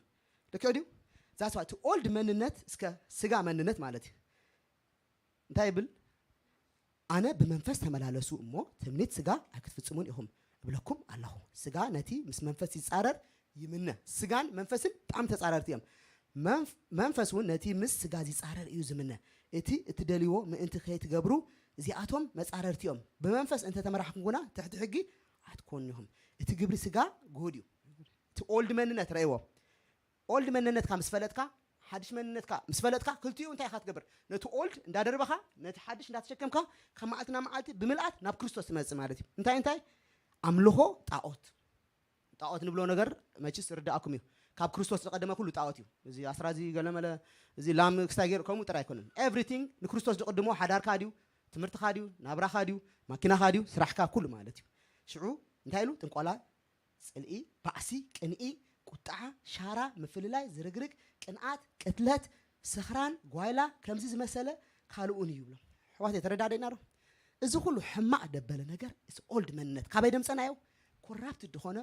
ልክዕ ድዩ that's why እቲ ኦልድ መንነት እስከ ስጋ መንነት ማለት እዩ እንታይ ይብል ኣነ ብመንፈስ ተመላለሱ እሞ ትምኒት ስጋ ኣይክትፍጽሙን ኢኹም እብለኩም ኣለኹ ስጋ ነቲ ምስ መንፈስ ይጻረር ይምነ ስጋን መንፈስን ብጣዕሚ ተጻረርቲ እዮም መንፈስ እውን ነቲ ምስ ስጋ ዚጻረር እዩ ዝምነ እቲ እትደልይዎ ምእንቲ ከይትገብሩ እዚኣቶም መጻረርቲ እዮም ብመንፈስ እንተተመራሕኩም ግና ትሕቲ ሕጊ ኣትኮኑ ኢኹም እቲ ግብሪ ስጋ ጉሁድ እዩ እቲ ኦልድ መንነት ረእይዎ ኦልድ መንነትካ ምስ ፈለጥካ ሓድሽ መንነትካ ምስ ፈለጥካ ክልቲኡ እንታይ ኢኻ ትገብር ነቲ ኦልድ እንዳደርበኻ ነቲ ሓድሽ እንዳተሸከምካ ካብ መዓልቲ ናብ መዓልቲ ብምልኣት ናብ ክርስቶስ ትመጽእ ማለት እዩ እንታይ እንታይ ኣምልኾ ጣዖት ጣዖት ንብሎ ነገር መችስ ርዳእኩም እዩ ካብ ክርስቶስ ዝቀደመ ኩሉ ጣዖት እዩ እዚ ኣስራዚ ገለመለ እዚ ላም ክስታይ ገይሩ ከምኡ ጥራይ ኣይኮነን ኤቭሪቲንግ ንክርስቶስ ዝቅድሞ ሓዳርካ ድዩ ትምህርትኻ ድዩ ናብራኻ ድዩ ማኪናኻ ድዩ ስራሕካ ኩሉ ማለት እዩ ሽዑ እንታይ ኢሉ ጥንቆላ ጽልኢ ባእሲ ቅንኢ ቁጣዓ ሻራ ምፍልላይ ዝርግርግ ቅንኣት ቅትለት ስኽራን ጓይላ ከምዚ ዝመሰለ ካልኡን እዩ ይብሎም ሕዋት የተረዳደና ዶ እዚ ኩሉ ሕማቅ ደበለ ነገር ኦልድ መንነት ካበይ ደምፀናዮ ኮራፕት ድኾነ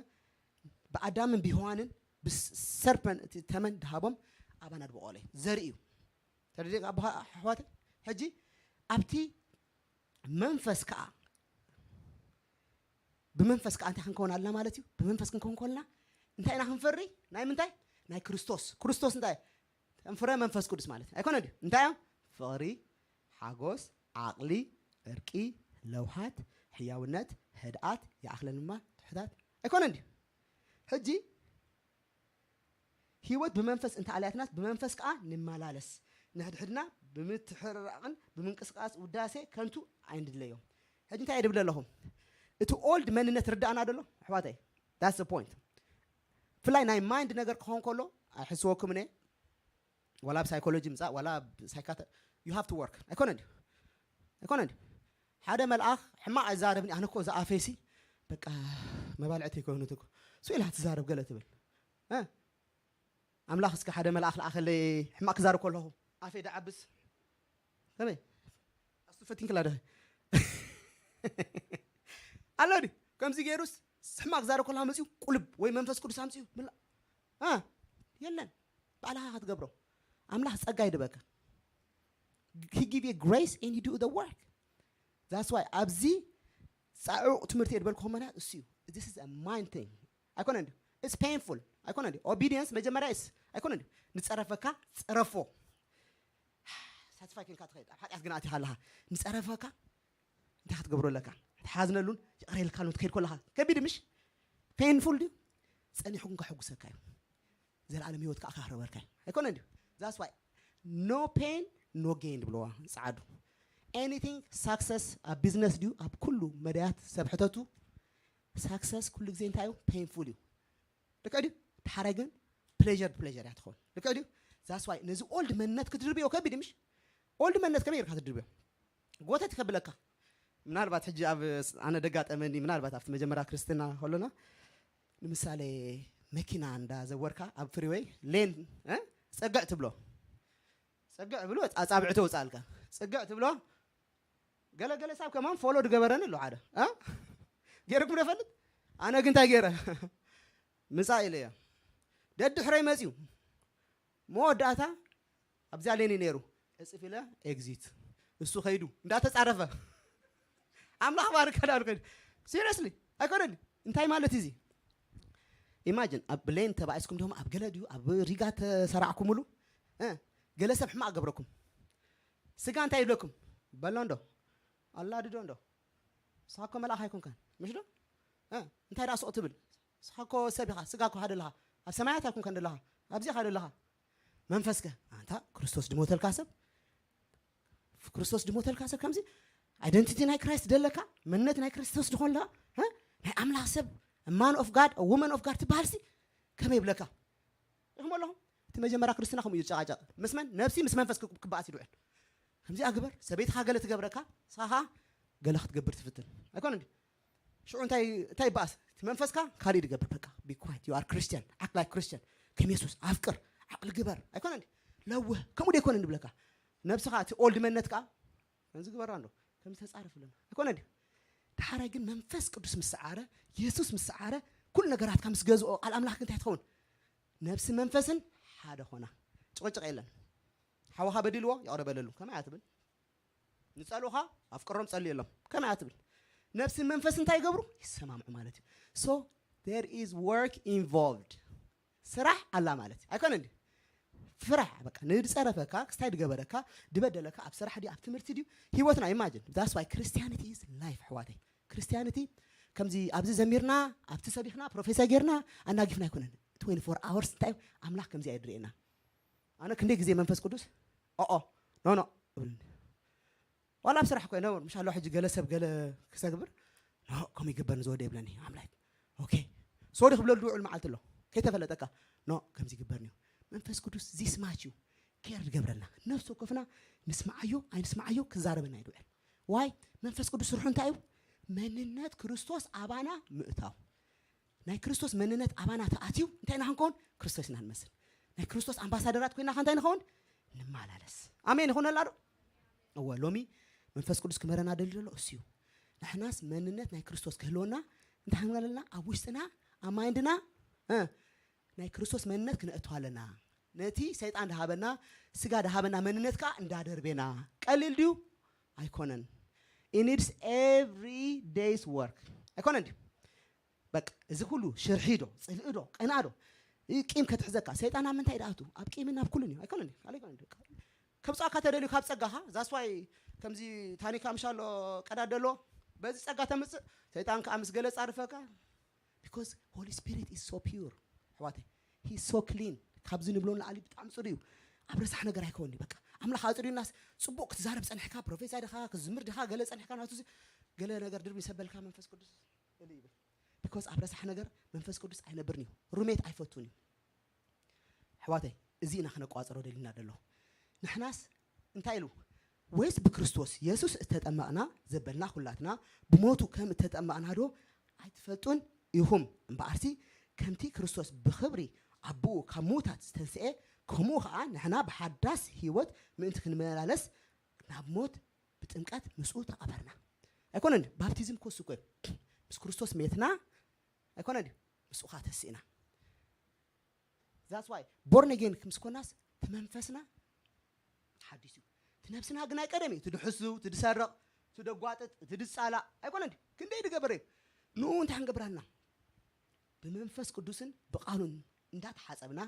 ብኣዳምን ብሔዋንን ብሰርፐን እቲ ተመን ድሃቦም ኣባና ድበቆለ ዘርኢ እዩ ተደዲግ ኣቦኻ ኣሕዋት ሕጂ ኣብቲ መንፈስ ከዓ ብመንፈስ ከዓ እንታይ ክንከውን ኣለና ማለት እዩ ብመንፈስ ክንከውን ከለና እንታይ ኢና ክንፈሪ ናይ ምንታይ ናይ ክርስቶስ ክርስቶስ እንታይ ተንፍረ መንፈስ ቅዱስ ማለት ኣይኮነ ድዩ እንታይ እዮም ፍቕሪ ሓጎስ ዓቕሊ ዕርቂ ለውሃት ሕያውነት፣ ህድኣት ይኣኽለኒ እምበር ትሑታት ኣይኮነን ድዩ? ሕጂ ህይወት ብመንፈስ እንተ ኣልያትናስ ብመንፈስ ከኣ ንመላለስ። ንሕድሕድና ብምትሕርራቕን ብምንቅስቃስ ውዳሴ ከንቱ ኣይንድለዮም። ሕጂ እንታይ እየ ድብል ኣለኹ? እቲ ኦልድ መንነት ርዳእና ደሎ ኣሕዋተይ? That's the point። ብፍላይ ናይ ማይንድ ነገር ክኾን ከሎ ኣይሕስወኩምን እየ። ዋላ ብ ሳይኮሎጂ ምጻእ ዋላ ብ ሳይካተ you have to work ኣይኮነን ድዩ? ኣይኮነን ድዩ? ሓደ መልኣኽ ሕማቕ ኣይዛረብን ኣነ እኮ ዝኣፈይሲ በቃ መባልዕቲ ይኮኑት እኮ ስኢላ ትዛረብ ገለ ትብል እ ኣምላኽ እስከ ሓደ መልኣኽ ለኣኸለይ ሕማቕ ክዛረብ ከለኹ ኣፈይ ደዓብስ ከመይ ኣሱ ፈቲንክላ ደኸ ኣሎ ዲ ከምዚ ገይሩስ ሕማቕ ክዛረብ ከለኻ መፅኡ ቁልብ ወይ መንፈስ ቅዱስ ኣምፅኡ ምላ እ የለን ባዕልኻ ክትገብሮ ኣምላኽ ጸጋ ይድበካ he give you grace and you do the work that's why ኣብዚ ጻዑቕ ትምህርቲ የድበልኩ ምክንያት እሱ እዩ this is a mind thing ኣይኮነ እንዲ it's painful ኣይኮነ እንዲ obedience መጀመርያ is ኣይኮነ እንዲ ንጸረፈካ ጸረፎ ሳትስፋይ ክንካ ትኸይድ ኣብ ሓጢኣት ግን ኣቲኻ ኣለኻ ንጸረፈካ እንታይ ክትገብሮ ኣለካ ትሓዝነሉን ይቕረ ኢልካሉን ትከይድ ከለኻ ከቢድ ምሽ painful ድዩ ጸኒሑ ግን ከሕጉሰካ እዩ ዘለኣለም ህይወት ከዓ ካረበርካ ኣይኮነ እንዲ that's why no pain no gain ዝብለዋ ፀዓዱ anything success ኣብ ቢዝነስ ድዩ ኣብ ኩሉ መዳያት ሰብ ሕተቱ success ኩሉ ግዜ እንታይ እዩ painful እዩ ልክዕ ድዩ ድሓራይ ግን pleasure pleasure እያ ትኸውን ልክዕ ድዩ that's why ነዚ old መንነት ክትድርብዮ ከቢድ ምሽ old መንነት ከመይ ጌርካ ትድርብዮ ጎተት ከብለካ ምናልባት ሕጂ ኣብ ኣነ ደጋጠመኒ ምናልባት ኣብቲ መጀመርያ ክርስትና ከሎና ንምሳሌ መኪና እንዳ ዘወርካ ኣብ ፍሪወይ ሌን እ? ጸግዕ ትብሎ ጸግዕ ብሎ ኣጻብዕ ተውጻልካ ጸግዕ ትብሎ ገለገለ ሳብ ከማን ፎሎ ድገበረኒ ኣሎ ሓደ እ? ገይርኩም ደፈልጥ ኣነ ግን እንታይ ገይረ ምጻእ ኢለ እያ ደድሕረይ መጽዩ መወዳእታ ኣብዚኣ ሌኒ ነይሩ ዕፅፍ ኢለ ኤግዚት እሱ ከይዱ እንዳተፃረፈ ኣምላኽ ባርከ ዳሉ ከይዱ ሲሪየስሊ ኣይኮነን እንታይ ማለት እዚ ኢማጂን ኣብ ብሌን ተባኢስኩም ዶም ኣብ ገለ ድዩ ኣብ ሪጋ ተሰራዕኩምሉ እ፣ ገለ ሰብ ሕማቕ ገብረኩም ስጋ እንታይ ይብለኩም በሎ እንዶ ኣላድዶ እንዶ ንስኻ እኮ መልኣኽ ኣይኮንካን ምሽ ዶ እ፣ እንታይ ደኣ ስቕ ትብል ንስኻ እኮ ሰብ ኢኻ ስጋ እኮ ሃደ ኣለኻ ኣብ ሰማያት ኣይኮንካን ደለኻ ኣብዚ ኢኻ ደለኻ መንፈስከ ኣንታ ክርስቶስ ድሞተልካ ሰብ ክርስቶስ ድሞተልካ ሰብ ከምዚ ኣይደንቲቲ ናይ ክራይስት ደለካ መንነት ናይ ክርስቶስ ድኾንለካ ናይ ኣምላኽ ሰብ ማን ኦፍ ጋድ ወመን ኦፍ ጋድ ትበሃል ሲ ከመይ ይብለካ ኢኹም ኣለኹም እቲ መጀመርያ ክርስትና ከምኡ እዩ ዝጨቃጨቅ ምስ መን ነብሲ ምስ መንፈስ ክበኣስ ይድውዕል ከምዚኣ ግበር ሰበይትኻ ገለ ትገብረካ ሳኻ ገለ ክትገብር ትፍትን ኣይኮነ እንዲ ሽዑ እንታይ እንታይ ይበኣስ እቲ መንፈስካ ካልእ ድገብር በቃ be quiet you are Christian act like Christian ከም የሱስ ኣፍቅር ዓቕሊ ግበር ኣይኮነ እንዲ ለውህ ከምኡ ዶ ይኮነ ንብለካ ነብስኻ እቲ ኦልድ መንነትካ ከምዚ ግበራ እንዶ ከምዚ ተጻረፍ ብለና ኣይኮነ እንዲ ድሓራይ ግን መንፈስ ቅዱስ ምስ ሰዓረ የሱስ ምስ ሰዓረ ኩሉ ነገራትካ ምስ ገዝኦ ቃል ኣምላኽ እንታይ ትኸውን ነብሲ መንፈስን ሓደ ኾና ጭቕጭቕ የለን ሓወኻ በዲልዎ ይቕረ በለሉ ከመይ ኣትብል ንጸልኡኻ ኣፍቅሮም ጸልየሎም ከመይ ኣትብል ነብሲ መንፈስ እንታይ ይገብሩ ይሰማምዑ ማለት እዩ so there is work involved ስራሕ ኣላ ማለት እዩ ኣይኮነ እንዲ ፍራሕ በቃ ንድጸረፈካ ክስታይ ድገበረካ ድበደለካ ኣብ ስራሕ ድዩ ኣብ ትምህርቲ ድዩ ህይወትና imagine that's why Christianity is life ኣሕዋተይ Christianity ከምዚ ኣብዚ ዘሚርና ኣብቲ ሰቢኽና ፕሮፌሰር ጌርና ኣናጊፍና ኣይኮነን twenty-four hours እንታይ ኣምላኽ ከምዚ ኣይድርእና ኣነ ክንደይ ግዜ መንፈስ ቅዱስ ኦኦ ኖኖ እብልኒ ዋላ ኣብ ስራሕ ኮይነ ምሻሎ ሕጂ ገለ ሰብ ገለ ክሰግብር ኖ ከም ይግበር ንዝወደ ይብለኒ ኣምላክ ኦኬ ሶሪ ክብለሉ ድውዕል መዓልቲ ኣሎ ከይተፈለጠካ ኖ ከምዚ ይግበር ንዩ መንፈስ ቅዱስ ዚስማች እዩ ኬር ዝገብረልና ነፍሲ ወከፍና ንስማዓዮ ኣይንስማዓዮ ክዛረበና ይድውዕል ዋይ መንፈስ ቅዱስ ስርሑ እንታይ እዩ መንነት ክርስቶስ ኣባና ምእታው ናይ ክርስቶስ መንነት ኣባና ተኣትዩ እንታይ ኢና ክንከውን ክርስቶስ ኢና ንመስል ናይ ክርስቶስ ኣምባሳደራት ኮይና ከ እንታይ ንኸውን ንመላለስ ኣሜን ይኹነላ ዶ እወ ሎሚ መንፈስ ቅዱስ ክመረና ደሊ ዘሎ እሱ እዩ ንሕናስ መንነት ናይ ክርስቶስ ክህልወና እንታይ ክንገለልና ኣብ ውሽጥና ኣብ ማይንድና እ፣ ናይ ክርስቶስ መንነት ክነእቱ ኣለና ነቲ ሰይጣን ድሃበና ስጋ ድሃበና መንነት ከዓ እንዳደርቤና ቀሊል ድዩ ኣይኮነን it needs every day's work ኣይኮነን ድዩ በቃ እዚ ኩሉ ሽርሒ ዶ ፅልኢ ዶ ቅንኣ ዶ ቂም ከትሕዘካ ሰይጣን ኣብ ምንታይ ደኣቱ ኣብ ቂምን ኣብ ኩሉን እዩ ኣይኮነን ካልእ ኣይኮነን ከምፃካ ተደልዩ ካብ ፀጋኻ that's why ከምዚ ታኒካ ምሻሎ ቀዳድ ደሎ በዚ ጸጋ ተምጽእ፣ ሰይጣን ከኣ ምስ ገለ ጻርፈካ። Because Holy Spirit is so pure ኣሕዋተይ። He is so clean። ካብዚ ንብሎ ንላዕሊ ብጣዕሚ ጽሩ እዩ። ኣብ ረሳሕ ነገር ኣይከውን እዩ። በቃ ኣምላኽ ኣጽርዩናስ፣ ጽቡቕ ክትዛረብ ጸኒሕካ፣ ፕሮፌሳይ ድኻ፣ ክዝምር ድኻ፣ ገለ ጸኒሕካ፣ ናቱ ገለ ነገር ድርብ ይሰበልካ መንፈስ ቅዱስ እልይ ይብል። Because ኣብ ረሳሕ ነገር መንፈስ ቅዱስ ኣይነብርን እዩ። ሩሜት ኣይፈቱን እዩ። ኣሕዋተይ፣ እዚ ኢና ክነቋጽሮ ደሊና ደሎ። ንሕናስ እንታይ ኢሉ? ወይስ ብክርስቶስ የሱስ እተጠመቕና ዘበልና ኩላትና ብሞቱ ከም እተጠመቕና ዶ ኣይትፈልጡን ኢኹም? እምበኣርሲ ከምቲ ክርስቶስ ብኽብሪ ኣቦኡ ካብ ምዉታት ዝተንስኤ፣ ከምኡ ኸኣ ንሕና ብሓዳስ ህይወት ምእንቲ ክንመላለስ ናብ ሞት ብጥምቀት ምስኡ ተቐበርና። ኣይኮነን ድዩ? ባፕቲዝም ኮስ እኮ እዩ። ምስ ክርስቶስ ሜትና ኣይኮነን ድዩ? ምስኡ ኸኣ ተሲእና። That's why born again ምስ ኮናስ እቲ መንፈስና ሓዲስ እዩ። እቲ ነብስና ግን ኣይቀደም እዩ። እቲ ድሕሱ፣ እቲ ድሰርቕ፣ እቲ ደጓጥጥ፣ እቲ ድጻላእ ኣይኮነን ድዩ? ክንደይ ድገበረ እዩ። ንኡ እንታይ ክንገብር ኣለና? ብመንፈስ ቅዱስን ብቃሉን እንዳተሓጸብና፣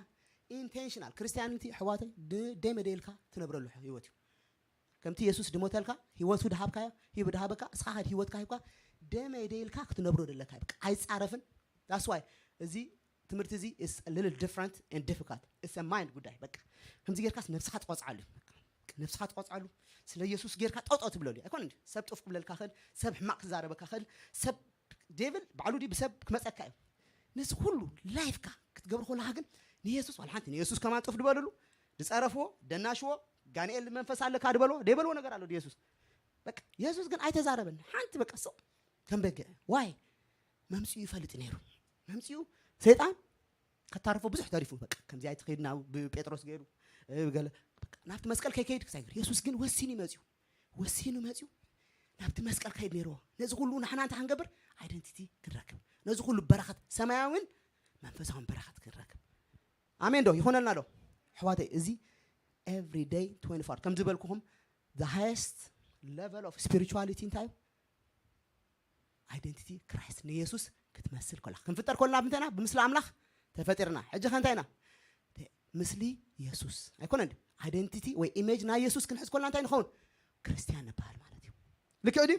ኢንቴንሽናል ክርስቲያኒቲ ኣሕዋተይ፣ ድ-፣ ደመ ደይልካ ትነብረሉ ህይወት እዩ። ከምቲ የሱስ ድሞተልካ፣ ህይወቱ ድሃብካዮ፣ ሂቡ ድሃበካ፣ እስኻ ኸድ ህይወትካ ሂብካ፣ ደመ ደይልካ ክትነብሮ ደለካ እዩ። በቃ ኣይጻረፍን። That's why እዚ ትምህርቲ እዚ is a little different and difficult። It's a mind ጉዳይ። በቃ ከምዚ ጌርካስ ነብስኻ ትቆጽዓሉ እዩ። በቃ ነብስኻ ትቆጽዓሉ፣ ስለ የሱስ ጌርካ ጠጦ ትብለሉ እዩ። ኣይኮነን ድዩ? ሰብ ጡፍ ክብለልካ ኽእል፣ ሰብ ሕማቕ ክዛረበካ ኽእል፣ ሰብ ዴቭል ባዕሉ ድዩ ብሰብ ክመጸካ እዩ። ነዚ ኩሉ ላይፍካ ክትገብር ከለኻ ግን ንየሱስ ዋላ ሓንቲ፣ ንየሱስ ከማን ጡፍ ድበልሉ፣ ድጸረፍዎ፣ ደናሽዎ፣ ጋንኤል መንፈስ ኣለካ ድበልዎ፣ ደይበልዎ ነገር ኣሎ ድየሱስ። በቃ የሱስ ግን ኣይተዛረበን። ሓንቲ በቃ ስቕ ከም በግዕ። ዋይ? መምጽኡ ይፈልጥ ነይሩ። መምጽኡ ሰይጣን ከታርፎ ብዙሕ ተሪፉ። በቃ ከምዚ ኣይትኸይድ ናብ ብ-፣ ጴጥሮስ ገይሩ፣ እ፣ ገለ በቃ ናብቲ መስቀል ከይከይድ ክሳይ ገይሩ። የሱስ ግን ወሲኑ እዩ መጽኡ። ወሲኑ መጽኡ ናብቲ መስቀል ከይድ ነይርዎ። ነዚ ኩሉ ንሕና እንታይ ክንገብር? ኣይደንቲቲ ክንረክብ። ነዚ ኩሉ በረኸት ሰማያዊን መንፈሳውን በረኸት ክንረክብ። ኣሜን ዶ? ይኾነልና ዶ? ኣሕዋተይ፣ እዚ everyday twenty-four ከም ዝበልኩኹም the highest level of spirituality እንታይ እዩ? ኣይደንቲቲ ክራይስት ንየሱስ ክትመስል ከላ። ክንፍጠር ከለና ብምንታይ ኢና? ብምስሊ ኣምላኽ ተፈጢርና። ሕጂ ከ እንታይ ኢና? ደ-፣ ምስሊ የሱስ። ኣይኮነን ድዩ? ኣይደንቲቲ ወይ ኢሜጅ ናይ የሱስ ክንሕዝ ከለና እንታይ ንኸውን? ክርስትያን ንበሃል ማለት እዩ። ልክዕ ድዩ?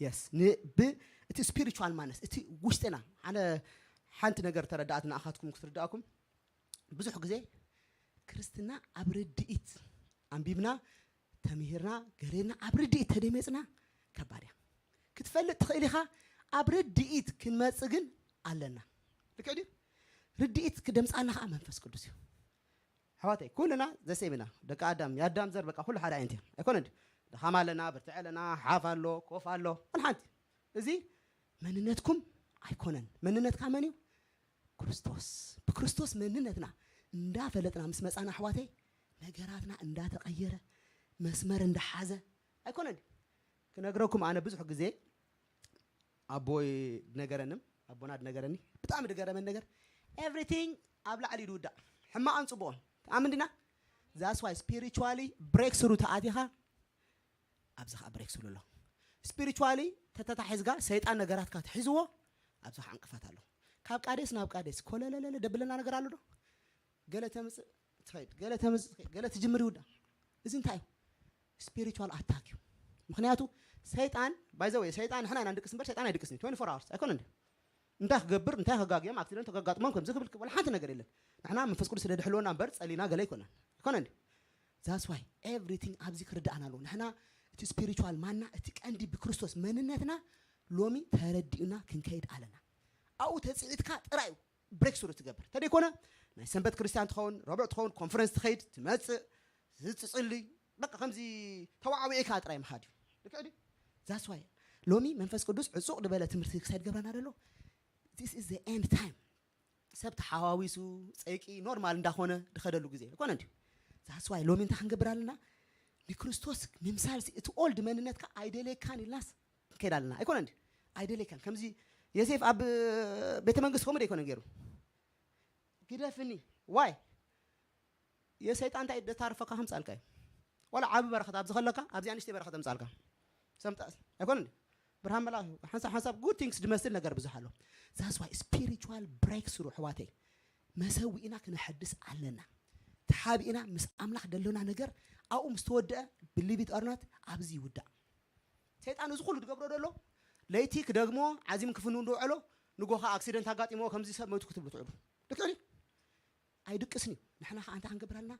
የስ። ን-፣ ብ-፣ እቲ ስፒሪቹዋል ማነስ፣ እቲ ውሽጥና። ኣነ ሓንቲ ነገር ተረዳእት ንኣኻትኩም ክትርዳእኩም። ብዙሕ ግዜ ክርስትና ኣብ ርድኢት ኣንቢብና፣ ተምሂርና፣ ገሬና ኣብ ርድኢት ተደመጽና ከባድ እያ። ክትፈልጥ ትኽእል ኢኻ፣ ኣብ ርድኢት ክንመጽእ ግን ኣለና። ልክዕ ድዩ? ርድኢት ክደምጻልና ኸኣ መንፈስ ቅዱስ እዩ። ኣሕዋተይ፣ ኩልና ዘሴም ኢና። ደቂ ኣዳም፣ የኣዳም ዘር በቃ ኩሉ ሓደ ዓይነት እዮም። ኣይኮነን ድዩ? ድኻም ኣለና፣ ብርትዕ ኣለና፣ ሓፍ ኣሎ፣ ኮፍ ኣሎ፣ ኩሉ ሓንቲ። እዚ መንነትኩም ኣይኮነን። መንነትካ መን እዩ? ክርስቶስ። ብክርስቶስ መንነትና እንዳፈለጥና ምስ መጻና ኣሕዋተይ፣ ነገራትና እንዳተቐየረ፣ መስመር እንዳሓዘ፣ ኣይኮነን ድዩ? ክነግረኩም ኣነ ብዙሕ ግዜ ኣቦይ ድነገረንም፣ ኣቦና ድነገረኒ፣ ብጣዕሚ ድገረመኒ ነገር፣ ኤቭሪቲንግ ኣብ ላዕሊ ድውዳእ፣ ሕማቕን ጽቡቕን። ትኣምን ዲና? That's why spiritually breakthrough ተኣቲኻ፣ ኣብዚ ኸኣ ብሬክ ስሉ ኣሎ። ስፒሪቹዋሊ ተተታሒዝካ ሰይጣን ነገራትካ ትሒዝዎ፣ ኣብዚ ኸዓ ዕንቅፋት ኣሎ። ካብ ቃዴስ ናብ ቃዴስ ኮለለለለ ደብለና ነገር ኣሎ ዶ? ገለ ተምጽእ ትኸይድ፣ ገለ ተምጽእ ትኸይድ፣ ገለ ትጅምር ይውዳእ። እዚ እንታይ እዩ? ስፒሪቹዋል ኣታክ እዩ። ምኽንያቱ ሰይጣን፣ ባይ ዘ ወይ፣ ሰይጣን ንሕና ኢና ንድቅስ እምበር ሰይጣን ኣይድቅስን እዩ። ትዌንቲ ፎር ኣወርስ ኣይኮነን ድዩ? እንታይ ክገብር፣ እንታይ ከጋግዮም፣ ኣክሲደንት ከጋጥሞም፣ ከምዚ ክብል፣ ወላ ሓንቲ ነገር የለን። ንሕና መንፈስ ቅዱስ ስለ ድሕልወና እምበር ጸሊና ገለ ኣይኮነን። ኣይኮነን ድዩ? That's why everything ኣብዚ ክርዳእና ኣለዎ። ንሕና እቲ ስፒሪቹዋል ማና፣ እቲ ቀንዲ ብክርስቶስ መንነትና ሎሚ ተረዲኡና ክንከይድ ኣለና። ኣብኡ ተጽዒትካ ጥራይ እዩ ብሬክ ስሩ ትገብር። ተደይኮነ ናይ ሰንበት ክርስትያን ትኸውን፣ ረቡዕ ትኸውን፣ ኮንፈረንስ ትኸይድ፣ ትመጽእ፣ ትጽሊ፣ በቃ ከምዚ ተዋዓዊዕካ ጥራይ ምኻድ እዩ። ልክዕ ድዩ? That's why ሎሚ መንፈስ ቅዱስ ዕጹቕ ዝበለ ትምህርቲ ክሳይ ድገብረና ደሎ። This is the end time። ሰብ ተሓዋዊሱ፣ ጸይቂ ኖርማል እንዳኾነ ድኸደሉ ግዜ። ኣይኮነን ድዩ? That's why ሎሚ እንታይ ክንገብር ኣለና? ንክርስቶስ ምምሳል ሲ-፣ እቲ ኦልድ መንነትካ ኣይደልየካን ኢልናስ ክንከይድ ኣለና። ኣይኮነን ድዩ? ኣይደልየካን። ከምዚ ዮሴፍ ኣብ ቤተ መንግስቲ ከምኡ ዶ ኣይኮነን ገይሩ? ግደፍኒ። ዋይ? የሰይጣን እንታይ ደታርፈካ ከምጻልካ እዩ? ዋላ ዓቢ በረኸት ኣብዚ ከለካ፣ ኣብዚኣ ንእሽተይ በረኸት ኣምጻልካ። ሰምጣ-፣ ኣይኮነን ድዩ? ብርሃን መልኣኽ እዩ። ሓንሳብ፣ ሓንሳብ ጉድ ቲንግስ ዝመስል ነገር ብዙሕ ኣሎ። That's why spiritual breakthrough ኣሕዋተይ፣ መሰዊእና ክነሐድስ ኣለና። ተሓቢእና ምስ ኣምላኽ ደሎና ነገር ኣብኡ ምስ ተወደአ፣ believe it or not፣ ኣብዚ ይውዳእ። እቲ ሰይጣን እዚ ኩሉ ዝገብሮ ዘሎ ለይቲ ክደግሞ ዓዚም ክፍኑ እንደውዕሎ ንጎኻ ኣክሲደንት ኣጋጢሞ ከምዚ ሰብ መቱ ክትብሉ ትዕሉ። ልክዕ ድዩ? ኣይድቅስን እዩ። ንሕና ከኣ እንታይ ክንገብር ኣለና?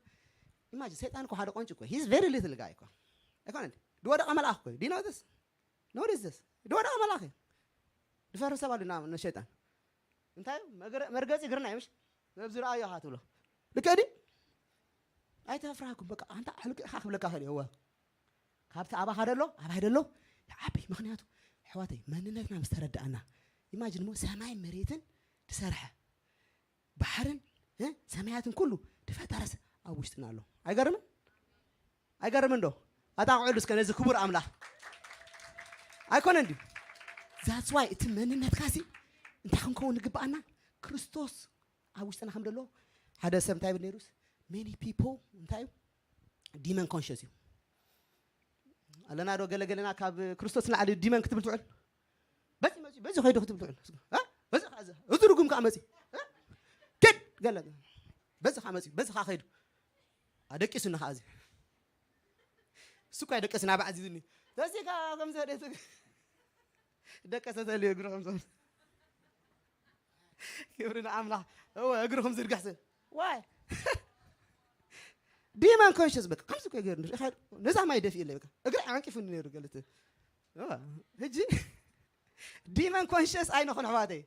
ኢማጂን ሰይጣን እኮ ሓደ ቆንጭ እኮ he's very little guy እኮ ኣይኮነን። ዝወደቐ መልኣኽ እኮ እዩ። Do you know this? Notice this. ዝወደቐ መልኣኽ እዩ። ዝፈርህ ሰብ ኣሉ ናብ ንሸይጣን እንታይ መርገፂ ግርና ይምሽ ነብዚ ረኣዮ ካ ትብሎ። ልክዕ ድዩ? ኣይተፍራህኩም በቃ ኣንታ ሕልቅኻ ክብለካ ክእል እየ። እወ ካብቲ ኣባኻ ደሎ ኣባይ ደሎ ይዓቢ። ምክንያቱ ኣሕዋተይ መንነትና ምስ ተረዳእና ኢማጂን እሞ ሰማይ መሬትን ዝሰርሐ ባሕርን እ ሰማያትን ኩሉ ዝፈጠረስ ኣብ ውሽጥና ኣሎ። ኣይገርምን? ኣይገርምን ዶ? ኣጣቕዕሉ እስከ ነዚ ክቡር ኣምላኽ። ኣይኮነን ድዩ? That's why እቲ መንነትካ ሲ እንታይ ክንከውን ዝግብኣና? ክርስቶስ ኣብ ውሽጥና ከም ደሎ ሓደ ሰብ እንታይ ይብል ነይሩስ many people እንታይ እዩ demon conscious እዩ ኣለና ዶ? ገለገለና ካብ ክርስቶስ ንላዕሊ demon ክትብል ትውዕል? በዚ መፂ በዚ ከይዱ ክትብል ትውዕል? እ? በዚ ከ- እዚ ርጉም ከዓ መፂ እ? ክድ ገለ በዚ ከዓ መፂ በዚ ከዓ ከይዱ ኣደቂሱኒ ከዓ እዚ እሱ እኳ ደቀስ ናብ ዓዚዝኒ በዚ ከዓ ከምዚ ደቀሰ ተልዩ እግሩ ከምዞም ክብሪ ንኣምላኽ እወ እግርኹም ዝርግሕ ሰብ ዋይ demon conscious በቃ ከምዚ እኮ ገይሩ ንርኢ ነዛ ማይ ደፊ የለ በቃ እግሪ ዓንቂፉኒ ነይሩ ገለተ ሕጂ demon conscious ኣይንኹን ኣሕዋተይ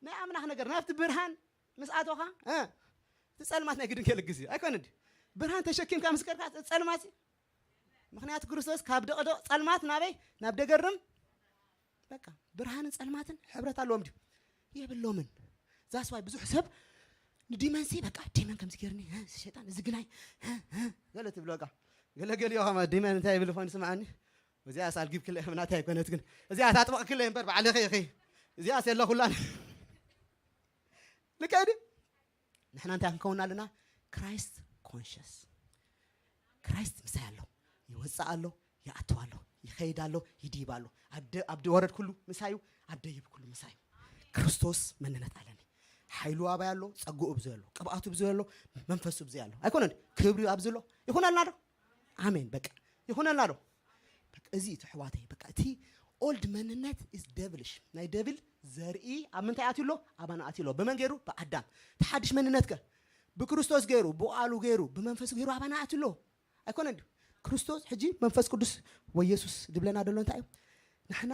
ናይ ኣምላኽ ነገር ናብቲ ብርሃን ምስ ኣቶኻ እቲ ጸልማት ናይ ግድን ከልግዝ እዩ ኣይኮነ ብርሃን ተሸኪምካ ምስ ከድካ ጸልማት ምክንያቱ ክርስቶስ ካብ ደቕደቕ ጸልማት ናበይ ናብ ደገርም በቃ ብርሃንን ጸልማትን ሕብረት ኣለዎም ድዩ የብሎምን that's why ብዙሕ ሰብ ንዲመንሲ በቃ ዲመን ከምዚ ገርኒ ሸጣን እዚ ግናይ ገለ ትብሎ በቃ ገለገሊዮ ከማ ዲመን እንታይ ይብል ኾን ስምዓኒ እዚኣ ሳልጊብ ክለ ምናታይ ኣይኮነት ግን እዚኣ ታጥበቕ ክለ እምበር ባዕለኸ ኢኺ እዚኣ የለኹላን ልክዕ ድዩ ንሕና እንታይ ክንከውን ኣለና ክራይስት ኮንሽስ ክራይስት ምሳይ ኣሎ ይወፅእ ኣሎ ይኣትው ኣሎ ይኸይድ ኣሎ ይድይብ ኣሎ ኣብ ወረድ ኩሉ ምሳዩ ኣብ ደይብ ኩሉ ምሳዩ ክርስቶስ መንነት ኣለኒ ሓይሉ ኣባይ ኣሎ ጸግኡ ብዙ ኣሎ ቅብኣቱ ብዙ ኣሎ መንፈሱ ብዙ ኣሎ ኣይኮነን ክብሪ ኣብዚ ኣሎ ይኹነልና ዶ ኣሜን በቃ ይኹነልና ዶ እዚ እቲ ሕዋተይ በቃ እቲ ኦልድ መንነት is devilish ናይ ደብል ዘርኢ ኣብ ምንታይ ኣትዩ ኣሎ ኣባና ኣትዩ ኣሎ ብመን ገይሩ ብኣዳም እቲ ሓድሽ መንነት ከ ብክርስቶስ ገይሩ ብቃሉ ገይሩ ብመንፈሱ ገይሩ ኣባና ኣትዩ ኣሎ ኣይኮነን ድዩ ክርስቶስ ሕጂ መንፈስ ቅዱስ ወይ የሱስ ድብለና ደሎ እንታይ እዩ ንሕና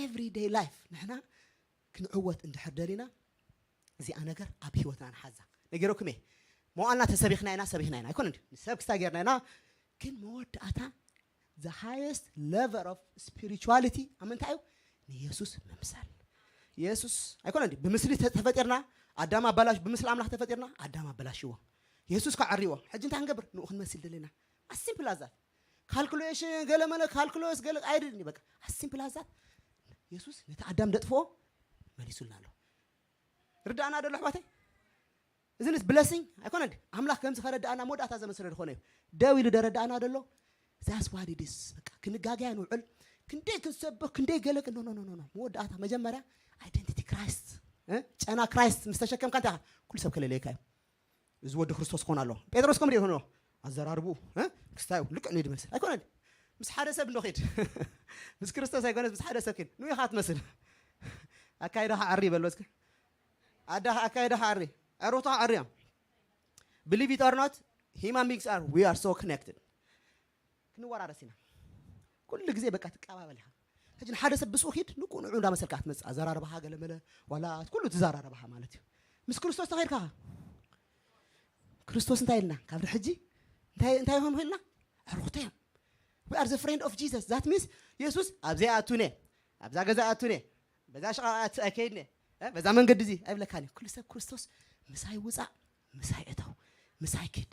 everyday life ንሕና ክንዕወት እንድሕር ደሊና እዚኣ ነገር ኣብ ህይወትና ንሓዛ ነጊረኩም እየ መዋልና ተሰቢኽና ኢና ሰቢኽና ኢና ኣይኮነ ሰብ ክስታይ ጌርና ኢና ግን መወዳእታ the highest level of spirituality ኣብ ምንታይ እዩ ንየሱስ ምምሳል የሱስ ኣይኮነ ብምስሊ ተፈጢርና ኣዳም ኣባላሽ ብምስሊ ኣምላኽ ተፈጢርና ኣዳም ኣበላሽዎ የሱስ ከዓሪዎ ሕጂ እንታይ ክንገብር ንኡ ክንመስል ደለና ኣሲምፕል ኣዛት ካልኩሌሽን ገለ መለ ካልኩለስ ገለ ኣይድልኒ በቃ ኣሲምፕል ኣዛት የሱስ ነቲ ኣዳም ደጥፍኦ መሊሱልና ኣሎ ርዳእና ደሎ ኣሕዋተይ እዚንስ ብለሲንግ ኣይኮነ ኣምላኽ ከምዚ ከረዳእና መወዳእታ ዘመሰለ ዝኾነ እዩ ደው ኢሉ ደረዳእና ደሎ ዛስ ዋት ኢት ኢዝ በቃ ክንጋገያ ንውዕል ክንደይ ክንሰብኽ ክንደይ ገለ ኖ ኖ ኖ መወዳእታ መጀመርያ ኣይደንቲቲ ክራይስት ጨና ክራይስት ምስ ተሸከምካ እንታይ ኩሉ ሰብ ከለለየካ እዩ እዚ ወዲ ክርስቶስ ክኾን ኣለዎ ጴጥሮስ ከም ሪኦ ኣዘራርብኡ ክስታዩ ልክዕ ንድመስል ኣይኮነን ምስ ሓደ ሰብ እንዶ ኺድ ምስ ክርስቶስ ኣይኮነስ ምስ ሓደ ሰብ ኪድ ንኢኻ ትመስል ኣካይዳኻ ዓሪ በሎ እስከ ኣዳኻ ኣካይዳኻ ዓሪ ዕሩኽታኻ ዓርዮም believe it or not human beings are we are so connected ክንወራረስ ኢና ኩሉ ግዜ በቃ ትቀባበል ኢኻ ሕጂ ንሓደ ሰብ ብስኡ ኪድ ንቁ ንዑ እንዳመሰልካ ክትመፅእ ኣዘራርባኻ ገለመለ ዋላ ኩሉ ትዘራረባኻ ማለት እዩ ምስ ክርስቶስ ተኸይድካ ክርስቶስ እንታይ ኢልና ካብ ሕጂ እንታይ እንታይ ይኾን ኢልና ዕሩኽቶ እዮም we are the friend of Jesus that means የሱስ ኣብዚኣ ኣቱነ ኣብዛ ገዛ ኣቱነ በዛ ሸቓ ኣይከይድነ በዛ መንገዲ እዚ ኣይብለካን እዩ ኩሉ ሰብ ክርስቶስ ምሳይ ውፃእ ምሳይ እተው ምሳይ ኪድ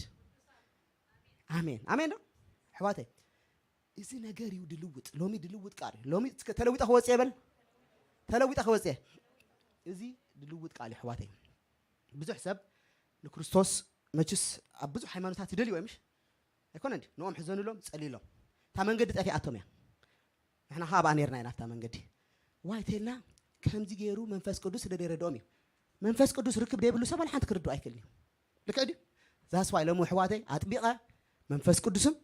ኣሜን ኣሜን ዶ ኣሕዋተይ እዚ ነገር እዩ ድልውጥ ሎሚ ድልውጥ ቃል እዩ ሎሚ ተለዊጠ ክወፅእ የበል ተለዊጠ ክወፅእ እዚ ድልውጥ ቃል እዩ ኣሕዋተይ ብዙሕ ሰብ ንክርስቶስ መችስ ኣብ ብዙሕ ሃይማኖታት ይደልዩ ምሽ ኣይኮነ እንዲ ንኦም ሕዘኑሎም ጸልሎም እታ መንገዲ ጠፊኣቶም እያ ንሕና ካብ ነርና ኢና ኣብታ መንገዲ ዋይ ተልና ከምዚ ገይሩ መንፈስ ቅዱስ ስለ ደይረድኦም እዩ መንፈስ ቅዱስ ርክብ ደይብሉ ሰብ ሓንቲ ክርድኦ ኣይክእልን እዩ ልክዕ ድዩ ዛስ ዋይ ሎሚ ኣሕዋተይ ኣጥቢቐ መንፈስ ቅዱስም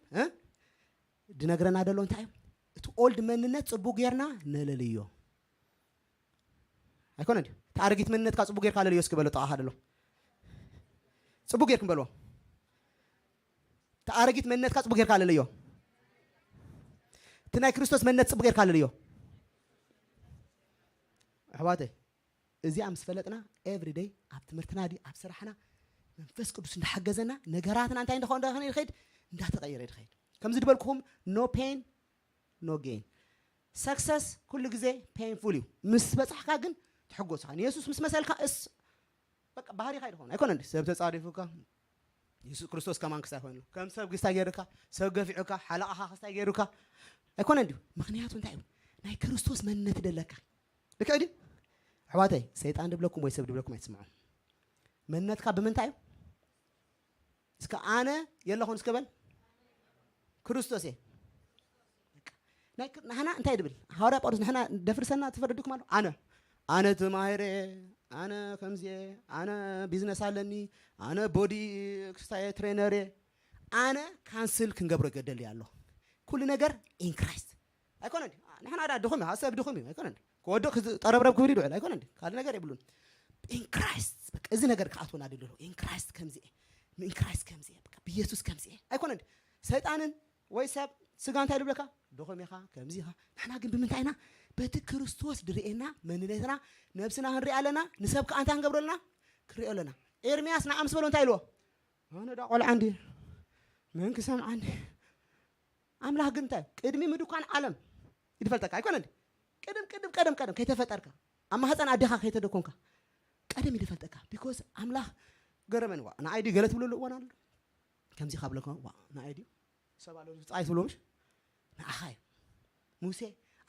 ድነግረና ደሎ እንታይ እዩ እቲ ኦልድ መንነት ጽቡቅ ጌርና ነለልዮ። ኣይኮነ ድዩ? እቲ ኣረጊት መንነትካ ጽቡቅ ጌርካ ለልዮ እስኪ በሎ። ጠቓኻ ደሎ ጽቡቅ ጌርኩም በልዎ። እቲ ኣረጊት መንነትካ ጽቡቅ ጌርካ ለልዮ። እቲ ናይ ክርስቶስ መንነት ጽቡቅ ጌርካ ለልዮ። ኣሕዋተይ፣ እዚኣ ምስ ፈለጥና ኤቭሪ ደይ ኣብ ትምህርትና ድዩ ኣብ ስራሕና መንፈስ ቅዱስ እንዳሓገዘና ነገራትና እንታይ እንደኾነ ይኸይድ፣ እንዳተቐየረ ይኸይድ። ከምዚ ዝበልኩኹም no pain no gain። ሰክሰስ ኩሉ ግዜ ፔንፉል እዩ። ምስ በጻሕካ ግን ትሕጎስ ኢኻ። ንየሱስ ምስ መሰልካ እስ በቃ ባህሪኻ ይድኾን ኣይኮነ እንዲ ሰብ ተጻሪፉካ የሱስ ክርስቶስ ከማን ክስታይ ኮይኑ ከም ሰብ ክስታይ ገይሩካ ሰብ ገፊዑካ ሓለቓኻ ክስታይ ገይሩካ ኣይኮነ እንዲዩ። ምኽንያቱ እንታይ እዩ? ናይ ክርስቶስ መንነት ይደለካ። ልክዕ ድዩ? ኣሕዋተይ፣ ሰይጣን ድብለኩም ወይ ሰብ ድብለኩም ኣይትስምዑ። መንነትካ ብምንታይ እዩ? እስከ ኣነ የለኹን እስከ በል። ክርስቶስ እየ። በቃ። ናይ ክር-፣ ንሕና እንታይ ድብል? ሃዋርያ ጳውሎስ ንሕና ደፍርሰና ትፈረድኩም ኣሎ። ኣነ፣ ኣነ ተማሂረ፣ ኣነ ከምዚ እየ፣ ኣነ ቢዝነስ ኣለኒ፣ ኣነ ቦዲ ክስታይ ትሬነር እየ። ኣነ ካንስል ክንገብሮ ይገደል ኣሎ። ኩሉ ነገር ኢን ክራይስት። ኣይኮነ እንዲ? ንሕና ዳ ድኹም እዩ፣ ሰብ ድኹም እዩ፣ ኣይኮነ እንዲ? ክወድቕ ክዝ-፣ ጠረብረብ ክብል ይድውዕል፣ ኣይኮነ እንዲ? ካልእ ነገር የብሉን። ኢን ክራይስት፣ በቃ፣ እዚ ነገር ክኣትወና ድልሎ። ኢን ክራይስት ከምዚ እየ፣ ኢን ክራይስት ከምዚ እየ፣ በቃ፣ ብየሱስ ከምዚ እየ። ኣይኮነ እንዲ? ሰይጣንን ወይ ሰብ ስጋ እንታይ ድብለካ? ድኹም ኢኻ፣ ከምዚ ኢኻ። ንሕና ግን ብምንታይ ኢና? በቲ ክርስቶስ ድርእየና መንነትና፣ ነብስና ክንርኢ ኣለና፣ ንሰብ ከኣ እንታይ ክንገብሮ ኣለና? ክርእዮ ኣለና። ኤርምያስ ንዓ ምስ በሎ እንታይ ኢልዎ? ኣነ ዳ ቆልዓ እንዲ መን ክሰምዓኒ? ኣምላኽ ግን እንታይ? ቅድሚ ምድኳን ዓለም ይድፈልጠካ፣ ኣይኮነ እንዲ? ቅድም፣ ቅድም፣ ቀደም፣ ቀደም ከይተፈጠርካ፣ ኣብ ማህፀን ኣዴኻ ከይተደኮንካ፣ ቀደም ይድፈልጠካ። ቢኮዝ ኣምላኽ ገረመን። ዋ፣ ንኣይ ድዩ ገለ ትብለሉ እዋን ኣሎ። ከምዚ ካብ ብለካ፣ ዋ፣ ንኣይ ድዩ? ሰብ ኣሎ ዝብጻ ኣይትብሎ ምሽ? ንኣኻ እዩ። ሙሴ፣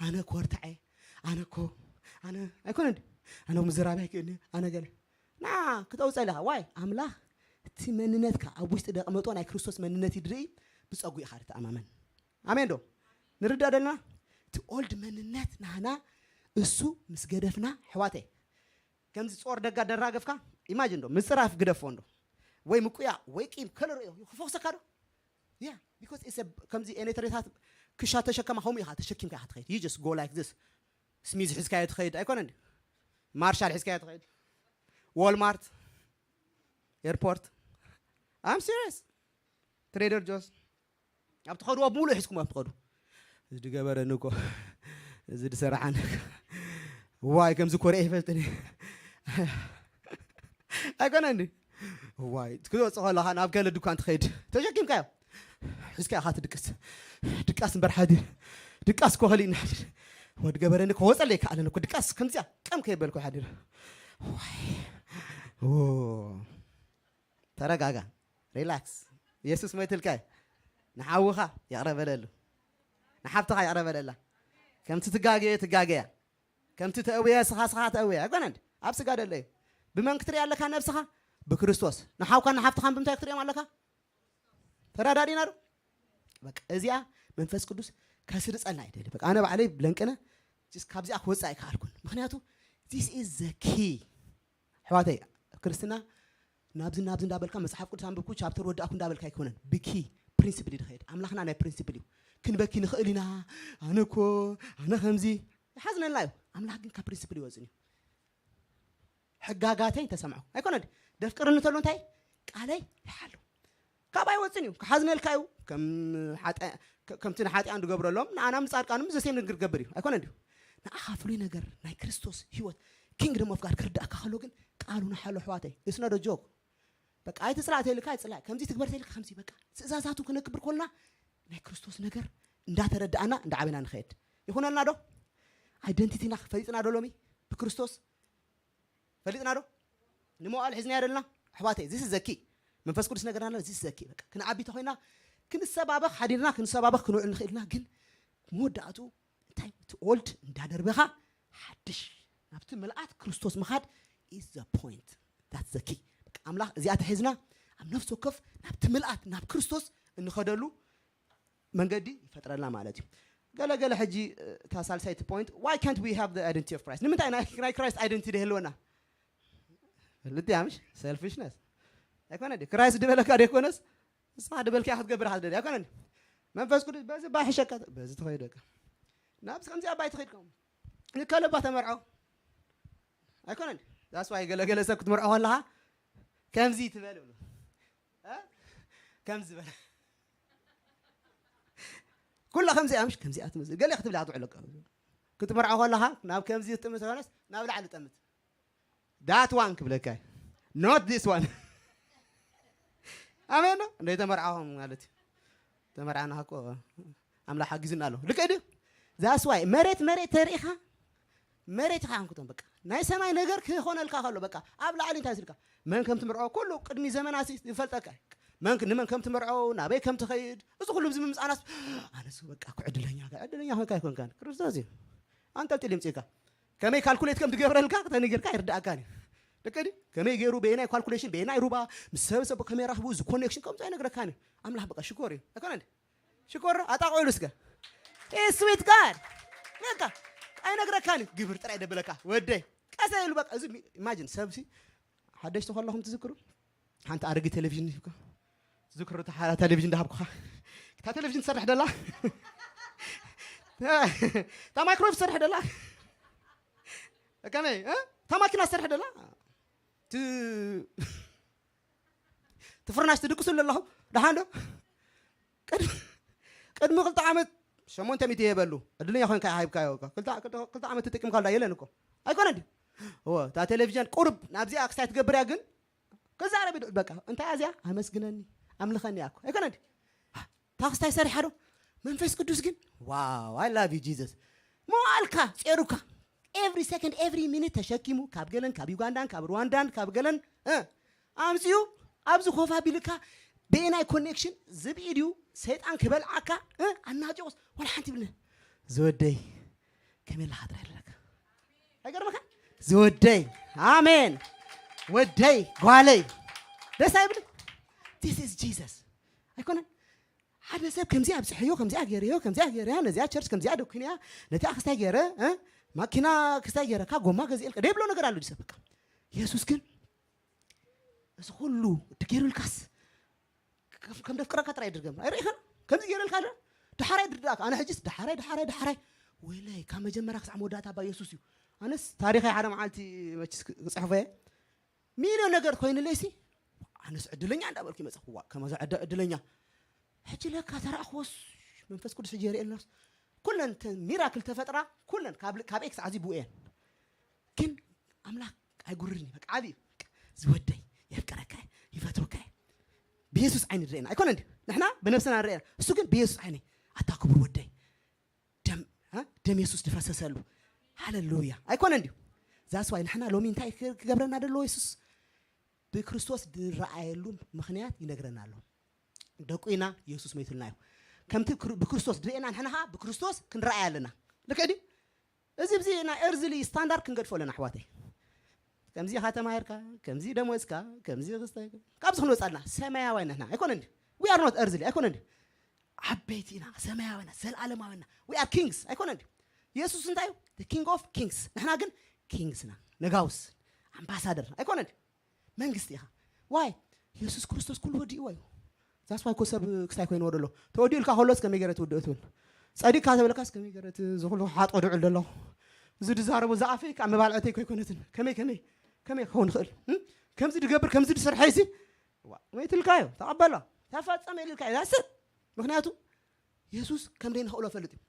ኣነ ኮርታዐ፣ ኣነ ኮ፣ ኣነ፣ ኣይኮነ እንዲ? ኣነ ምዝራብ ኣይክእልኒ፣ ኣነ ገለ። ና፣ ክተውፀእ ኣለኻ። ዋይ፣ ኣምላኽ እቲ መንነትካ፣ ኣብ ውሽጢ ደቕመጦ ናይ ክርስቶስ መንነት ይድርኢ፣ ብጸጉ ኢኻ ትተኣማመን። ኣሜን ዶ? ንርዳእ ደለና? እቲ ኦልድ መንነት ናህና እሱ ምስ ገደፍና፣ ኣሕዋተይ፣ ከምዚ ጾር ደጋ ደራገፍካ፣ ኢማጂን ዶ? ምጽራፍ ግደፎ እንዶ። ወይ ምቁያ፣ ወይ ቂም፣ ከለር እዩ፣ ክፈውሰካ ዶ? ያ፣ ቢኮዝ ኢትስ አ-፣ ከምዚ ኤኔትሬታት ክሻ ተሸከማ፣ ከምኡ ኢኻ ተሸኪምካ ኢኻ ትኸይድ። You just go like this። ስሚዝ ሒዝካዮ ትኸይድ፣ ኣይኮነ እንዲ? ማርሻል ሒዝካዮ ትኸይድ። ዎልማርት፣ ኤርፖርት። I'm serious። ትሬደር ጆስ። ኣብ ትኸድዎ ብምሉእ ሒዝኩሞ ኣብ ትኸዱ። እዚ ድገበረኒ እኮ፣ እዚ ድሰራሓኒ እኮ። ዋይ፣ ከምዚ ኮርኤ ይፈልጥኒ። ኣይኮነ እንዲ? ዋይ፣ ክትወጽእ ከለኻ ናብ ገለ ድኳን ትኸይድ። ተሸኪምካዮ። ሒዝካ ኢኻ ትድቅስ። ድቃስ እምበር ሓዲር። ድቃስ እኮ ከሊእና ሓዲር። ወዲ ገበረኒ እኮ ወጸለይ ከኣለን እኮ ድቃስ ከምዚኣ ቀም ከይበልኩ ሓዲር። ዋይ። ኦ። ተረጋጋ። ሪላክስ። የሱስ ሞይትልካ እዩ። ንሓውኻ ይቕረ በለሉ። ንሓብትኻ ይቕረ በለላ። ከምቲ ትጋገየ ትጋገያ። ከምቲ ተእውየ ስኻ ስኻ ተእውየ። ኣይኮነን። ኣብ ስጋ ደለ እዩ። ብመን ክትርኢ ኣለካ ነብስኻ? ብክርስቶስ። ንሓውካን ንሓፍትኻን ብምንታይ ክትርእዮም ኣለካ? ተረዳዲና ዶ? በቃ እዚኣ መንፈስ ቅዱስ ከስርጸልና ይደሊ። በቃ ኣነ ባዕለይ ብለንቅነ ጅስ ካብዚኣ ክወጽእ ኣይከኣልኩን። ምኽንያቱ this is the key። ኣሕዋተይ፣ ክርስትና ናብዚ ናብዚ እንዳበልካ መጽሓፍ ቅዱስ ኣንብብኩ ቻፕተር ወዳእኩ እንዳበልካ ኣይኮነን። ብኪ ፕሪንሲፕል እዩ ዝኸይድ። ኣምላኽና ናይ ፕሪንሲፕል እዩ። ክንበኪ ንኽእል ኢና። ኣነ እኮ፣ ኣነ ከምዚ ይሓዝነልና እዩ። ኣምላኽ ግን ካብ ፕሪንሲፕል ይወጽን እዩ። ሕጋጋተይ እንተሰምዑ ኣይኮነ ድዩ? ደፍቅርኒ ተሎ እንታይ? ቃለይ ይሓሉ። ካብ ኣይወፅን እዩ። ክሓዝነልካ እዩ። ከም ሓጢ-፣ ከ-፣ ከምቲ ንሓጢኣን ዝገብረሎም ንኣና ምፃድቃኑ ምስ ዘሴም ንግር ገብር እዩ። ኣይኮነ ድዩ? ንኣኻ ፍሉይ ነገር ናይ ክርስቶስ ህይወት ኪንግደም ኦፍ ጋድ ክርዳእካ ከሎ ግን ቃሉ ንሓሎ ኣሕዋተይ። It's not a joke። በቃ ኣይትፅላእ ተይልካ ኣይፅላእ። ከምዚ ትግበር ተይልካ ከምዚ በቃ ትእዛዛቱ ክነክብር ኮልና ናይ ክርስቶስ ነገር እንዳተረዳእና እንዳዓበና ንኸየድ ይኹነልና ዶ? ኣይደንቲቲና ፈሊጥና ዶ ሎሚ ብክርስቶስ? ፈሊጥና ዶ? ንመዋእል ሒዝናዮ ደለና ኣሕዋተይ፣ this is the key። መንፈስ ቅዱስ ነገርና ኣሎ፣ this is the key። በቃ ክንዓቢ ተኾይና ክንሰባበኽ ሓዲርና ክንሰባበኽ ክንውዕል ንኽእልና፣ ግን መወዳእቱ እንታይ? እቲ ኦልድ እንዳደርበኻ ሓድሽ ናብቲ ምልኣት ክርስቶስ ምኻድ is the point። That's the key። በቃ ኣምላኽ እዚኣ ተሒዝና ኣብ ነፍሲ ወከፍ ናብቲ ምልኣት ናብ ክርስቶስ እንኸደሉ መንገዲ ይፈጥረልና ማለት እዩ። ገለ ገለ ሕጂ እታ ሳልሳይቲ point, why can't we have the identity of Christ? ንምንታይ ናይ ናይ ክራይስት ኣይደንቲቲ ደይህልወና? ልቲ ምሽ ሰልፊሽነስ ኣይኮነ ድዩ? ክራይስት ድበለካ ደይኮነስ ንስኻ ድበልካ ክትገብር ኢኻ ትደሊ ኣይኮነ ድዩ? መንፈስ ቅዱስ በዚ ባሕሸካ በዚ ተኸይደካ ናብዚ ከምዚ ኣባይ ትኸድኩም ንከለባ ተመርዖ ኣይኮነን። ዛስዋይ ገለገለ ሰብ ክትመርዖ ከለኻ ከምዚ ትበል ብሎ እ? ከምዚ በለ ኩላ ከምዚ ኣምሽ ከምዚ ኣትምዝ ገለ ክትብላ ትውዕለካ ክትመርዖ ከለኻ ናብ ከምዚ ትጥምት ሆነስ ናብ ላዕሊ ጠምት that one ክብለካ not this one ኣሜን ነው እንደ ተመርዓኹም ማለት እዩ ተመርዓና እኮ ኣምላኽ ሓጊዝና ኣሎ ልክዕ ድዩ that's why መሬት መሬት ተሪኢኻ መሬት ኢኻ ሓንኩቶም በቃ ናይ ሰማይ ነገር ክኾነልካ ከሎ በቃ ኣብ ላዕሊ እንታይ ስልካ መን ከም ትምርዖ ኩሉ ቅድሚ ዘመናት ይፈልጠካ መን ንመን ከም ትምርዖ ናበይ ከም ትኸይድ እዚ ኩሉ ብዚ ምምፃናስ ኣነሱ በቃ እኮ ዕድለኛ ዕድለኛ ኮይንካ ኣይኮንካን ክርስቶስ እዩ ኣንጠልጢል ይምፅእካ ከመይ ካልኩሌት ከም ትገብረልካ ተነጊርካ ይርዳእካን እዩ ደቀዲ ከመይ ገይሩ በየናይ ካልኩሌሽን በየናይ ሩባ ምስ ሰብ ሰብ ከመይ ራኽቡ እዚ ኮኔክሽን ከምዚ ኣይነግረካን እዩ ኣምላኽ በቃ ሽኮር እዩ ኣይኮነ እንዴ ሽኮር ኣጣቆሉ እስከ ስዊት ጋድ በቃ ኣይነግረካን እዩ ግብር ጥራይ ደብለካ ወደይ ቀሰ ኢሉ በቃ እዚ ኢማጂን ሰብሲ ሓደሽቲ ከለኹም ትዝክሩ ሓንቲ ኣረጊት ቴሌቪዥን ሂብካ ትዝክሩ እታ ሓራ ቴሌቪዥን ዳሃብኩኻ እታ ቴሌቪዥን ትሰርሕ ደላ እታ ማይክሮዌቭ ትሰርሕ ደላ ከመይ እታ ማኪና ትሰርሕ ደላ ትፍርናሽ ትድቅስሉ ኣለኹም ደሓን ዶ ቅድሚ ክልተ ዓመት ሸሞንተ ሚእቲ ይህበሉ ዕድለኛ ኮይንካ ሃይብካዮ ክልተ ዓመት ተጠቂምካ ዳ የለን እኮ ኣይኮነ ድዩ እወ እታ ቴሌቪዥን ቁርብ ናብዚኣ ክስታይ ትገብር እያ ግን ክዛረብ ይድዑ በቃ እንታይ እዚኣ ኣመስግነኒ ኣምልኸኒ እያ እኮ ኣይኮነ ድዩ እታ ክስታይ ሰሪሓ ዶ መንፈስ ቅዱስ ግን ዋው I love you Jesus መዋልካ ጼሩካ every second every minute ተሸኪሙ ካብ ገለን ካብ ዩጋንዳን ካብ ሩዋንዳን ካብ ገለን ኣምፅኡ ኣብዚ ኮፍ ኣቢልካ ብኤናይ ኮኔክሽን ዝብኢ ድዩ ሰይጣን ክበልዓካ ኣናጭቁስ ወላ ሓንቲ ይብልኒ ዝወደይ ከመይ ኣለካ ጥራይ ኣለካ ኣይገርመካ ዝወደይ ኣሜን ወደይ ጓለይ ደስ ኣይብል this is Jesus ኣይኮነን ሓደ ሰብ ከምዚ ኣብፅሐዮ ከምዚኣ ገይረዮ ከምዚኣ ገይረያ ነዚኣ ቸርች ከምዚኣ ደኩንያ ነቲኣ ክስታይ ገይረ ማኪና ክስታይ ገይረካ ጎማ ገዚእልካ ደይብሎ ነገር ኣሎ ሰብ በቃ የሱስ ግን እዚ ኩሉ ድገይሩልካስ ከም ደፍቅረካ ጥራይ ድርገም ኣይርኢኸን ከምዚ ገይረልካ ዶ ድሓራይ ድርዳእካ ኣነ ሕጅስ ድሓራይ ድሓራይ ድሓራይ ወይለይ ካብ መጀመርያ ክሳዕ መወዳእታ ባ የሱስ እዩ ኣነስ ታሪኸይ ሓደ መዓልቲ መችስ ክፅሕፎ እየ ሚልዮን ነገር ኮይንለይሲ ኣነስ ዕድለኛ እንዳበልኩ ይመፀኹዋ ከመዛ ዕደ ዕድለኛ ሕጂ ለካ ተረእኽዎስ መንፈስ ቅዱስ ሕጂ የርእየልናስ ኩለን ሚራክል ተፈጥራ ኩለን ካብ ኤክስ ዓዚቡ እየን ግን ኣምላኽ ኣይጉርርን እዩ በቃ ዓብዩ ዝወደይ የፍቅረካ ይፈትወካ ብየሱስ ዓይኒ ንርእየና ኣይኮነ እንዲ ንሕና ብነብስና ንርእየና እሱ ግን ብየሱስ ዓይኒ ኣታ ክቡር ወደይ ደም ደም የሱስ ዝፈሰሰሉ ሃለሉያ ኣይኮነ እንዲዩ ዛስዋይ ንሕና ሎሚ እንታይ ክገብረና ደለዎ የሱስ ብክርስቶስ ዝረኣየሉ ምኽንያት ይነግረና ኣሎ ደቁ ኢና የሱስ መይቱልና እዩ ከምቲ ብክርስቶስ ድርእና ንሕና ብክርስቶስ ክንረኣይ ኣለና ልክዕ ድዩ እዚ ብዚ ናይ ኤርዝሊ ስታንዳርድ ክንገድፎ ኣለና ኣሕዋተይ ከምዚ ኢኻ ተማሂርካ ከምዚ ደሞዝካ ከምዚ ክስታይ ካብዚ ክንወፃልና ሰማያዊ ንሕና ኣይኮነ እንዲ we are not earthly ኣይኮነ እንዲ ዓበይቲ ኢና ሰማያዊና ዘለዓለማዊና we are kings ኣይኮነ እንዲ የሱስ እንታይ እዩ king of kings ንሕና ግን ኪንግስ ኢና ነጋውስ ኣምባሳደር ኣይኮነ እንዲ መንግስቲ ኢኻ ዋይ የሱስ ክርስቶስ ኩሉ ወዲእዎ እዩ ዛስ ዋይ ኮ ሰብ ክስታይ ኮይንዎ ደሎ ተወዲኡልካ ከሎስ ከመይ ገረ ትውድእ ትብል ጸዲቅካ ተበለካስ ከመይ ገረ ዝኽሉ ሓጦ ድዑል ደሎ እዚ ድዛረቦ ዝኣፈይ ከዓ መባልዕተይ ኮይኮነትን ከመይ ከመይ ከመይ ክኸውን ይኽእል ከምዚ ድገብር ከምዚ ድሰርሐ ይሲ መይትልካዮ ተቐበሎ ተፈጸመ ኢልልካ እዩ ዛስብ ምክንያቱ የሱስ ከም ደይንኽእሎ ፈልጥ እዩ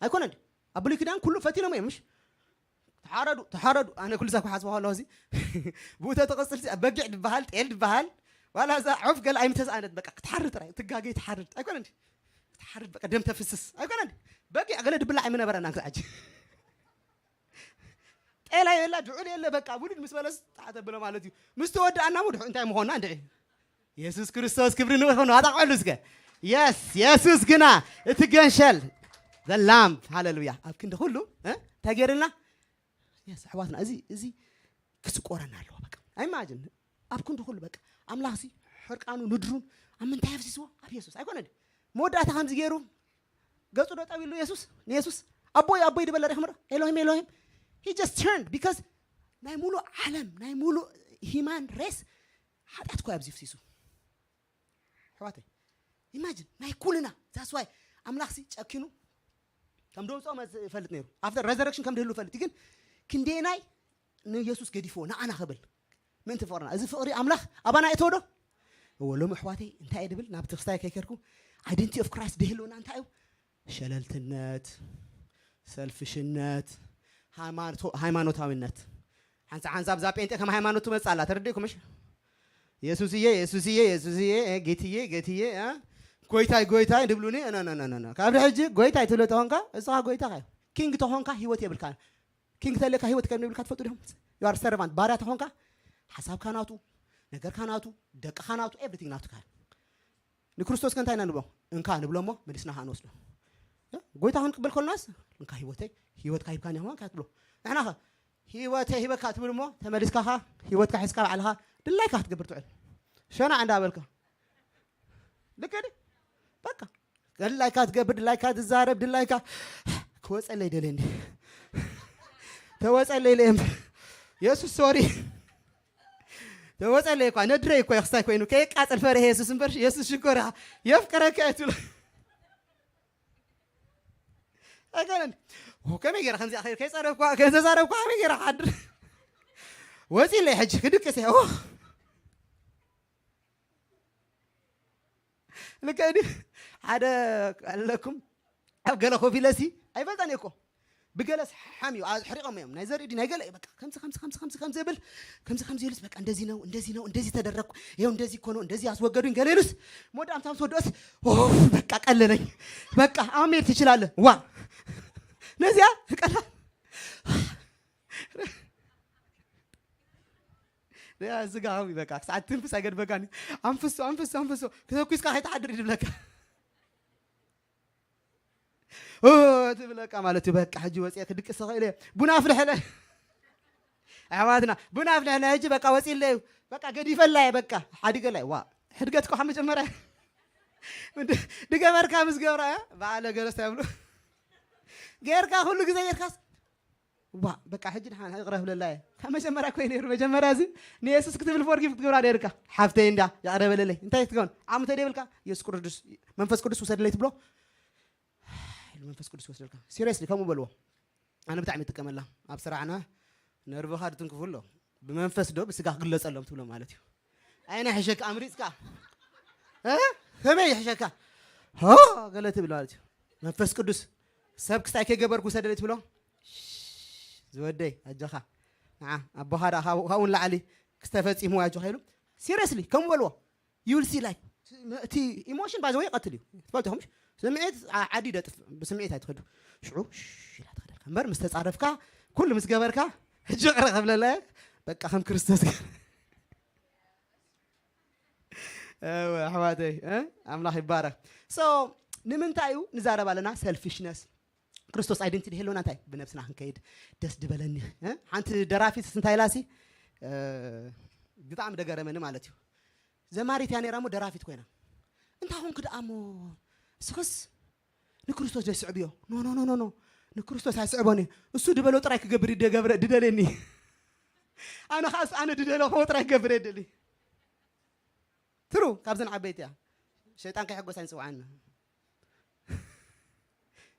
ኣይኮነን ኣብ ብሉይ ኪዳን ኩሉ ፈቲኖም እዮም ምሽ ተሓረዱ ተሓረዱ ኣነ ኩሉ ዛ ክሓስቦ ከለኹ እዚ ብኡ ተተቐፅል በጊዕ ድበሃል ጤል ድበሃል ዋላ እዛ ዑፍ ገለ ኣይምተስኣነት በቃ ክትሓርድ ጥራይ ትጋገይ ትሓርድ ኣይኮነ እንዲ ክትሓርድ በቃ ደም ተፍስስ ኣይኮነ እንዲ በጊዕ ገለ ድብላዕ ኣይምነበረና ክሳዕ ሕጂ ጤላ የላ ድዑል የለ በቃ ውሉድ ምስ በለስ ተሓተ ብሎ ማለት እዩ ምስ ተወድኣና ሞ ድሑ እንታይ ምኾንና እንድዒ የሱስ ክርስቶስ ክብሪ ንኡ ይኹን ኣጣቕዐሉ እስከ የስ የሱስ ግና እቲ ገንሸል ዘላምፕ ሃለሉያ ኣብ ክንዲ ኩሉ እንታይ ገይርልና የስ ኣሕዋትና እዚ እዚ ክስቆረና ኣለዎ በቃ ኣይማጅን ኣብ ክንዲ ኩሉ በቃ ኣምላኽሲ ሕርቃኑ ንድሩን ኣብ ምንታይ ኣፍሲስዎ ኣብ የሱስ ኣይኮነ መወዳእታ ከምዚ ገይሩ ገጹ ዶ ጠቢሉ የሱስ ንየሱስ ኣቦይ ኣቦይ ድበለ ሪኽምሮ ኤሎሂም ኤሎሂም he just turned because ናይ ሙሉእ ዓለም ናይ ሙሉእ ሂማን ሬስ ሓጢኣት ኮ ኣብዚ ፍሲሱ ኣሕዋተይ ኢማጅን ናይ ኩልና that's why ኣምላኽሲ ጨኪኑ ከም ደውፅኦ መዝ- ይፈልጥ ነይሩ። ኣብቲ resurrection ከም ድህሉ ይፈልጥ እዩ። ግን ክንደየናይ ንየሱስ ገዲፍዎ ንዓና ክብል ምእንቲ ፍቕርና። እዚ ፍቕሪ ኣምላኽ ኣባና እተወዶ እዎ። ሎሚ ኣሕዋተይ እንታይ እየ ድብል? ናብ ተክስታይ ከይከድኩ identity of Christ ድህልውና እንታይ እዩ? ሸለልትነት፣ ሰልፍሽነት፣ ሃይማኖቶ- ሃይማኖታዊነት። ሓንሳ ሓንሳብ እዛ ጴንጤ ከም ሃይማኖት ትመጽእ ኣላ። ተረዲእኩም እሺ? የሱስዬ የሱስዬ የሱስዬ እ፣ ጌትዬ ጌትዬ እ፣ ጎይታይ ጎይታይ ድብሉኒ እ፣ ነ ነ ነ ነ ነ። ካብ ሕጂ ጎይታይ ትብሎ ተኾንካ፣ እስኻ ጎይታ ካዩ። ኪንግ ተኾንካ ህይወት የብልካ። ኪንግ ተለካ ህይወት ከም ይብልካ ትፈልጡ ዲኹም? You are servant፣ ባርያ ተኾንካ ሓሳብካ ናቱ፣ ነገርካ ናቱ፣ ደቅኻ ናቱ፣ everything ናቱ ካዩ። ንክርስቶስ ከ እንታይ ኢና ንብሎ? እንካ ንብሎ እሞ መሊስና ኸዓ ንወስዶ። እ? ጎይታ ክንቅበል ከሎናስ እንካ ህይወተይ፣ ህይወትካ ሂብካኒ ኸማን ካትብሎ። ንሕና ኸ ህይወተይ ሂበካ ትብል እሞ ተመሊስካ ኸዓ ህይወትካ ሒዝካ ባዕልኻ ድላይካ ክትገብር ትውዕል። ሸናዕ እንዳበልካ። ልክ ድዩ? በቃ። ድላይካ ትገብር፣ ድላይካ ትዛረብ፣ ድላይካ ክወፀለይ ደልየ እንዲ። ተወፀለይ ኢለ እምበር። የሱስ ሶሪ። ተወፀለይ እኳ ነድረይ እኳ የኽስታይ ኮይኑ ከየቃፀል ፈሪሐ የሱስ እምበር የሱስ ሽኮር ኢኻ። የፍቅረካ እየ ትብሎ። ኣይኮነን። ኦ፣ ከመይ ገይረ ከምዚኣ ከይረ ከይፀረብኳ ከይተዛረብኳ ከመይ ገይረ ክሓድር? ወፂለይ ሕጂ ክድቅስ እየ። ኦ። ልክዕ ድዩ? ሓደ ኣለኩም ኣብ ገለ ኮፍ ኢለሲ ኣይፈልጠን እየ እኮ። ብገለስ ሓም እዩ ኣሕሪቖም እዮም ናይ ዘርኢ ድዩ ናይ ገለ እዩ። በቃ ከምዚ ከምዚ ከምዚ ከምዚ ከምዚ ይብል። ከምዚ ከምዚ ኢሉስ በቃ እንደዚህ ነው እንደዚህ ነው እንደዚህ ተደረግኩ፣ ይኸው እንደዚህ እኮ ነው እንደዚህ ያስወገዱኝ ገለ ኢሉስ ሞዳም ታም ተወደስ። ኦፍ በቃ ቀለለኝ። በቃ አሁን መሄድ ትችላለህ። ዋ ነዚያ ቀላል እዚጋ አሁን በቃ ክሳዕ ትንፍስ ኣይገድበካን። አንፍሶ አንፍሶ አንፍሶ ክተኩስካ ከይትሓድር ይድብለካ። ኦ ትብለካ ማለት እዩ። በቃ ሕጂ ወፂአ ክድቅስ ተኽእል እየ። ቡና ኣፍልሐለ ኣሕዋትና፣ ቡና ኣፍልሐለ። ሕጂ በቃ ወፂለ እዩ። በቃ ገዲፈላ እየ። በቃ ሓዲገላ እየ። ዋ ሕድገት እኮ ካብ መጀመርያ ድገመርካ ምስ ገብራ እያ በዓለ ገለስታ ይብሉ። ጌርካ ኩሉ ግዜ ጌርካስ ዋ በቃ ሕጂ ድሓን ይቕረ ክብለላ እየ። ካብ መጀመርያ እኮ እዩ ነይሩ። መጀመርያ እዚ ንየሱስ ክትብል ፎርጊቭ ክትገብራ ነይርካ። ሓፍተይ እንዳ ይቕረ በለለይ። እንታይ ክትከውን? ዓቕሚ ተደይብልካ የሱስ ቅዱስ መንፈስ ቅዱስ ውሰድለይ ትብሎ። ኢሉ መንፈስ ቅዱስ ይወስደልካ። ሲሪየስሊ ከምኡ በልዎ። ኣነ ብጣዕሚ ይጥቀመላ። ኣብ ስራሕና ነርቭኻ ድትንክፉ ኣሎ። ብመንፈስ ዶ ብስጋ ክግለጸሎም ትብሎ ማለት እዩ። ኣይና ሕሸካ ኣምሪጽካ እ? ከመይ ይሕሸካ? ሆ ገለ ትብል ማለት እዩ። መንፈስ ቅዱስ ሰብ ክስታይ ከይገበርኩ ውሰደለይ ትብሎ። ዝወደይ ኣጆኻ ንዓ ኣቦኻ ደኣ ካብኡ ንላዕሊ ክስተፈጺሙ ኣጆኻ ኢሉ ሲሪየስሊ ከምኡ በልዎ። You will see like እቲ ኢሞሽን ባይ ዘ ወይ ይቐትል እዩ። ትፈልጡ ኹም ስምዒት ዓ- ዓዲ ደጥፍ ብስምዒት ኣይትኸዱ። ሽዑ ሽሽ ኢላ ትኸደልካ እምበር ምስ ተጻረፍካ ኩሉ ምስ ገበርካ ሕጂ ቅረ ከብለለ በቃ ከም ክርስቶስ ገ- እወ፣ ኣሕዋተይ እ? ኣምላኽ ይባረክ። So ንምንታይ እዩ ንዛረብ ኣለና ሰልፊሽነስ? ክርስቶስ ኣይደንቲቲ ህልውና እንታይ ብነብስና ክንከይድ ደስ ድበለኒ እ? ሓንቲ ደራፊት እንታይ ኢላሲ እ፣ ብጣዕሚ ደገረመኒ ማለት እዩ። ዘማሪት እያ ነይራ እሞ ደራፊት ኮይና እንታይ ኾንክ ደኣ እሞ እስኽስ ንክርስቶስ ዘይስዕብዮ ኖ ኖ ኖ ኖ ኖ ንክርስቶስ ኣይስዕቦን እየ። እሱ ድበሎ ጥራይ ክገብር እዩ ደገብረ ድደልየኒ። ኣነ ከዓስ ኣነ ድደሎ ክዎ ጥራይ ክገብር እየ ደሊ ትሩ ካብዘን ዓበይቲ እያ። ሸይጣን ከይሕጎስ ኣይንፅውዓና።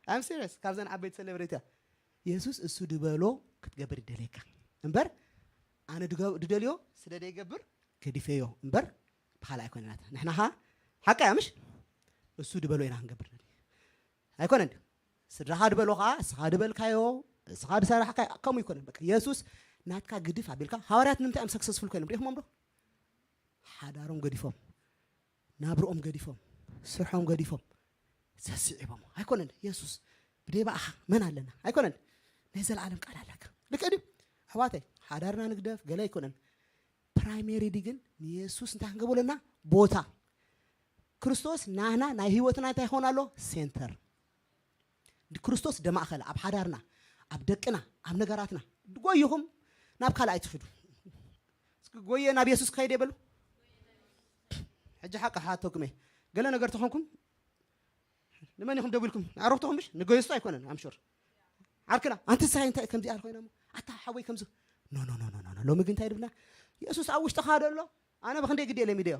I'm serious። ካብዘን ዓበይቲ ሴሌብሬቲ እያ። የሱስ እሱ ድበሎ ክትገብር ይደልየካ እምበር ኣነ ድገ- ድደልዮ ስለ ደይገብር ገዲፈዮ እምበር ብኻልእ ኣይኮነናት ንሕና ኻ ሓቂ እያ ምሽ እሱ ድበሎ ኢና ክንገብር ንደሊ ኣይኮነን ድዩ? ስድራኻ ድበሎ ኸዓ እስኻ ድበልካዮ እስኻ ድሰራሕካ ከምኡ ይኮነን በቃ የሱስ ናትካ ግድፍ ኣቢልካ። ሃዋርያት ንምንታይ እዮም ሰክሰስፉል ኮይኖም ሪኢኹሞም ዶ? ሓዳሮም ገዲፎም ናብርኦም ገዲፎም ስርሖም ገዲፎም ሰስዒቦም ኣይኮነን የሱስ ብደይ ብኣኻ መን ኣለና ኣይኮነን ናይ ዘለዓለም ቃል ኣለካ ልክዕ ድዩ ኣሕዋተይ ሓዳርና ንግደፍ ገለ ኣይኮነን ፕራይሜሪ ዲ ግን ንየሱስ እንታይ ክንገብሮ ኣለና ቦታ ክርስቶስ ናህና ናይ ህይወትና እንታይ ይኸውን ኣሎ ሴንተር ክርስቶስ ደማእኸል ኣብ ሓዳርና ኣብ ደቅና ኣብ ነገራትና ጎይኹም ናብ ካልእ ኣይትኽዱ እስኪ ጎየ ናብ የሱስ ክኸይድ የበሉ ሕጂ ሓቂ ሓተኩም እየ ገለ ነገር ተኾንኩም ንመን ኢኹም ደዊልኩም ንዓረብትኹም ምሽ ንጎየሱ ኣይኮነን ኣምሹር ዓርክና ኣንቲ ሳይ እንታይ ከምዚ ኣር ኮይና ኣታ ሓወይ ከምዚ ኖ ኖ ኖ ኖ ኖ ሎሚ ግን እንታይ ድብና የሱስ ኣብ ውሽጥኻ ደሎ ኣነ ብክንደይ ግዲ የለ ሚደዮ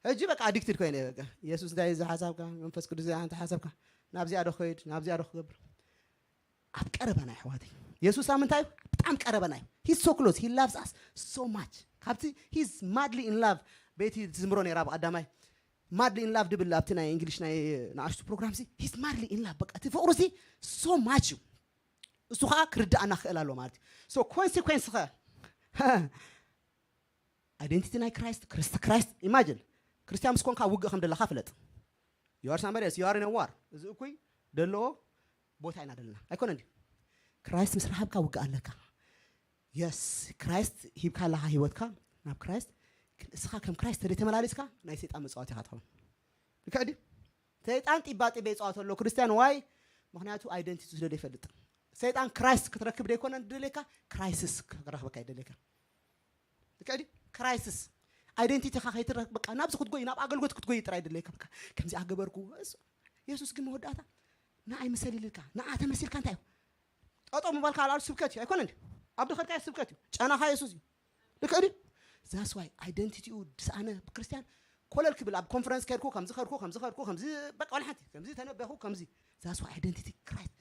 ሕጂ በቃ ኣዲክትድ ኮይነ በቃ የሱስ እንታይ እዚ ሓሳብካ መንፈስ ቅዱስ እንታይ ሓሳብካ ናብዚኣ ዶ ክኸይድ ናብዚኣ ዶ ክገብር ኣብ ቀረባና ኣሕዋተይ። የሱስ ኣብ ምንታይ እዩ? ብጣዕሚ ቀረባና እዩ። He's so close. He loves us so much. ካብቲ he's madly in love በይቲ ትዝምሮ ነይራ ብቐዳማይ madly in love ድብል ኣብቲ ናይ እንግሊሽ ናይ ንኣሽቱ ፕሮግራም ሲ he's madly in love በቃ እቲ ፍቕሩ ሲ so much እዩ። እሱ ከዓ ክርዳእና ክእል ኣሎ ማለት እዩ። So ኮንሲኮንስ ኸ ኣይደንቲቲ ናይ ክራይስት ክርስት ክራይስት ኢማጅን ክርስቲያን ምስ ኮንካ ውግእ ከም ደለካ ፍለጥ። You are somebody else, you are in a war። እዚ እኩይ ደለዎ ቦታ ኢና ደለና ኣይኮነ እንዲ ክራይስት ምስ ረሃብካ ውግእ ኣለካ። የስ ክራይስት ሂብካ ኣለካ ህይወትካ ናብ ክራይስት ግን እስኻ ከም ክራይስት ተደይ ተመላሊስካ ናይ ሰይጣን መፃወቲ ኢኻ ትኸውን። ልክዕ ድዩ? ሰይጣን ጢባ ጢባ ይፃወት ኣሎ ክርስቲያን ዋይ ምክንያቱ ኣይደንቲቲ ስለ ዘይፈልጥ ሰይጣን ክራይስት ክትረክብ ደይኮነ ድደልየካ ክራይስስ ክረክበካ ይደልየካ። ልክዕ ድዩ? ክራይስስ ኣይደንቲቲኻ ከይትረክ በቃ ናብዚ ክትጎይ ናብ ኣገልግሎት ክትጎይ ጥራይ ድለይካ በቃ ከምዚ ኣገበርኩ እሱ- የሱስ ግን መወዳእታ ንኣይ ምሰል ኢልልካ ንኣ ተመሲልካ እንታይ እዩ ጠጦ ምባልካ ኣልኣሉ ስብከት እዩ ኣይኮነ እንዲ ኣብ ድኸድካ ስብከት እዩ ጨናኻ የሱስ እዩ። ልክዕ ድዩ? That's why ኣይደንቲቲኡ ድስኣነ ክርስቲያን ኮለል ክብል ኣብ ኮንፈረንስ ከድኩ ከምዚ ከድኩ ከምዚ ከድኩ ከምዚ በቃ ወላ ሓንቲ ከምዚ ተነበኹ ከምዚ That's why ኣይደንቲቲ ክራይስት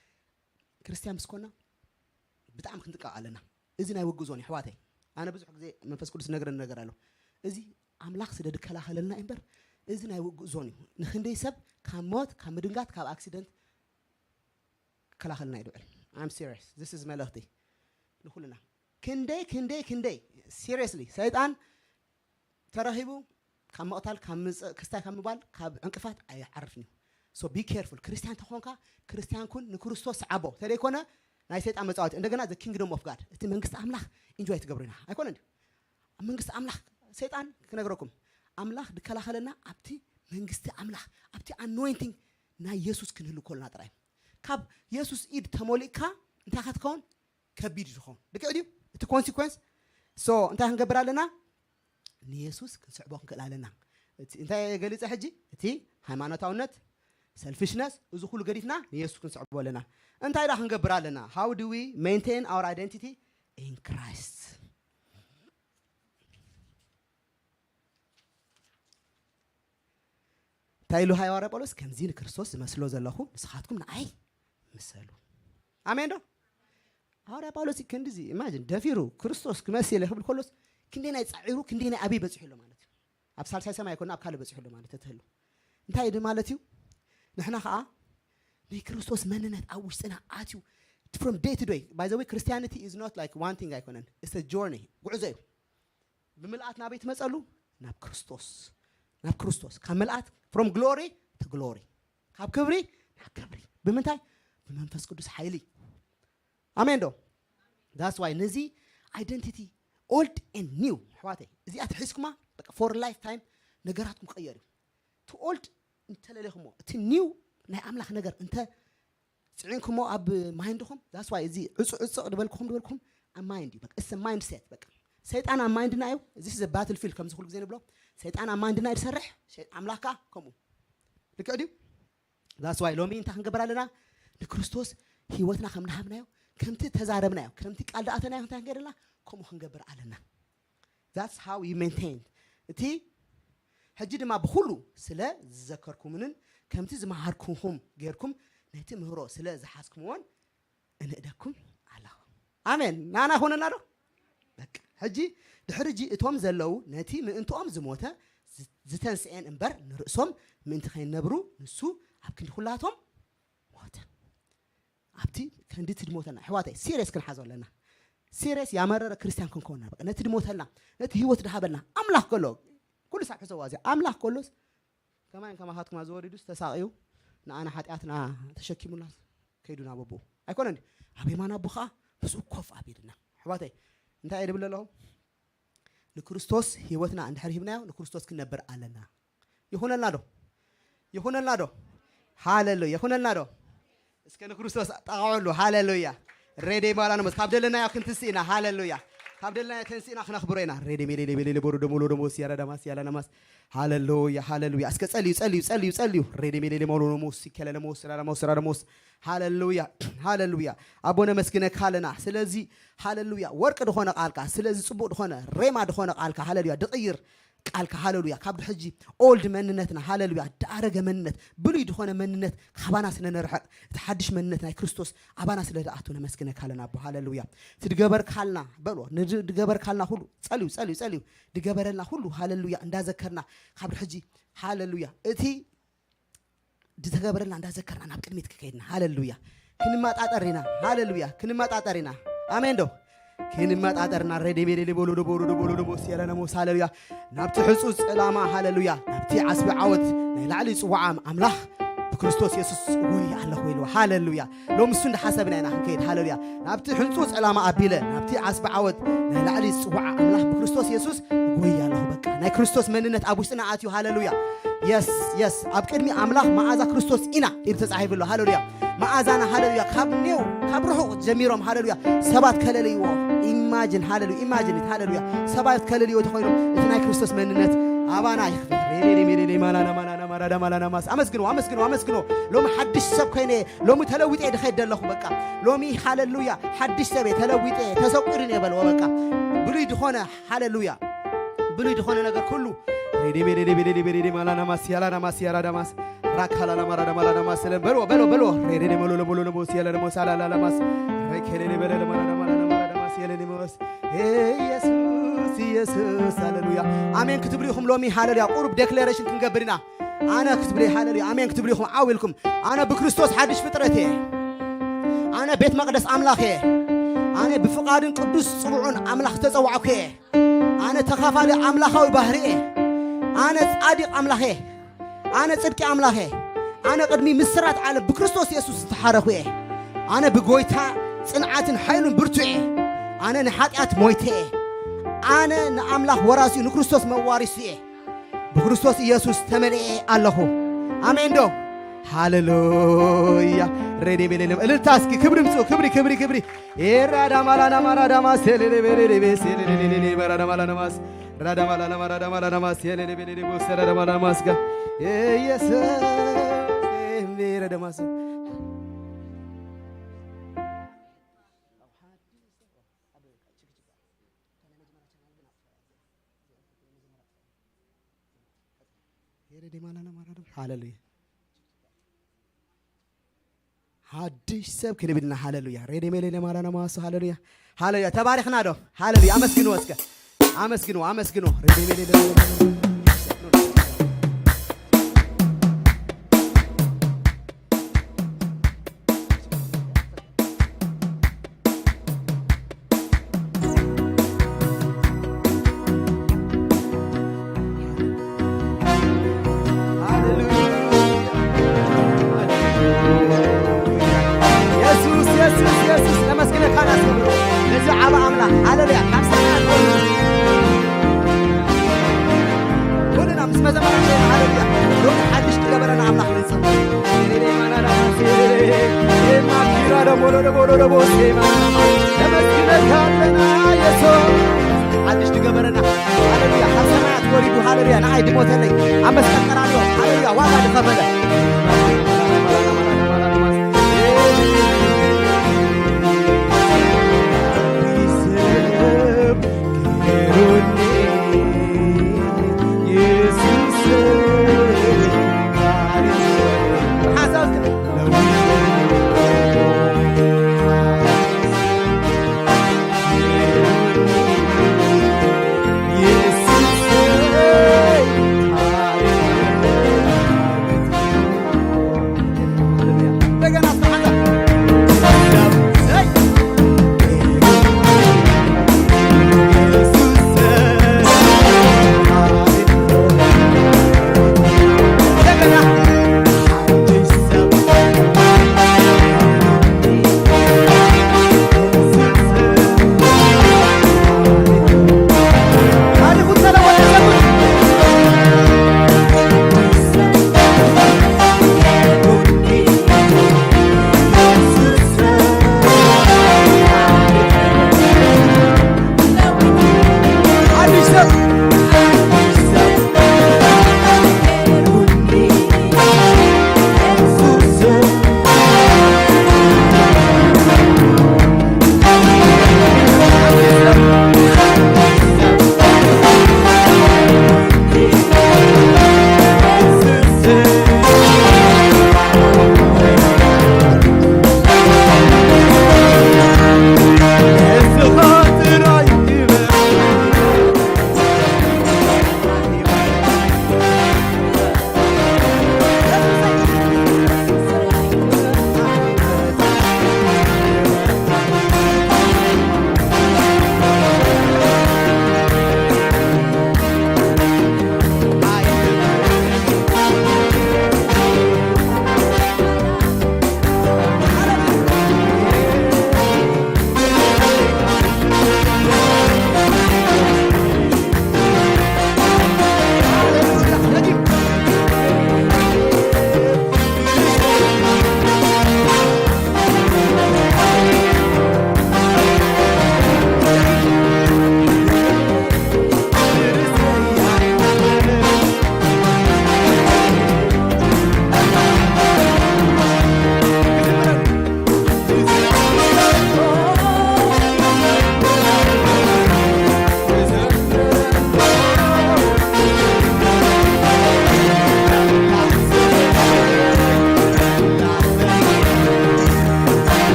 ክርስቲያን ምስ ኮና ብጣዕሚ ክንጥቀቕ ኣለና። እዚ ናይ ውግእ ዞን እዩ ኣሕዋተይ። ኣነ ብዙሕ ግዜ መንፈስ ቅዱስ ዝነግረኒ ነገር ኣሎ። እዚ ኣምላኽ ስለ ዝከላኸለልና እዩ እምበር እዚ ናይ ውግእ ዞን እዩ። ንክንደይ ሰብ ካብ ሞት ካብ ምድንጋት ካብ ኣክሲደንት ክከላኸልና እዩ ዝውዕል። I'm serious. This is መልእኽቲ ንኩልና። ክንደይ ክንደይ ክንደይ ሲሪየስሊ ሰይጣን ተረኺቡ ካብ ምቕታል ካብ ምጽእ ክስታይ ካብ ምባል ካብ ዕንቅፋት ኣይዓርፍን እዩ። So be careful ክርስቲያን ተኾንካ ክርስቲያን ኩን ንክርስቶስ ሰዓቦ ተደይኮነ ናይ ሰይጣን መጻወቲ እንደገና the kingdom of God እቲ መንግስቲ ኣምላኽ ኢንጆይ ትገብሩ ኢና ኣይኮነ እንዲ ኣብ መንግስቲ ኣምላኽ ሰይጣን ክነግረኩም ኣምላኽ ድከላኸለና ኣብቲ መንግስቲ ኣምላኽ ኣብቲ ኣኖይንቲንግ ናይ የሱስ ክንህሉ ኮልና ጥራይ ካብ የሱስ ኢድ ተሞሊእካ እንታይ ክትከውን ከቢድ ዝኸውን ልክዕ ድዩ እቲ ኮንሲኮንስ so እንታይ ክንገብር ኣለና ንየሱስ ክንስዕቦ ክንክእል ኣለና። እቲ እንታይ ገሊፀ ሕጂ እቲ ሃይማኖታውነት ሰልፊሽነስ እዚ ኩሉ ገዲፍና ንየሱስ ክንስዕቦ ኣለና። እንታይ ዳ ክንገብር ኣለና? How do we maintain our identity in Christ? እንታይ ኢሉ ሃዋርያ ጳውሎስ ከምዚ ንክርስቶስ ዝመስሎ ዘለኹ ንስኻትኩም ንኣይ ምሰሉ። ኣሜን ዶ? ሃዋርያ ጳውሎስ ክንዲዚ ኢማጂን ደፊሩ ክርስቶስ ክመስል ክብል ከሎስ ክንደይ ናይ ጻዒሩ ክንደይ ናይ ኣበይ በጺሑ ኣሎ ማለት እዩ። ኣብ ሳልሳይ ሰማይ ኣይኮነ ኣብ ካልእ በጺሑ ኣሎ ማለት ተትህሉ እንታይ ድ ማለት እዩ? ንሕና ከዓ ናይ ክርስቶስ መንነት ኣብ ውሽጥና ኣትዩ from day to day. By the way Christianity is not like one thing ኣይኮነን it's a journey ጉዕዞ እዩ። ብምልኣት ናበይ ትመፀሉ? ናብ ክርስቶስ ናብ ክርስቶስ ካብ ምልኣት from glory to glory ካብ ክብሪ ናብ ክብሪ ብምንታይ? ብመንፈስ ቅዱስ ሓይሊ። ኣሜን ዶ? That's why ነዚ identity old and new ኣሕዋተይ እዚኣ ትሒዝኩማ for life time ነገራትኩም ክቕየር እዩ። እቲ old እንተለሌኹሞ እቲ new ናይ ኣምላኽ ነገር እንተ ፅዒንኩሞ ኣብ ማይንድኹም that's why እዚ ዕፁ ዕፅቕ ዝበልኩኹም ዝበልኩኹም ኣብ ማይንድ እዩ በቃ it's mindset በቃ ሰይጣን ኣብ ማይንድና እዩ እዚ is battle field ከምዚ ኩሉ ግዜ ንብሎ ሰይጣን ኣብ ማይንድና እዩ ዝሰርሕ ኣምላኽ ከዓ ከምኡ ልክዕ ድዩ that's why ሎሚ እንታይ ክንገብር ኣለና ንክርስቶስ ህይወትና ከም ንሃብናዮ ከምቲ ተዛረብናዮ ከምቲ ቃል ደኣተናዮ እንታይ ክንገርልና ከምኡ ክንገብር ኣለና That's how you maintain እቲ ሕጂ ድማ ብኩሉ ስለ ዝዘከርኩምንን ከምቲ ዝመሃርኩኹም ጌርኩም ነቲ ምህሮ ስለ ዝሓዝኩምዎን እንእደኩም ኣለኹ። ኣሜን። ናና ኾነና ዶ? በቃ ሕጂ ድሕሪ እጂ እቶም ዘለዉ ነቲ ምእንትኦም ዝሞተ ዝተንስኤን እምበር ንርእሶም ምእንቲ ከይነብሩ ንሱ ኣብ ክንዲ ኩላቶም ሞተ። ኣብቲ ከንዲ እቲ ድሞተልና ኣሕዋተይ ሲሪየስ ክንሓዞ ኣለና። ሲሪየስ ያመረረ ክርስቲያን ክንከውን በቃ ነቲ ድሞተልና ነቲ ህይወት ድሃበልና ኣምላኽ ከሎ ኩሉ ሳብ ሕሰዋ እዚ ኣምላኽ ከሎስ ከማን ከማኻትኩም ኣዘወሪዱስ ተሳቕዩ ንኣና ሓጢኣትና ተሸኪሙና ከይዱ ናብ ኣቦኡ ኣይኮነን ኣብ የማን ኣቦ ከዓ ምስኡ ኮፍ ኣቢልና ኣሕዋተይ እንታይ እየ ድብል ኣለኹ ንክርስቶስ ህይወትና እንድሕር ሂብናዮ ንክርስቶስ ክንነብር ኣለና ይኹነልና ዶ ይኹነልና ዶ ሃሌሉያ ይኹነልና ዶ እስከ ንክርስቶስ ጠቃዕሉ ሃሌሉያ ሬዴ ማላኖመስ ካብ ደለናዮ ክንትንስእ ኢና ሃሌሉያ ካብ ደለናዮ ተንስእና ክነኽብሮ ኢና ሬዴ ሜሌሌ ቤሌሌ ቦሩ ደሞሎ ደሞስ ያላዳማስ ያላናማስ ሃሌሉያ ሃሌሉያ እስከ ጸልዩ ጸልዩ ጸልዩ ጸልዩ ሬዴ ሜሌሌ ሞሎ ደሞስ ይከለለ ሞስ ራዳሞስ ራዳሞስ ሃሌሉያ ሃሌሉያ ኣቦ ነመስግነካ ኣለና ስለዚ ሃሌሉያ ወርቂ ድኾነ ቃልካ ስለዚ ጽቡቅ ድኾነ ሬማ ድኾነ ቃልካ ሃሌሉያ ድቕይር ቃልካ፣ ሃለሉያ። ካብ ሕጂ ኦልድ መንነትና፣ ሃለሉያ፣ ዳረገ መንነት፣ ብሉይ ዝኾነ መንነት ካባና ስለ ነርሕቕ፣ እቲ ሓድሽ መንነት ናይ ክርስቶስ ኣባና ስለ ዝኣቱ ነመስግነካ ኣለና ኣቦ። ሃለሉያ። እቲ ድገበርካልና በሎ፣ ንድ- ድገበርካልና ሁሉ ጸልዩ፣ ጸልዩ፣ ጸልዩ፣ ድገበረልና ሁሉ፣ ሃለሉያ፣ እንዳዘከርና ካብ ሕጂ፣ ሃለሉያ፣ እቲ ዝተገበረልና እንዳዘከርና ናብ ቅድሚት ክከይድና፣ ሃለሉያ፣ ክንመጣጠር ኢና። ሃለሉያ፣ ክንመጣጠር ኢና። ኣሜን ዶ? ክንመጣጠር ኢና። ሬዴ ቤሌ ቦሎ ዶ ቦሎ ዶ ቦሎ ዶ ቦስ ያለ ነሞስ፣ ሃለሉያ። ናብቲ ሕጹጽ ዕላማ፣ ሃለሉያ፣ ናብቲ ዓስቢ ዓወት ናይ ላዕሊ ጽዋዓም ኣምላኽ ብክርስቶስ የሱስ እጎይ ኣለኹ ኢልዎ። ሃለሉያ። ሎሚ እሱ እንዳሓሰብና ኢና ክንከይድ። ሃለሉያ። ናብቲ ሕንጹጽ ዕላማ ኣቢለ፣ ናብቲ ዓስቢ ዓወት ናይ ላዕሊ ዝጽዋዓ ኣምላኽ ብክርስቶስ የሱስ እጎይ ኣለኹ። በቃ ናይ ክርስቶስ መንነት ኣብ ውሽጥና ኣትዩ። ሃለሉያ። የስ፣ የስ። ኣብ ቅድሚ ኣምላኽ መዓዛ ክርስቶስ ኢና ኢሉ ተጻሒፉ ኣሎ። ሃለሉያ። መዓዛና፣ ሃለሉያ፣ ካብ ኔው፣ ካብ ርሑቕ ጀሚሮም፣ ሃለሉያ፣ ሰባት ከለልይዎ። ኢማጂን፣ ሃለሉያ፣ ኢማጂን፣ ሃለሉያ፣ ሰባት ከለልይዎ ተኾይኖም እቲ ናይ ክርስቶስ መንነት ኣባና ይኽፈት። ሬሌሌ ሜሌሌ ማላና ማላና ማራዳ ማላና ማስ። ኣመስግንዎ፣ ኣመስግንዎ፣ ኣመስግንዎ። ሎሚ ሓድሽ ሰብ ኮይነ፣ ሎሚ ተለዊጠ ድኸይድ ደለኹ። በቃ ሎሚ፣ ሃለሉያ፣ ሓድሽ ሰብ እየ፣ ተለዊጠ፣ ተሰቂሩ እየ በልዎ። በቃ ብሉይ ዝኾነ፣ ሃለሉያ፣ ብሉይ ዝኾነ ነገር ኩሉ ሬዴ ቤሌሌ ቤሌሌ ቤሌሌ ማላና ማስ ያላና ማስ ያራዳ ማስ ራካላና ማራዳ ማላና ማስ ለን በልዎ፣ በልዎ፣ በልዎ። ሬዴ መሎሎ መሎሎ ሞስ ያላና ሞስ አላላላ ማስ ሬኬሌሌ በለለ ማራዳ ማላና ማራዳ ማስ ያለኔ ሞስ። ኢየሱስ፣ ኢየሱስ፣ ሃሌሉያ። ኣሜን ክትብሉ ኢኹም ሎሚ፣ ሃሌሉያ። ቁሩብ ዴክሌሬሽን ክንገብር ኢና። ኣነ ክትብሉ፣ ሃሌሉያ፣ ኣሜን ክትብሉ ኢኹም ዓው ኢልኩም። ኣነ ብክርስቶስ ሓድሽ ፍጥረት እየ። ኣነ ቤት መቕደስ ኣምላኽ እየ። ኣነ ብፍቓድን ቅዱስ ጽውዑን ኣምላኽ ዝተጸዋዕኩ እየ። ኣነ ተኻፋሊ ኣምላኻዊ ባህሪ እየ። ኣነ ጻድቕ ኣምላኽ እየ። ኣነ ጽድቂ ኣምላኽ እየ። ኣነ ቅድሚ ምስራት ዓለም ብክርስቶስ የሱስ ዝተሓረኹ እየ። ኣነ ብጎይታ ጽንዓትን ሓይሉን ብርቱዕ እየ። ኣነ ንሓጢኣት ሞይተ እየ። ኣነ ንኣምላኽ ወራሲ፣ ንክርስቶስ መዋሪሱ እየ። ብክርስቶስ ኢየሱስ ተመልኤ ኣለኹ። ኣሜን ዶ? ሃሌሉያ። ሬዴ ቤሌ ለም-፣ እልልታ እስኪ፣ ክብሪ ምጽኡ፣ ክብሪ፣ ክብሪ፣ ክብሪ። ኤራ ዳማ ላና ማራ ዳማ ሴሌሌ ቤሌሌ ቤ ሴሌሌ ቤሌሌ ባራ ዳማ ላና ማስ ራ ዳማ ላና ማራ ዳማ ላና ማስ ሴሌሌ ቤሌሌ ቦ ሰራ ዳማ ላና ማስ ጋ ኢየሱስ ኤምቤ ራ ዳማ ስ ሃሌሉያ። ሓድሽ ሰብ ክንብል ኢና። ሃሌሉያ። ሬዴ ሜሌ ለማላና ማሱ። ሃሌሉያ። ሃሌሉያ። ተባሪኽና ዶ? ሃሌሉያ። ኣመስግንዎ እስከ። ኣመስግንዎ፣ ኣመስግንዎ። ሬዴ ሜሌ ለማላና ሃሌሉያ። የሱስ፣ የሱስ፣ የሱስ፣ ነመስግነካ፣ ነስግሮ ነዚ ዓቢ ኣምላኽ። ሃሌሉያ። ካብ ሰማያት ወሪዱ። ኩልና ምስ መዘምራን ሃሌሉያ። ሎሚ ሓድሽ ዝገበረና ኣምላኽ ንጽ ሓድሽ ዝገበረና፣ ሃሌሉያ፣ ካብ ሰማያት ወሪዱ፣ ሃሌሉያ፣ ንዓይ ድሞተለይ ኣብ መስቀል ቀራንዮ፣ ሃሌሉያ፣ ዋጋ ዝኸፈለ።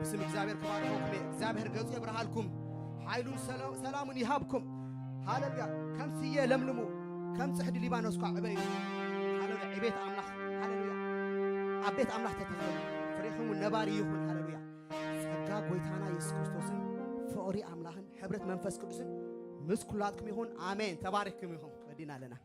ስም እግዚኣብሔር ክባርኸኩም እየ። እግዚኣብሔር ገጹ የብርሃልኩም፣ ሓይሉን ሰላ- ሰላሙን ይሃብኩም። ሃሌሉያ። ከም ስየ ለምልሙ፣ ከም ጽሕዲ ሊባኖስ ኳ ዕበዩ። ሃሌሉያ። ዕቤት ኣምላኽ፣ ሃሌሉያ። ኣብ ቤት ኣምላኽ ተተኽሉ፣ ፍሬኹም እውን ነባሪ ይኹን። ሃሌሉያ። ጸጋ ጐይታና የሱስ ክርስቶስን ፍቕሪ ኣምላኽን ሕብረት መንፈስ ቅዱስን ምስ ኩላትኩም ይኹን። ኣሜን። ተባሪኽኩም ኢኹም። ወዲና ኣለና።